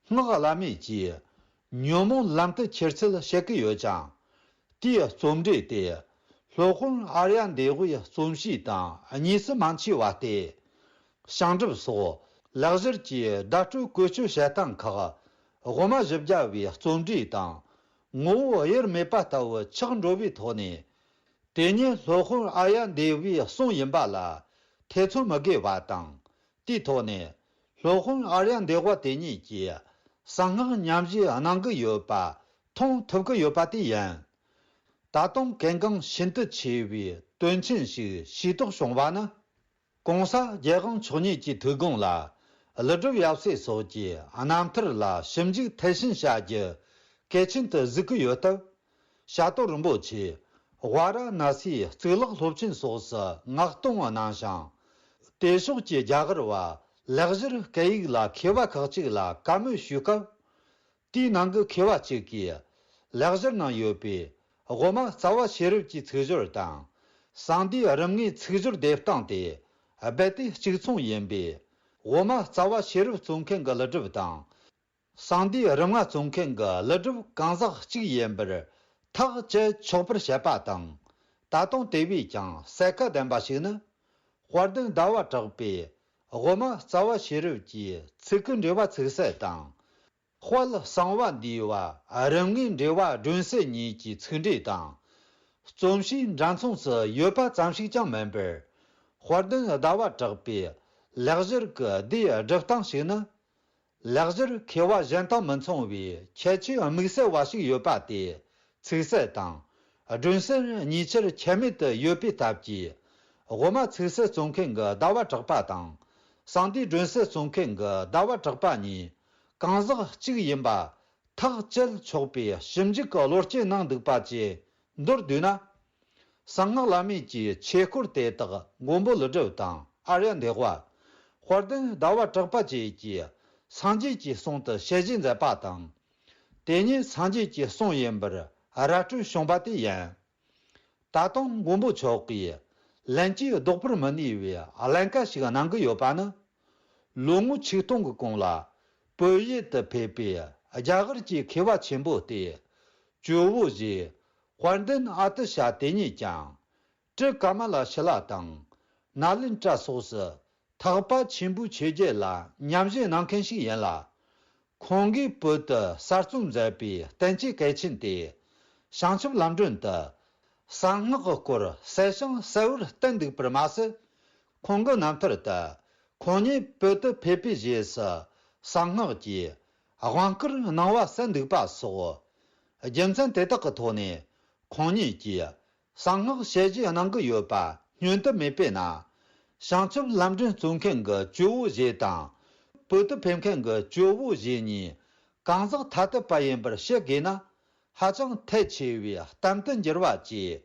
སྔགས་བླ་མེད་ཀྱིས་ཉོན་མོངས་ལམ་དུ་ཁྱེར་ཚུལ་བཤད་ཀྱི་ཡོད་ཅིང་། དེའི་རྩོམ་འབྲས་དེ་སློབ་དཔོན་ཨཱརྱ་དེ་ཝའི་རྩོམ་གཤིས་དང་གཉིས་སུ་མ་མཆིས་པ་སྟེ། ཞིང་སྒྲུབ་སོགས་ལེགས་སྦྱར་གྱི་བརྡ་སྤྲོད་བཀོལ་སྤྱོད་བྱེད་སྟངས་ཁག་དབུ་མ་བཞི་བརྒྱ་པའི་རྩོམ་འབྲས་དང་ངོ་བོ་དབྱེར་མེད་པ་ལྟ་བུ་ཆགས་འགྲོ་བའི་ཐོག་ནས། དེ་ཉིད་སློབ་དཔོན་ཨཱརྱ་དེ་ཝའི་གསུང་ཡིན་པ་ལ་ཐེ་ཚོམ་མི་དགོས་པ་དང་། དེའི་ཐོག་ནས་སློབ་དཔོན་ཨཱརྱ་དེ་ཝ་དེ་ཉིད་ཀྱིས་གསང་སྔགས་ཉམས་བཞེས་གནང་གི་ཡོད་པ་མཐོང་ཐུབ་ཀྱི་ཡོད་པ་དེ་ཡིན། ད་དུང་གལ་འགངས་ཤིན་ཏུ་ཆེ་བའི་དོན་ཆེན་ཞིག་ཤེས་རྟོགས་བྱུང་བ་ནི། གོང་ས་རྒྱལ་དབང་མཆོག་ཉིད་ཀྱི་ཐུགས་དགོངས་ལ་ཀླུ་སྒྲུབ་ཡབ་སྲས་སོགས་ཀྱི་རྣམ་ཐར་ལ་ཞིབ་འཇུག་མཐིལ་ཕྱིན་བྱ་རྒྱུ་གལ་ཆེན་དུ་གཟིགས་ཀྱི་ཡོད་སྟབས། བྱ་དོར་རིན་པོ་ཆེ་ཝཱ་ར་ཎ་སིའི་གཙུག་ལག་སློབ་ཆེན་སོགས་སུ་མངགས་གཏོང་གནང་ཞིང་། དེ་ཕྱོགས་ཀྱི་རྒྱ་གར་བ་ལེགས་སྦྱར་སྐད་ཡིག་ལ་མཁས་པ་ཁག་ཅིག་ལ་བཀའ་མོལ་ཞུས་སྐབས། དེའི་ནང་གི་མཁས་པ་གཅིག་གིས་ལེགས་སྦྱར་ནང་ཡོད་པའི་དབུ་མ་རྩ་བ་ཤེས་རབ་ཀྱི་ཚིག་སྦྱོར་དང་། གསང་བདེའི་རིམ་ལྔའི་ཚིག་སྦྱོར་སྡེབ་སྟངས་དེ་རྦད་དེ་གཅིག་མཚུངས་ཡིན་པས། དབུ་མ་རྩ་བ་ཤེས་རབ་རྩོམ་མཁན་གྱི་ཀླུ་སྒྲུབ་དང་། གསང་བདེའི་རིམ་ལྔ་རྩོམ་མཁན་གྱི་ཀླུ་སྒྲུབ་གང་ཟག་གཅིག་ཡིན་པར་ཐག་བཅད་ཆོག་པར་བཤད་པ་དང་། ད་དུང་དེ་བས་ཀྱང་གསལ་ཁ་ལྡན་པ་ཞིག་ནི། དཔལ་ལྡན་ཟླ་བ་གྲགས་པས་དབུ་མ་རྩ་བ་ཤེས་རབ་ཀྱི་ཚིག་གི་འགྲེལ་པ་ཚིག་གསལ་དང་། དཔལ་གསང་བ་འདུས་པ་རིམ་ལྔའི་འགྲེལ་པ་སྒྲོན་གསལ་གཉིས་ཀྱི་ཚིག་འགྲེལ་དང་། རྩོམ་གཤིས་འདྲ་མཚུངས་སུ་ཡོད་པ་ཙམ་ཞིག་ཀྱང་མིན་པར། དཔལ་ལྡན་ཟླ་བ་གྲགས་པའི་ལེགས་སྦྱར་གྱི་སྡེའི་སྒྲུབ་སྟངས་ཤིག་ནི། ལེགས་སྦྱར་མཁས་པ་གཞན་དང་མི་མཚུངས་པའི་ཁྱད་ཆོས་དམིགས་བསལ་བ་ཞིག་ཡོད་པ་དེ། ཚིག་གསལ་དང་སྒྲོན་གསལ་གཉིས་ཆར་ཁྱད་མེད་དུ་ཡོད་པའི་སྟབས་ཀྱིས། དབུ་མ་ཚིག་གསལ་རྩོམ་མཁན་གྱི་ཟླ་བ་གྲགས་པ་དང་། གསང་བདེ་སྒྲོན་གསལ་རྩོམ་མཁན་གྱི་ཟླ་བ་གྲགས་པ་གཉིས་གང་ཟག་གཅིག་ཡིན་པ་ཐག་བཅད་ཆོག་པའི་ཞིབ་འཇུག་གི་བློ་སྐྱེད་གནང་འདུག་པ་བཅས་མདོར་བསྡུས་ན། གསང་སྔགས་བླ་མེད་ཀྱི་ཆོས་སྐོར་དེ་དག་མགོན་པོ་ཀླུ་སྒྲུབ་དང་ཨཱརྱ་དེ་ཝ། དཔལ་ལྡན་ཟླ་བ་གྲགས་པ་བཅས་ཀྱིས་སངས་རྒྱས་ཀྱི་གསུང་དུ་ཞལ་བཞེས་མཛད་པ་དང་། དེ་ཉིད་སངས་རྒྱས་ཀྱི་གསུང་ཡིན་པར་ར་སྤྲོད་བྱུང་བ་དེ་ཡིན། ད་དུང་མགོན་པོ་མཆོག་གིས་ལན་གཅིག་ལྡོག་པར་མི་ནུས་པའི་ཀླན་ཀ་ཞིག་གནང་གི་ཡོད་པ་ནི། ལོ་ངོ་ཆིག་སྟོང་གི་གོང་ལ་བོད་ཡུལ་དུ་ཕེབས་པའི་རྒྱ་གར་གྱི་མཁས་པ་ཆེན་པོ་སྟེ། ཇོ་བོ་རྗེ་དཔལ་ལྡན་ཨ་ཏི་ཤ་དེ་ཉིད་ཀྱང་། ཏྲི་ཀ་མ་ལ་ཤི་ལ་དང་ནཱ་ལེནྡྲ་སོགས་སུ་ཐེག་པ་ཆེན་པོའི་ཆོས་བརྒྱུད་ལ་ཉམས་བཞེས་གནང་མཁན་ཞིག་ཡིན་ལ། ཁོང་གིས་བོད་དུ་གསར་རྩོམ་མཛད་པའི་བསྟན་བཅོས་གལ་ཆེན་ཏེ། བྱང་ཆུབ་ལམ་སྒྲོན་དུ་གསང་སྔགས་ཀྱི་སྐོར་གསལ་ཞིང་གསལ་བོར་བསྟན་འདུག་པར་མ་ཟད། ཁོང་གི་རྣམ་ཐར་དུ་ཁོང་ཉིད་བོད་དུ་ཕེབས་པའི་རྗེས་སུ་གསང་སྔགས་ཀྱི་དབང་བསྐུར་གནང་བ་གསལ་འདུག་པ་སོགས། རྒྱུ་མཚན་དེ་དག་གི་ཐོག་ནས་ཁོང་ཉིད་ཀྱིས་གསང་སྔགས་ཞལ་བཞེས་གནང་གི་ཡོད་པ་བསྙོན་དུ་མེད་པས་ན། བྱང་ཆུབ་ལམ་སྒྲོན་རྩོམ་མཁན་གྱི་ཇོ་བོ་རྗེ་དང་། བོད་དུ་ཕེབས་མཁན་གྱི་ཇོ་བོ་རྗེ་གཉིས་གང་ཟག་ཐ་དད་པ་ཡིན་པར་བཤད་དགོས་ན། ཧ་ཅང་ཐལ་ཆེ་བའི་གཏམ་དུ་འགྱུར་བ་བཅས།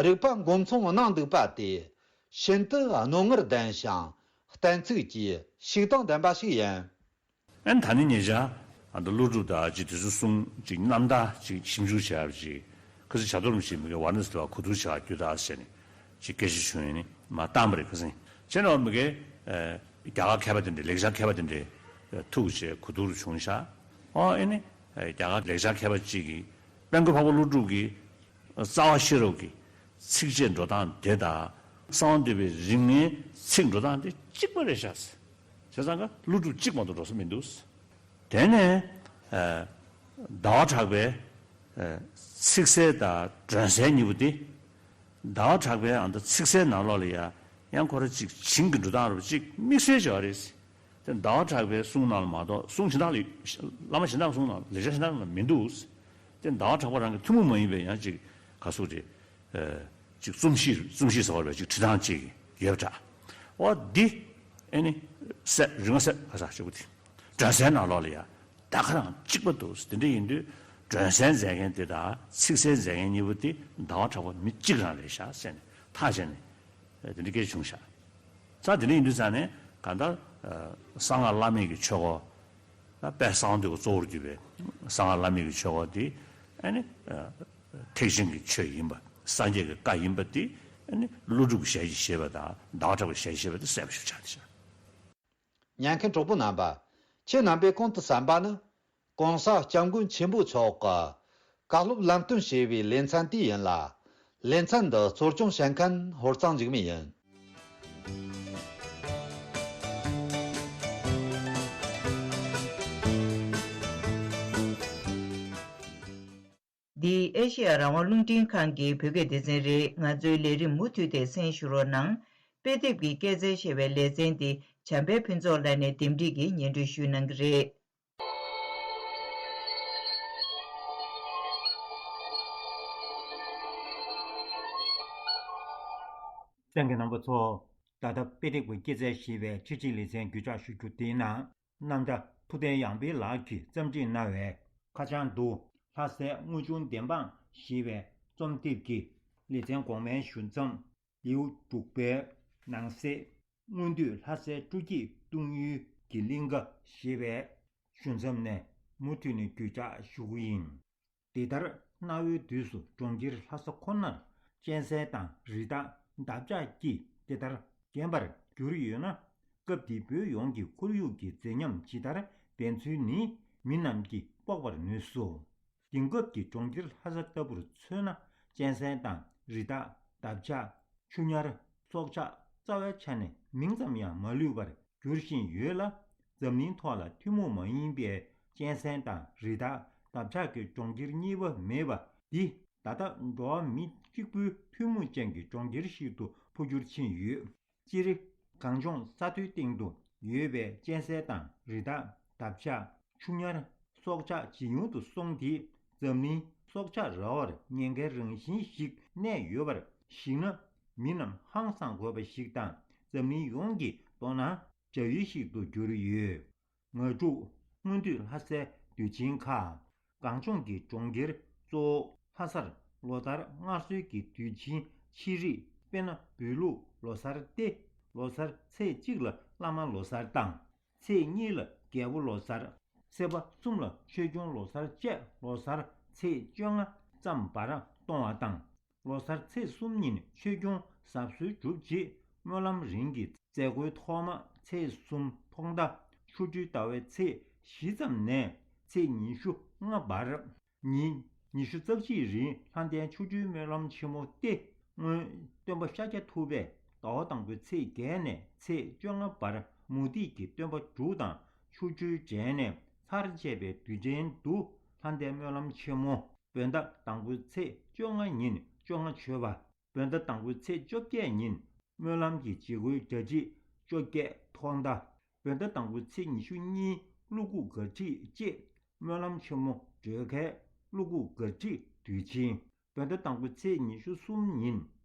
རིགས་པ་མགོ་མཚུངས་གནང་འདུག་པ་དེ་ཤིན་ཏུ་རྣོ་ངར་ལྡན་ཞིང་གཏན་ཚིགས་ཀྱི་ཤུགས་དང་ལྡན་པ་ཞིག་ཡིན། ཨན་ད་ནི་ཉེ་ཆར་ཨ་ད་ཀླུ་སྒྲུབ་དང་ཅིག་དེ་ཚོ་གསུང་ཅིག་རྣམ་ཐར་ཅིག་ཞིབ་འཇུག་བྱས་པ་ཅིག་ཁ་སང་བྱ་དོར་མི་ཞིག་མི་གའི་ཝཱ་ར་ཎ་སི་ལ་གོ་བསྡུར་བྱ་རྒྱུ་དང་ཟེར་ནས་ཅིག་སྐད་ཆ་བྱུང་ཡིན་ནི་མ་བཏང་པ་རེད། ཁ་སང་བྱས་ན་མི་གའི་རྒྱ་གར་མཁས་པ་དེ་འདྲའི་ལེགས་སྦྱར་མཁས་པ་དེ་འདྲའི་ཐུག་བྱས་གོ་བསྡུར་བྱུང་ཤག་ཨོ་ཨེ་ནི་རྒྱ་གར་ལེགས་སྦྱར་མཁས་པ་ཅིག་གིས་དཔལ་མགོན་འཕགས་པ་ཀླུ་སྒྲུབ་ཀྱི་རྩ་བ་ཤེས་རབ་ཀྱི་ཚིགས་བཅད་འགྲོ་སྟངས་དེ་དང་གསང་བ་འདུས་པའི་རིམ་ལྔའི་ཚིག་འགྲོ་སྟངས་དེ་གཅིག་པ་རེད་ཤག་བྱས་ཙང་ཀ་ཀླུ་སྒྲུབ་གཅིག་མ་གཏོགས་འགྲོ་ས་མི་འདུག་དེ་ནས་ཟླ་བ་གྲགས་པའི་ཚིག་གསལ་དང་སྒྲོན་གསལ་གཉིས་པོ་དེ། ཟླ་བ་གྲགས་པའི་ཨ་ད་ཚིག་གསལ་ནང་ལོགས་ལ་ཡ་ཡང་ཁོ་ར་ཅིག་བྱིངས་ཀྱི་འགྲོ་སྟངས་རུ་ཅིག་དམིགས་བསལ་བྱས་པ་རེད། དེ་ཟླ་བ་གྲགས་པའི་གསུང་ནང་ལ་མ་གཏོགས་གསུང་གཞན་དག་ལ་བླ་མ་གཞན་དག་གི་གསུང་ནང་ལ་ལེགས་སྦྱར་གཞན་དག་ལ་མི་འདུག་དེ་ཟླ་བ་གྲགས་པ་རང་གི་ཐུན་མོང་མ་ཡིན་པའི་ཡང་ཅིག་ག་ཟུག་རེད། ཅིག་རྩོམ་གཤིས་རྩོམ་གཤིས་ཟེར་བ་རེད་ཅིག་བྲིས་སྟངས་ཅིག་ཡོད་པ་འདྲ། འོ་འདི་ཨེ་ནི་གསལ་རིག་མ་གསལ་ག་ས་ཅིག་པོ་དེ་སྒྲོན་གསལ་ནང་ལོགས་ལ་ཡ་ད་ག་རང་གཅིག་པ་འདུག་དེ་འདྲ་ཡིན་དུས་སྒྲོན་གསལ་མཛད་མཁན་དེ་དང་ཚིག་གསལ་མཛད་མཁན་གཉིས་པོ་དེ་ཟླ་བ་གྲགས་པ་མི་གཅིག་རང་རེད་ཤག་ཟེར་ནས་ཐག་བཅད་ནས་དེ་འདྲ་སྐད་ཆ་བྱུང་ཤག་ཙང་དེ་འདྲ་ཡིན་དུས་ཙང་ནས་གང་ལྟར་གསང་སྔགས་བླ་མེད་ཀྱི་ཆོས་སྐོར་དཔལ་གསང་བ་འདུས་ཀྱི་གཙོ་བོར་གྱུར་པའི་གསང་སྔགས་བླ་མེད་ཀྱི་ཆོས་སྐོར་དེ་ཨ་ནི་ཐེག་ཆེན་གྱི་ཆོས་ཡིན་པ་སངས་རྒྱས་ཀྱི་བཀའ་ཡིན་པ་དེ་ཨ་ནི་ཀླུ་སྒྲུབ་ཀྱི་ཞལ་གྱིས་བཞེས་པ་དང་ཟླ་བ་གྲགས་པའི་ཞལ་གྱིས་བཞེས་པ་དེ་གསལ་པོ་ཞིག་ཆགས་བསྡད་ཤག་ཉན་མཁན་གྲོགས་པོ་རྣམ་པ། ཁྱེད་རྣམ་པས་གོང་དུ་གསན་པ་ནི། གོང་ས་སྐྱབས་མགོན་ཆེན་པོ་མཆོག་གི་བཀའ་སློབ་ལམ་སྟོན་ཞེས་པའི་ལེ་ཚན་དེ་ཡིན་ལ། ལེ་ཚན་འདི་གཙོ་སྐྱོང་བྱེད་མཁན་ཧོར་གཙང་འཇིགས་མེད་ཡིན། འདི་ཨེ་ཤེ་ཡ་རང་དབང་རླུང་འཕྲིན་ཁང་གི་བོད་སྐད་སྡེ་ཚན་རེད། ང་ཚོའི་ལས་རིམ་མུ་མཐུད་དེ་གསན་ཞུ་རོགས་གནང་། དཔེ་དེབ་ཀྱི་སྐྱེད་ཚལ་ཞེས་པའི་ལེ་ཚན་འདི་བྱམས་པའི་ཕུན་ཚོགས་ལགས་ནས་འདེམས་སྒྲིག་གིས་སྙན་སྒྲོན་ཞུ་གནང་གི་རེད། གསན་མཁན་རྣམ་པ་ཚོ། ད་ལྟ་དཔེ་དེབ་ཀྱི་སྐྱེད་ཚལ་ཞེས་པའི་ཕྱི་དྲིལ་ལེ་ཚན་བརྒྱུད་བསྒྲགས་ཞུ་རྒྱུ་དེའི་ནང་། རྣམ་གྲྭ་ཐུབ་བསྟན་ཡང་འཕེལ་ལགས་ཀྱིས་བརྩམས་བརྩིས་གནང་བའི་ཁ་བྱང་དུ་ལྷ་སའི་དངུལ་ཆུང་བདེན་དཔང་ཞེས་པའི་རྩོམ་དེབ་ཀྱི་ལེ་ཚན་གོང་མའི་ཞུ་མཚམས་ལེའུ་དྲུག་པའི་ནང་གསེས་སྔོན་དུས་ལྷ་སའི་སྤྲོ་སྐྱིད་གཏོང་ཡུལ་གྱི་གླིང་ག་ཞེས་པའི་ཞུ་མཚམས་ནས་མུ་མཐུད་ནས་བརྒྱུད་བསྒྲགས་ཞུ་གི་ཡིན། དེ་ལྟར་གནའ་བོའི་དུས་སུ་གྲོང་ཁྱེར་ལྷ་ས་ཁོ་ནར་གཅན་གཟན་དང་རི་དྭགས་འདབ་ཆགས་ཀྱིས་དེ་ལྟར་བརྒྱན་པར་གྱུར་ཡོད་ན། སྐབས་དེའི་བོད་ཡོངས་ཀྱི་ཁོར་ཡུག་གི་མཛེས་ཉམས་ཇི་ལྟར་ལྡན་ཚུལ་ནི་མི་རྣམས་ཀྱིས་དཔོག་པར་ནུས་སོ། དེང་སྐབས་ཀྱི་གྲོང་ཁྱེར་ལྷ་ས་ལྟ་བུར་མཚོན་ན། གཅན་གཟན་དང་རི་དྭགས། འདབ་ཆགས། ཆུ་ཉ། སྲོག་ཆགས་རྩ་བའི་ཆ་ནས་མིང་ཙམ་ཡང་མ་ལུས་པར་འགྱུར་བཞིན་ཡོད་ལ། འཛམ་གླིང་ཐོག་ལ་ཐུན་མོང་མ་ཡིན་པའི་ གཅན་གཟན་དང་རི་དྭགས་འདབ་ཆགས་ཀྱི་གྲོང་ཁྱེར་གཉིས་པ་མེད་པ་འདི་ད་ལྟ་འགྲོ་བ་མི་གཅིག་པུའི་ཐུན་མོང་ཅན་གྱི་གྲོང་ཁྱེར་ཞིག་ཏུ་འཕོ་འགྱུར་ཕྱིན་ཡོད། སྤྱིར་གངས་ལྗོངས་ས་མཐོའི་སྟེང་དུ་ཡོད་པའི་གཅན་གཟན་དང་རི་དྭགས་འདབ་ཆགས་ཆུ་ཉར་སྲོག་ཆགས་ཇེ་ཉུང་དུ་སོང་སྟེ་འཛམ་གླིང་སྲོག་ཆགས་ར་བར་ཉེན་ཁའི་རང་བཞིན་ཞིག་གནས་ཡོད་པར་གཞིགས་ན། མི་རྣམས་ཧང་སངས་དགོས་པ་ཞིག་དང་འཛམ་གླིང་ཡོངས་ཀྱི་དོ་སྣང་བྱ་ཡུལ་ཞིག་ཏུ་གྱུར་ཡོད། ང་ཕྲུག་སྔོན་དུས་ལྷ་སའི་དུས་ཆེན་ཁག་གངས་ལྗོངས་ཀྱི་གྲོང་ཁྱེར་གཙོ་བོ་ལྷ་སར་ལོ་ལྟར་སྔར་སྲོལ་གྱི་དུས་ཆེན་ཆེ་རིགས་དཔེར་ན་བོད་ལུགས་ལོ་གསར་ཏེ། ལོ་གསར་ཚེས་གཅིག་ལ་བླ་མ་ལོ་གསར་དང་། ཚེས་གཉིས་ལ་རྒྱལ་པོ་ལོ་གསར། ཚེས་པ་གསུམ་ལ་ཆོས་སྐྱོང་ལོ་གསར་བཅས་ལོ་གསར་ཚེས་བཅོ་ལྔ་ཙམ་བར་གཏོང་བ་དང་། ལོ་གསར་ཚེས་གསུམ་ཉིན་ཆོས་སྐྱོང་གཟབ་གསོལ་གྲུབ་རྗེས་སྨོན་ལམ་རིང་གི་མཛད་སྒོའི་ཐོག་མ་ཚེས་གསུམ་ཐོག་མདའ་ཆོ་འཕྲུལ་ཟླ་བའི་ཚེས་བཞི་ཙམ་ནས་ཚེས་ཉི་ཤུ་ལྔ་བར། ཉིན་ཉི་ཤུ་རྩ་གཅིག་རིང་ལྷ་ལྡན་ཆོ་འཕྲུལ་སྨོན་ལམ་ཆེན་མོ་སྟེ། སྔོན་སྟོན་པ་ཤཱཀྱ་ཐུབ་པས་ཟླ་བ་དང་པོའི་ཚེས་བརྒྱད་ནས་ཚེས་བཅོ་ལྔ་བར་མུ་སྟེགས་ཀྱི་སྟོན་པ་དྲུག་དང་ཆོ་འཕྲུལ་འགྲན་ནས་ཚར་བཅད་པའི་དུས་ཆེན་དུ་ལྷ་ལྡན་སྨོན་ལམ་ཆེན་མོ། བོད་ཟླ་དང་པོའི་ཚེས་བཅོ་ལྔ་ཉིན་བཅོ་ལྔ་མཆོད་པ། བོད་ཟླ་དང་པོའི་ཚེས་བཅོ་བརྒྱད་ཉིན་སྨོན་ལམ་གྱི་བྱེད་སྒོའི་གྲ་སྒྲིག་བཅོ་བརྒྱད་ཐོག་མདའ། བོད་ཟླ་དང་པོའི་ཚེས་ཉི་ཤུ་གཉིས་ཀླུ་སྒུག་གར་ཁྲིད་ཅེས་སྨོན་ལམ་ཆེན་མོ་སྒྲོལ་དཀའི་ཀླུ་སྒུག་གར་ཁྲིད་དུས་ཆེན། བོད་ཟླ་དང་པོའི་ཚེས་ཉི་ཤུ་གསུམ་ཉིན་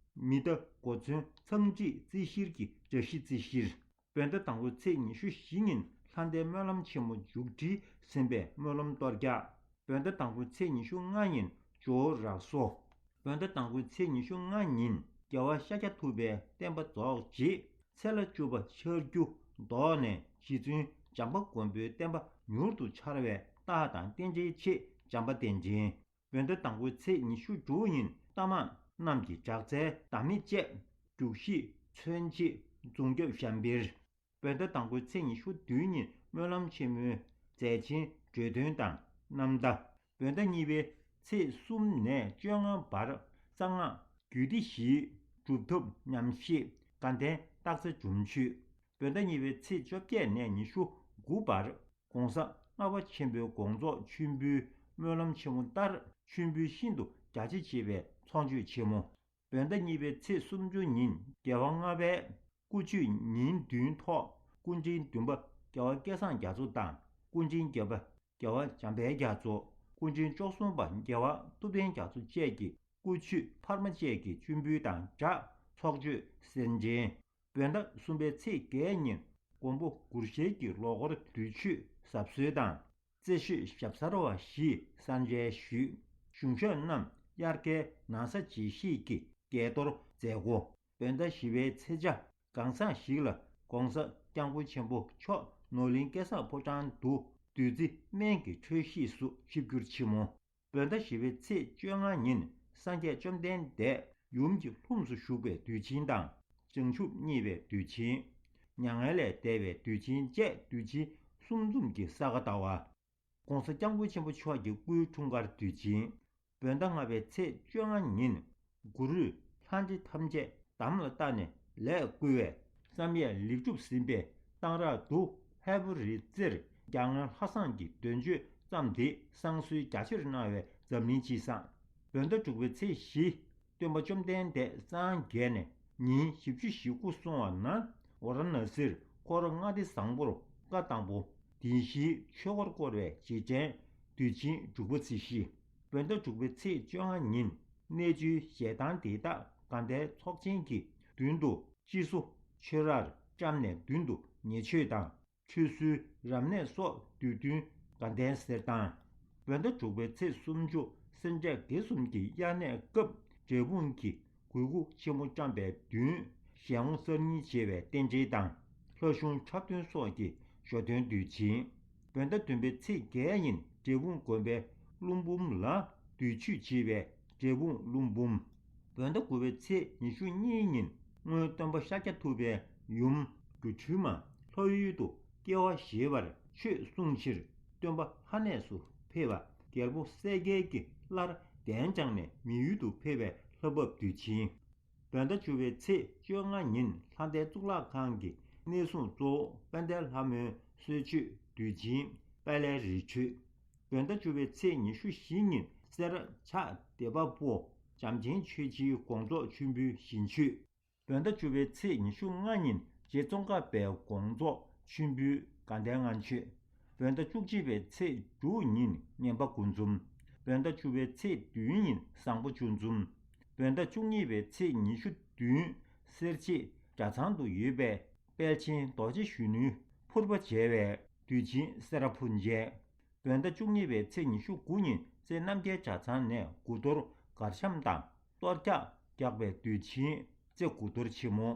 མི་ཟླ་གོ་མཚོན་ཚངས་ཁྲིད་རྩིས་བཤེར་གྱི་བཀྲ་ཤིས་རྩིས་བཤེར། བོད་ཟླ་དང་པོའི་ཚེས་ཉི་ཤུ་བཞི་ཉིན་ལྷ་ལྡན་སྨོན་ལམ་ཆེན་མོ་མཇུག་སྒྲིལ་ཟིན་པའི་སྨོན་ལམ་གཏོར་རྒྱག་བོད་ཟླ་དང་པོའི་ཚེས་ཉི་ཤུ་ལྔ་ཉིན་ཇོ་བོ་རག་སོ། བོད་ཟླ་དང་པོའི་ཚེས་ཉི་ཤུ་ལྔ་ཉིན་རྒྱལ་བ་ཤཱཀྱ་ཐུབ་པའི་བསྟན་པ་རྫོགས་རྗེས་ཚེས་ལ་བཅུ་པ་འཆར་རྒྱུ་ལྡོག་ནས་རྗེ་བཙུན་བྱམས་པ་མགོན་པོའི་བསྟན་པ་མྱུར་དུ་འཆར་བའི་རྟགས་དང་རྟེན་འབྲེལ་ཆེད་བྱམས་པ་གདན་ཅན། བོད་ཟླ་དང་པོའི་ཚེས་ཉི་ཤུ་དྲུག་ཉིན་རྟ་དམག་རྣམས་ཀྱི་དྲག་རྩལ་ཟླ་མེད་བཅས་རྒྱུག་ཤེས་མཚོན་ཆེད་རྫོང་རྒྱབ་ཞབས་འབེལ། བོད་ཟླ་དང་པོའི་ཚེས་ཉི་ཤུ་བདུན་ཉིན་སྨོན་ལམ་ཆེན་མོའི་མཛད་ཆེན་གྲོས་སྟོན་དང་རྣམ་ཐར། བོད་ཟླ་གཉིས་པའི་ཚེས་གསུམ་ནས་བཅོ་ལྔ་བར་གསང་སྔགས་རྒྱུད་སྡེ་བཞིའི་སྒྲུབ་ཐབས་ཉམས་བཞེས་དགའ་ལྡན་སྟག་རྩེ་སྒྲུབ་མཆོད། བོད་ཟླ་གཉིས་པའི་ཚེས་བཅོ་བརྒྱད་ནས་ཉི་ཤུ་དགུ་བར་༸གོང་ས་ལྔ་པ་ཆེན་པོའི་དགོངས་རྫོགས་མཆོད་འབུལ་སྨོན་ལམ་ཆེན་མོ་ལྟར་མཆོད་འབུལ་ཤིན་ཏུ་རྒྱ་ཆེ་ཆེ་བའི་ཚོགས་མཆོད་ཆེན་མོ། བོད་ཟླ་གཉིས་པའི་ཚེས་སུམ་ཅུ་ཉིན་རྒྱལ་བ་ལྔ་པའི་སྐུ་མཆོད་ཉིན་བདུན་ཐོག་སྐུ་ཕྲེང་བདུན་པ་རྒྱལ་བ་སྐལ་བཟང་རྒྱ་མཚོ་དང་སྐུ་ཕྲེང་བརྒྱད་པ་རྒྱལ་བ་འཇམ་དཔལ་རྒྱ་མཚོ། སྐུ་ཕྲེང་བཅུ་གསུམ་པ་རྒྱལ་བ་ཐུབ་བསྟན་རྒྱ་མཚོ་བཅས་ཀྱི་སྐུ་མཆོད་འཕར་མ་བཅས་ཀྱི་མཆོད་འབུལ་དང་སྦྲགས་ཚོགས་མཆོད་གསན་ཅིང་། བོད་ཟླ་གསུམ་པའི་ཚེས་བརྒྱད་ཉིན་མགོན་པོ་གུར་ཤེལ་གྱི་ལོ་འཁོར་དུས་མཆོད་གཟབ་གསོལ་དང་རྩེ་ཤོད་ཞབས་གསར་བ་བཞིས་གསར་མཇལ་ཞུས། གཞུང་ཞབས་རྣམས་དབྱར་ཁའི་ན་བཟའ་བརྗེ་ཤེས་ཀྱི་སྐལ་གཏོར་མཛད་སྒོ། བོད་ཟླ་བཞི་པའི་ཚེས་ཆ་གང་ཟག་ཞིག་ལ་༸གོང་ས་༸སྐྱབས་མགོན་ཆེན་པོ་མཆོག་ནོར་གླིང་སྐལ་བཟང་ཕོ་བྲང་དུ་བདུད་རྩི་སྨན་གྱི་འཕྲོད་བཞེས་སུ་ཆིབས་བསྒྱུར་ཆེན་མོ། བོད་ཟླ་བཞི་པའི་ཚེས་བཅོ་ལྔ་ཉིན་སངས་རྒྱས་བཅོམ་ལྡན་འདས་ཡུམ་གྱི་ལྷུམས་སུ་ཞུགས་པའི་དུས་ཆེན་དང་། བྱང་ཆུབ་བརྙེས་པའི་དུས་ཆེན། མྱ་ངན་ལས་འདས་པའི་དུས་ཆེན་བཅས་དུས་ཆེན་གསུམ་འཛོམས་ཀྱི་ས་ག་ཟླ་བ། ༸གོང་ས་༸སྐྱབས་མགོན་ཆེན་པོ་མཆོག་གི་སྐུའི་འཁྲུངས་སྐར་དུས་ཆེན། བོད་ཟླ་ལྔ་པའི་ཚེས་བཅོ་ལྔ་ཉིན་གུ་རུས་ལྷ་འདྲེ་ཐམས་ཅད་དམ་ལ་བཏགས་ནས་ལས་བསྐུལ་བས་བསམ་ཡས་ལེགས་གྲུབ་ཟིན་པའི་གཏང་རག་ཏུ་ཧས་པོ་རི་རྩེར་རྒྱ་མངའ་ལྷ་བསང་གི་འདོན་ཆོས་བརྩམས་ཏེ་བསང་གསོལ་རྒྱ་ཆེར་གནང་བའི་འཛམ་གླིང་སྤྱི་བསང་། བོད་ཟླ་དྲུག་པའི་ཚེས་བཞི་སྟོན་པ་བཅོམ་ལྡན་འདས་སངས་རྒྱས་ནས་ཉིན་བཞི་བཅུ་ཞེ་དགུ་སོང་བ་ན་ཝཱ་ར་ཎ་སིར་འཁོར་ལྔ་སྡེ་བཟང་པོར་བཀའ་དང་པོ་བདེན་བཞིའི་ཆོས་འཁོར་བསྐོར་བའི་རྗེས་དྲན་དུས་ཆེན་དྲུག་པ་རྩིས་གཞི། བོད་ཟླ་དྲུག་པའི་ཚེས་བཅོ་ལྔ་ཉིན་གནས་ཆུའི་ཞལ་ཐང་དེ་དག་དགའ་ལྡན་ཚོགས་ཆེན་གྱི་མདུན་དུ་སྤྱི་སོ་ཆོས་རར་བཅམས་ནས་མདུན་དུ་ཉེ་མཆོད་དང་། ཆོས་གསོལ་རབ་གནས་སོགས་དུས་སྟོན་དགའ་ལྡན་གསེར་ཐང་། བོད་ཟླ་དྲུག་པའི་ཚེས་སུམ་ཅུ་སེར་འབྲས་དགེ་གསུམ་གྱི་དབྱར་གནས་སྐབས་འབྲས་སྤུངས་ཀྱི་གོས་སྐུ་ཆེན་མོ་བཀྲམ་པའི་མདུན་ཞལ་ངོ་གསར་རྙིང་བྱེད་པའི་རྟེན་འབྲེལ་དང་། ལྷ་གཞུང་འཁྲབ་སྟོན་སོགས་ཀྱི་ཞོ་སྟོན་དུས་ཆེན། བོད་ཟླ་བདུན་པའི་ཚེས་བརྒྱད་ཉིན་འབྲས་སྤུངས་དགོན་པའི་ཀླུ་འབུམ་ལ་དུས་མཆོད་བྱེད་པའི་འབྲས་སྤུངས་ཀླུ་འབུམ། བོད་ཟླ་དགུ་པའི་ཚེས་ཉི་ཤུ་གཉིས་ཉིན་སྔོན་སྟོན་པ་ཤཱཀྱ་ཐུབ་པའི་ཡུམ་སྒྱུ་འཕྲུལ་མ་ལྷ་ཡུལ་དུ་སྐྱེ་བ་བཞེས་པར་ཆོས་གསུང་ཕྱིར་སྟོན་པ་ལྷ་གནས་སུ་ཕེབས་པ། རྒྱལ་པོ་གསལ་རྒྱལ་གྱི་བླར་གདན་དྲངས་ནས་མི་ཡུལ་དུ་ཕེབས་པའི་ལྷ་བབས་དུས་ཆེན། བོད་ཟླ་བཅུ་པའི་ཚེས་བཅོ་ལྔ་ཉིན་ལྷ་ལྡན་གཙུག་ལག་ཁང་གི་གནས་སྲུང་གཙོ་བོ་དཔལ་ལྡན་ལྷ་མོའི་གསོལ་མཆོད་དུས་ཆེན། དཔལ་ལྡན་རི་ཁྲོད། བོད་ཟླ་བཅུ་པའི་ཚེས་ཉི་ཤུ་བཞི་ཉིན་སེ་ར་ཕྱག་སྡེ་པ་པོ་བྱམས་ཆེན་ཆོས་རྗེའི་དགོངས་རྫོགས་མཆོད་འབུལ་བཞེས་མཆོད། བོད་ཟླ་བཅུ་པའི་ཚེས་ཉི་ཤུ་ལྔ་ཉིན་རྗེ་ཙོང་ཁ་པའི་དགོངས་རྫོགས་མཆོད་འབུལ་དགའ་ལྡན་ལྔ་མཆོད། བོད་ཟླ་བཅུ་གཅིག་པའི་ཚེས་དྲུག་ཉིན་ངན་པ་དགུ་འཛོམས། བོད་ཟླ་བཅུ་པའི་ཚེས་བདུན་ཉིན་བཟང་པོ་བཅུ་འཛོམས། བོད་ཟླ་བཅུ་གཉིས་པའི་ཚེས་ཉི་ཤུ་བདུན་སེར་བྱེས་གྲྭ་ཚང་དུ་ཡོད་པའི་དཔལ་ཆེན་རྡོ་རྗེ་གཞོན་ནུའི་ཕུར་པ་མཇལ་བའི་དུས་ཆེན་སེ་ར་ཕུར་མཇལ། བོད་ཟླ་བཅུ་གཉིས་པའི་ཚེས་ཉི་ཤུ་དགུ་ཉིན་རྩེ་རྣམ་རྒྱལ་གྲྭ་ཚང་ནས་དགུ་གཏོར་གར་འཆམ་དང་གཏོར་རྒྱག་རྒྱག་པའི་དུས་ཆེན་རྩེ་དགུ་གཏོར་ཆེན་མོ།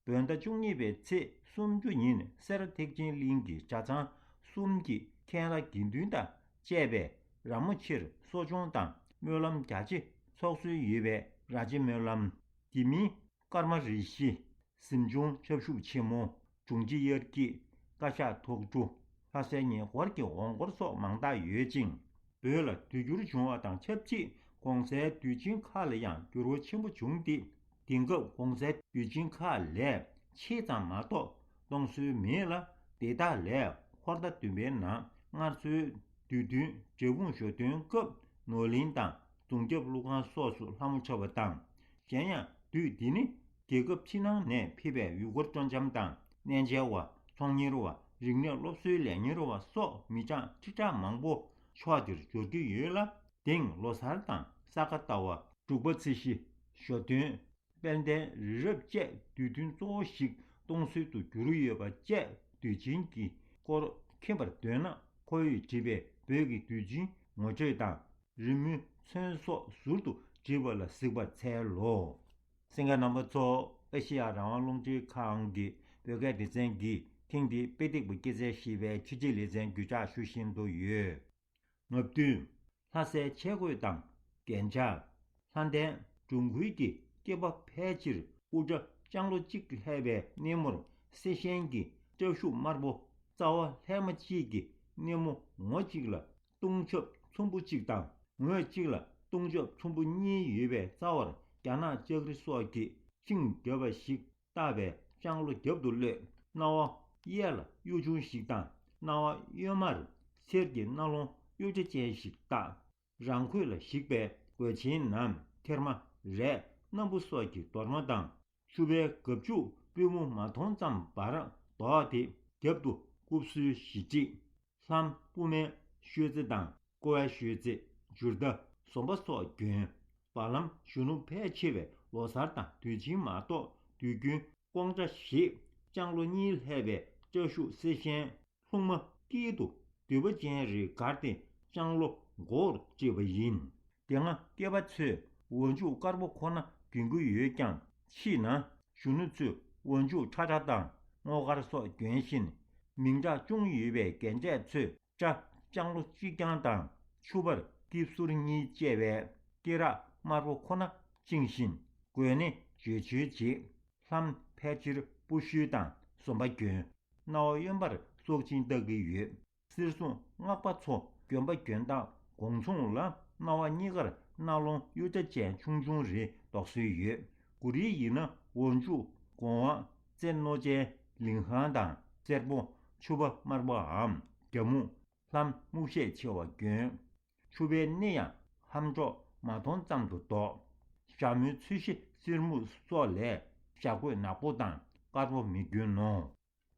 བོད་ཟླ་བཅུ་གཉིས་པའི་ཚེས་སུམ་ཅུ་ཉིན་སེ་ར་ཐེག་ཆེན་གླིང་གི་གྲྭ་ཚང་གསུམ་གྱི་མཁན་བླ་དགེ་འདུན་དང་བཅས་པས་ར་མོ་ཆེར་གསོ་སྦྱོང་དང་སྨོན་ལམ་རྒྱ་ཆེ་ཚོགས་སྲོལ་ཡོད་པའི་ར་རྗེ་སྨོན་ལམ། དེ་མིན་ཀརྨ་རིགས་བཞི། གཟིམ་ཆུང་ཆབ་ཤུགས་ཆེན་མོ། འབྱུང་བཞི་དབྱར་སྐྱིད། བཀའ་ཤག་ཐོག་གྲུ། ལྷ་སའི་ཉེ་འཁོར་གྱི་འོང་སྐོར་སོགས་མང་དག་ཡོད་ཅིང་། བོད་ལ་དུས་འགྱུར་བྱུང་བ་དང་ཆབས་ཅིག་གོང་གསལ་དུས་ཆེན་ཁག་ལ་ཡང་འགྱུར་བ་ཆེན་པོ་བྱུང་སྟེ། དེང་སྐབས་གོང་གསལ་དུས་ཆེན་ཁག་ལས་ཕྱེད་ཙམ་མ་གཏོགས་གཏོང་སྲོལ་མེད་ལ། དེ་དག་ལས་ཧོར་ཟླ་བདུན་པའི་ནང་སྔར་སྲོལ་དུས་སྟོན་འབྲས་སྤུངས་ཞོ་སྟོན་སྐབས་ནོར་གླིང་དང་རྫོང་རྒྱབ་ཀླུ་ཁང་སོགས་སུ་ལྷ་མོ་འཁྲབ་པ་དང་། གཞན་ཡང་དུས་འདི་ནི་རྒྱལ་ཁབ་ཕྱི་ནང་ནས་ཕེབས་པའི་ཡུལ་སྐོར་སྤྲོ་འཆམ་དང་གནས་མཇལ་བ། ཚོང་གཉེར་བ། རིག་གནས་སློབ་གསོའི་ལས་གཉེར་བ་སོགས་མི་གྲངས་ཁྲི་ཕྲག་མང་པོ་ཕྱོགས་འདིར་འབྱོར་གྱི་ཡོད་ལ། དེང་ལོ་གསར་དང་ས་ག་ཟླ་བ། འབྲུག་པ་ཚེས་བཞི། ཞོ་སྟོན། དཔལ་ལྡན་རི་རབ་བཅས་དུས་སྟོན་གཙོ་བོ་ཞིག་གཏོང་སྲོལ་དུ་གྱུར་ཡོད་པ་བཅས་དུས་ཆེན་གྱི་སྐོར་མཁྱེན་པར་འདོད་ན། ཁོ་བོས་བྲིས་པའི་བོད་ཀྱི་དུས་ཆེན་ངོ་སྤྲོད་དང་། རི་མོའི་ཚོན་སོགས་ཟུར་དུ་བྲིས་པ་ལ་གཟིགས་པར་འཚལ་ལོ། གསན་མཁན་རྣམ་པ་ཚོ། ཨེ་ཤེ་ཡ་རང་དབང་རླུང་འཕྲིན་ཁང་གི་བོད་སྐད་སྡེ་ཚན་གྱིས་ཐེངས་འདིའི་དཔེ་སྟེགས་པ་སྐྱེད་ཚལ་ཞེས་པའི་ཕྱི་དྲིལ་ལེ་ཚན་བརྒྱུད་བསྒྲགས་ཞུ་བཞིན་དུ་ཡོད། ངག་རྒྱུན། ལྷ་སའི་ཆས་གོས་དང་རྒྱན་ཆ། ལྷ་ལྡན་འབྲོང་ཁུལ་གྱི་སྐྱེས་པ་ཕལ་ཆེར་དབུ་སྐྲ་ལྕང་ལོ་གཅིག་ལྷག་པའི་སྣེ་མོར་གསེར་ཞེན་གྱི་སྐྲ་གཞུག་དམར་པོ། རྩ་བ་ལྷས་མ་གཅིག་གི་སྣེ་མོ་ངོ་གཅིག་ལ་ལྟུང་ཆབ་ཚོམ་བུ་གཅིག་དང་། ངོས་གཅིག་ལ་ལྟུང་ཆབ་ཚོམ་བུ་གཉིས་ཡོད་པའི་རྩ་བར་རྒྱ་ནག་ལྕགས་རི་སོགས་ཀྱི་ཤིང་བརྒྱབ་པ་ཞིག་བཏགས་པའི་ལྕང་ལོ་རྒྱབ་ཏུ་གློད། རྣ་བ་གཡས་ལ་གཡོ་ཆུང་ཞིག་དང་། རྣ་བ་གཡོན་མར་གསེར་གྱི་རྣ་ལོང་གཡུ་སྐྱ་ཅན་ཞིག་བཏགས། རང་གོས་ལ་བཞེས་པའི་གོས་ཆེན་ནམ་ཐེར་མ། རས་སྣམ་བུ་སོགས་ཀྱི་དོར་མ་དང་། ཕྱུ་པའི་སྒ་ཕྱུགས་པུས་མོ་མ་མཐོང་ཙམ་བར་ལྡོག་སྟེ། རྒྱབ་ཏུ་སྐུ་གསོལ་ཞལ་གཟིགས། ལྷམ་དབུ་མའི་བཤོས་རྩེ་དང་ཀོ་བའི་བཤོས་རྩེ། འཇུར་མདའ། ཟོམ་པ་སོགས་གྱོན། བར་ལམ་གཞོན་ནུ་ཕལ་ཆེ་བས་ལོ་གསར་དང་དུས་ཆེན་མ་གཏོགས་དུས་རྒྱུན་དབང་ཆ་བཞེས། ལྕང་ལོ་གཉིས་ལྷག་པའི་སྐྲ་གཞུག་གསེར་ཞེན་ལྷུང་མ་དཀྱིལ་དུ་མདུད་པ་ཅན་རེ་བསྒར་ཏེ་ལྕང་ལོ་མགོ་བོར་དཀྲིས་པ་ཡིན། དེ་སྔ་སྐྱེས་པ་ཚོས་འོག་འཇུག་དཀར་པོ་ཁོ་ན་གྱོན་གྱི་ཡོད་ཀྱང་། ཕྱིས་ན་གཞོན་ནུ་ཚོས་འོག་འཇུག་ཁྲ་ཁྲ་དང་སྔོ་དཀར་སོགས་གྱོན་བཞིན། མིང་གྲགས་ཅུང་ཡོད་པའི་རྒྱན་ཆས་ཚོས་སྐྲ་ལྕང་ལོ་གཅིག་རྐྱང་དང་། ཕྱུ་པར་སྐེ་ཟུར་གཉིས་བཅས་པའི་སྐེ་རགས་དམར་པོ་ཁོ་ན་བཅིངས་བཞིན། གོས་ནི་བརྗོད་བྱོལ་བྱེད། ལྷམ་ཕལ་ཆེར་སྤུ་ཤུལ་དང་ཟོམ་པ་གྱོན། རྣ་བ་གཡོན་པར་སྲོག་ཆེན་བཏགས་ཀྱི་ཡོད། གསེར་སྲུང་སྔགས་པ་ཚོ་གྱོན་པ་གྱོན་སྟངས་དགོང་མཚུངས་ལ། རྣ་བ་གཉིས་ཀར་རྣ་ལོང་གཡུ་སྐྱ་ཅན་ཆུང་ཆུང་རེ་འདོགས་སྲོལ་ཡོད། གུ་རུའི་ཡིན་ན་འོག་འཇུག་དགོང་བ་རྩེ་རྣོ་ཅན་ལིང་ཧང་དང་སེར་པོ། ཕྱུ་པ་དམར་པོའམ་རྒྱ་སྨུག་ལྷམ་སྨུག་ཤད་ཆེ་བ་གྱོན། ཕྱུ་པའི་སྣེ་ཡང་ལྷམ་སྒྲོག་མ་མཐོང་ཙམ་དུ་འདོགས། ཞྭ་མོའི་ཚོས་གཞི་གསེར་སྨུག་སོགས་ལས་ཞྭ་གོས་ནག་པོ་དང་དཀར་པོ་མི་གྱོན་ནོ།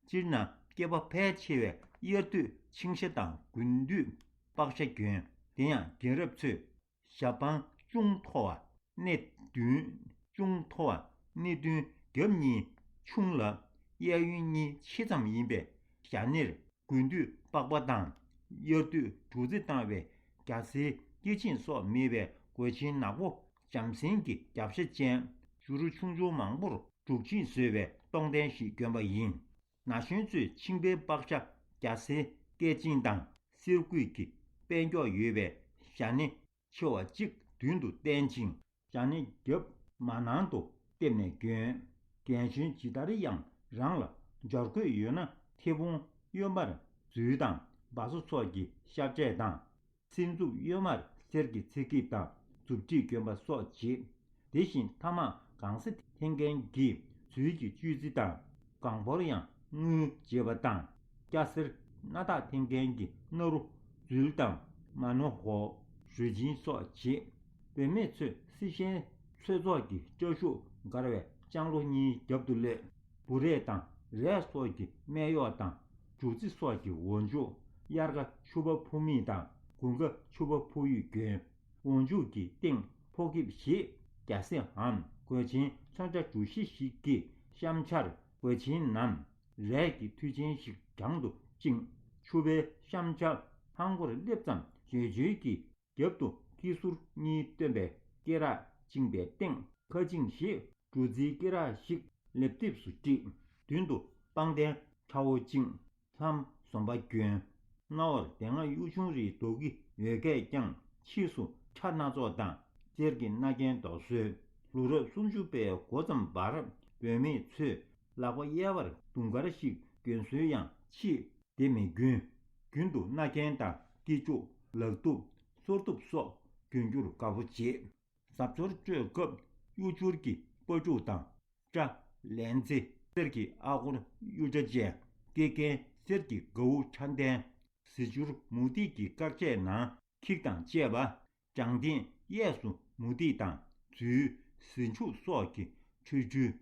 སྤྱིར་ན་སྐྱེས་པ་ཕལ་ཆེ་བས་དབྱར་དུས་ཤིང་ཤ་དང་དགུན་དུས་པགས་ཤ་གྱོན། དེ་ཡང་རྒན་རབས་ཚོས་ཞྭ་པང་ཅུང་མཐོ་བ་སྣེ་བདུན། ཅུང་མཐོ་བ་སྣེ་བདུན་རྒྱབ་གཉིས་ཆུང་ལ་གཡས་གཡོན་གཉིས་ཆེ་ཙམ་ཡིན་པས། ཞྭ་སྣེར་དགུན་དུས་པགས་པ་དང་། དབྱར་དུས་གྲུ་རྩི་བཏང་བའི་རྒྱ་སེར་སྐེ་ཆེན་སོགས་མེད་པའི་གོས་ཆེན་ནག་པོ་བྱམས་སེང་གི་རྒྱབ་ཤ་ཅན། བྱུ་རུ་ཆུང་ཆུང་མང་པོར་སྒྲུག་ཆེན་བཟོས་པའི་སྟོང་ལྡན་ཞིག་གྱོན་པ་ཡིན། ན་གཞོན་ཚོས་ཤིང་པའི་པགས་ཤ་རྒྱ་སེར་སྐེ་ཅན་དང་གསེར་སྐུད་ཀྱི་པད་མགྱོགས་ཡོད་པའི་ཞྭ་སྣེ་ཆེ་བ་གཅིག་མདུན་དུ་བསྟན་ཅིང་། ཞྭ་སྣེ་རྒྱབ་མ་ནང་དུ་བཏེབས་ནས་གྱོན། རྒན་གཞོན་ཇི་ལྟར་ཡང་རང་ལ་འབྱར་གོས་ཡོད་ན་མཐེ་བོང་གཡོན་པར་རྫུས་དང་སྦ་སོ་སོགས་ཀྱི་ཤ་འབྲས་དང་། སེར་མཛུབ་གཡོན་མར་གསེར་གྱི་ཚེ་སྐྱིབས་དང་མཛུབ་དཀྲིས་གྱོན་པ་སོགས་བྱེད། དེ་བཞིན་ཐ་མག་གང་ས་འཐེན་མཁན་གྱིས་རྫུས་ཀྱི་བཅོས་རྩི་དང་། གང་ཕོར་ཡང་དངུལ་འབྱེད་པ་དང་། སྐྱ་སེར་ སྣ་ཐག་འཐེན་མཁན་གྱི་སྣ་རུ་འཛུལ་དང་མ་ནོ་ཧོ། རུས་ཆེན་སོགས་བྱེད། བུད་མེད་ཚོས་སྲི་ཤན་ཚོས་ཚོགས་ཀྱི་སྐྲ་ཤུགས་འགར་བའི་ལྕང་ལོ་གཉིས་རྒྱབ་ཏུ་གློད། བུ་རས་དང་རས་སོགས་ཀྱི་སྨད་གཡོགས་དང་། བྱུག་རྩི་སོགས་ཀྱི་འོ་མཆོག་དབྱར་ཁ་ཕྱུ་པ་ཕུ་མིག་དང་དགུན་ཁ་ཕྱུ་པ་ཕུ་ཡུས་གྱོན། འོ་མཆོག་གི་སྟེང་ཕོ་སྐྱེབས་བཞེས། རྒྱ་སེ་འམ་གོས་ཆེན་ཚོན་ཁྲ་གྲུ་བཞི་ཞིག་གི་གཤམ་ཆར་གོས་ཆེན་ནམ་རས་ཀྱི་མཐུ་ཆེན་ཞིག་བྲང་དུ་བཅིངས། ཕྱུ་པའི་གཤམ་ཆར་ཧང་གོར་སླེབས་ཙམ་བརྗོད་བརྗོད་ཀྱི་རྒྱབ་ཏུ་དཀྱིལ་ཟུར་གཉིས་སྟོན་པའི་སྐེ་རགས་བཅིངས་པའི་སྟེང་ཁ་བཅིངས་ཞེས་གྲུ་རྩིའི་སྐེ་རགས་ཤིག་ལེབ་ལྡེབས་སུ་དཀྲིས། མདུན་དུ་པང་གདན་ཁྲ་བོ་བཅིངས། ལྷམ་ཟོམ་པ་གྱོན། རྣ་བར་དེ་སྔ་གཡུ་ཆུང་རིའི་རྡོ་སྐྱི་ཡོད་སྐད་ཀྱང་ཕྱིས་སུ་ཁྲ་སྣ་ཚོགས་དང་གསེར་གྱི་རྣ་རྒྱན་འདོགས་སྲོལ། ལོ་རབས་སུམ་ཅུ་པའི་འགོ་ཙམ་བར་བུད་མེད་ཚོས་ལག་པ་གཡས་པར་དུང་དཀར་ཞིག་གྱོན་སྲོལ་ཡང་ཕྱིས་དེ་མི་རྒྱུན། རྒྱུན་དུ་རྣ་རྒྱན་དང་སྐེ་ཅུང་། ལག་གདུབ། སོར་གདུབ་སོགས་གྱོན་རྒྱུར་དགའ་པོ་བྱེད། གཟབ་མཆོར་སྤྲོད་སྐབས་གཡུ་བྱུར་གྱི་སྤ་ཕྲུག་དང་སྐྲ། ལན་ཚེ་གསེར་གྱི་ཨ་སྒོར་གཡུ་སྐྲ་ཅན། སྐེ་རྒྱན་གསེར་གྱི་གའུ་ཁྲ་ལྡན། གཟི་བྱུར་མུ་ཏིག་གི་དཀར་ཆས་ནང་འཁྱིག་དང་བཅས་པ། བྱང་སྟེང་གཡས་སུ་མུ་ཏིག་དང་འཛུལ། གཟི་མཆུ་སོགས་ཀྱི་ཁྲུས་ཁྲུས།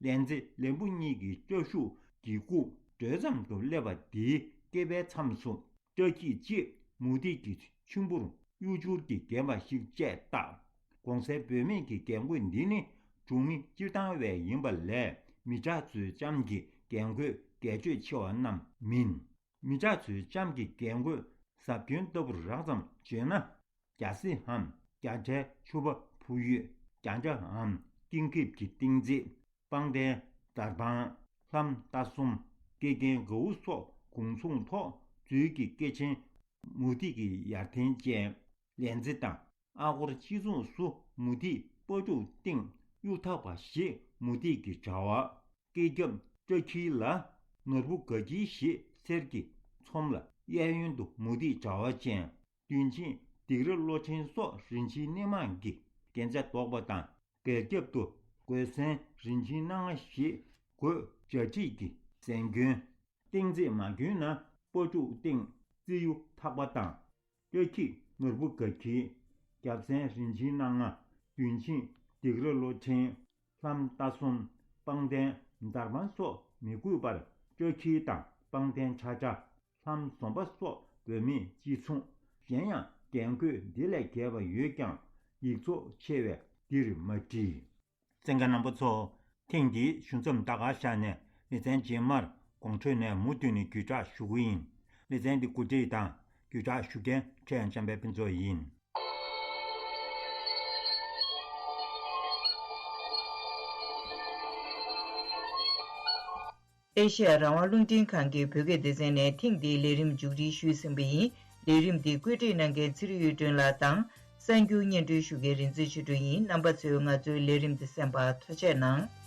ལན་ཚེ་ལན་བུ་གཉིས་ཀྱི་སྐྲ་ཤུགས་ཀྱི་སྐུ་སྒྲོལ་ཙམ་དུ་སླེབས་པ་འདིའི་སྐེད་པའི་མཚམས་སུ་སྐྲ་འཁྱིག་གཅིག་མུ་ཏིག་གི་ཆུན་པོར་གཡུ་བྱུར་གྱིས་བརྒྱན་པ་ཞིག་བཅས་བཏགས། གོང་གསལ་བུད་མེད་ཀྱི་རྒྱན་གོས་འདི་ནི་འབྱུང་མི་སྤྱིར་བཏང་བས་ཡིན་པ་ལས་མི་དྲག་ཚོའི་ལྕམ་གྱི་རྒྱན་གོས་སྒེར་གཅོད་ཆེ་བ་རྣམས་མིན། མི་དྲག་ཚོའི་ལྕམ་གྱི་རྒྱན་གོས་གཟབ་གྱོན་ལྟ་བུར་རགས་ཙམ་བརྗོད་ན། རྒྱ་སེ་འམ་རྒྱ་གྲལ་ཕྱུ་པ་ཕུ་ཡུས། རྒྱ་འདྲ་འམ་ཀིང་ཁེབས་ཀྱི་ཏིང་རྩེ། པང་གདན། དར་དཔང་། ལྷམ་རྟ་གསུམ། སྐེ་རྒྱན་གའུ་སོགས་གུང་མཚུངས་ཐོག་འཛུལ་གྱི་སྐེ་ཆེན་མུ་ཏིག་གི་ཡར་འཐེན་ཅན། ལན་ཚེ་དང་ཨ་སྒོར་སྤྱི་མཚུངས་སུ་མུ་ཏིག་སྤ་ཕྲུག་སྟེང་གཡུ་ཐག་པ་ཞེས་མུ་ཏིག་གི་དྲ་བ། སྐེ་རྒྱབ་སྐྲ་འཁྱིལ་ལ་ནོར་བུ་དགའ་འཁྱིལ་ཞེས་གསེར་གྱི་ཚོམ་ལ་གཡས་གཡོན་དུ་མུ་ཏིག་དྲ་བ་ཅན། མདུན་ཆེན་སྡིག་ར་གློ་ཕྲེང་སོགས་རིན་ཆེན་སྣེ་མང་གི་རྒྱན་ཆ་འདོགས་པ་དང་། སྒལ་རྒྱབ་ཏུ་གོས་གཟན་རིན་ཆེན་སྣ་ལྔ་ཞེས་གོས་འཇའ་བྲིས་ཀྱི་གཟན་གྱོན། སྟེང་རྩེ་མ་གྱོན་ན་སྤ་ཕྲུག་སྟེང་རྩི་གཡུ་ཐག་པ་དང་། སྐྲ་འཁྱིག་ནོར་བུ་དགའ་འཁྱིལ། རྒྱབ་གཟན་རིན་ཆེན་སྣ་ལྔ། མདུན་ཆེན་སྡིག་ར་གློ་ཕྲེང་། ལྷམ་རྟ་གསུམ། པང་གདན། དར་དཔང་སོགས་མི་དགོས་པར་སྐྲ་འཁྱིལ་དང་པང་གདན་ཁྲ་ཁྲ། ལྷམ་ཟོམ་པ་སོགས་བུད་མེད་གཅིག་མཚུངས། གཞན་ཡང་རྒྱན་གོས་འདི་ལས་རྒྱས་པ་ཡོད་ཀྱང་ཡིག་ཚོགས་ཆེ་བས་འདིར་མ་བྲིས། གསན་མཁན་རྣམ་པ་ཚོ། ཐེངས་འདིའི་ཞུ་མཚམས་ད་ག་བཞག་ནས་ལེ་ཚན་རྗེས་མར་དགོང་དྲོ་ནས་མུ་མཐུད་ནས་བརྒྱུད་བསྒྲགས་ཞུ་གི་ཡིན། ལེ་ཚན་འདི་གོ་སྒྲིག་དང་བརྒྱུད་བསྒྲགས་ཞུ་མཁན་ཁྲེན་ཡང་འཆམ་པའི་ཕུན་ཚོགས་ཡིན། ཨེ་ཤེ་ཡ་རང་དབང་རླུང་འཕྲིན་ཁང་གི་བོད་སྐད་སྡེ་ཚན་ནས་ཐེངས་འདིའི་ལས་རིམ་མཇུག་སྒྲིལ་ཞུས་ཟིན་པ་ཡིན། ལས་རིམ་འདི་བཀོད་སྒྲིག་གནང་མཁན་ཚེ་རིང་གཡུ་སྒྲོན་ལགས་དང་གསར་འགྱུར་སྙན་སྒྲོན་ཞུ་མཁན་རིག་འཛིན་ཆོས་སྒྲོན་ཡིན། རྣམ་པ་ཚོས་ང་ཚོའི་ལས་རིམ་འདི་གསན་པར་ཐུགས་རྗེ་གནང་།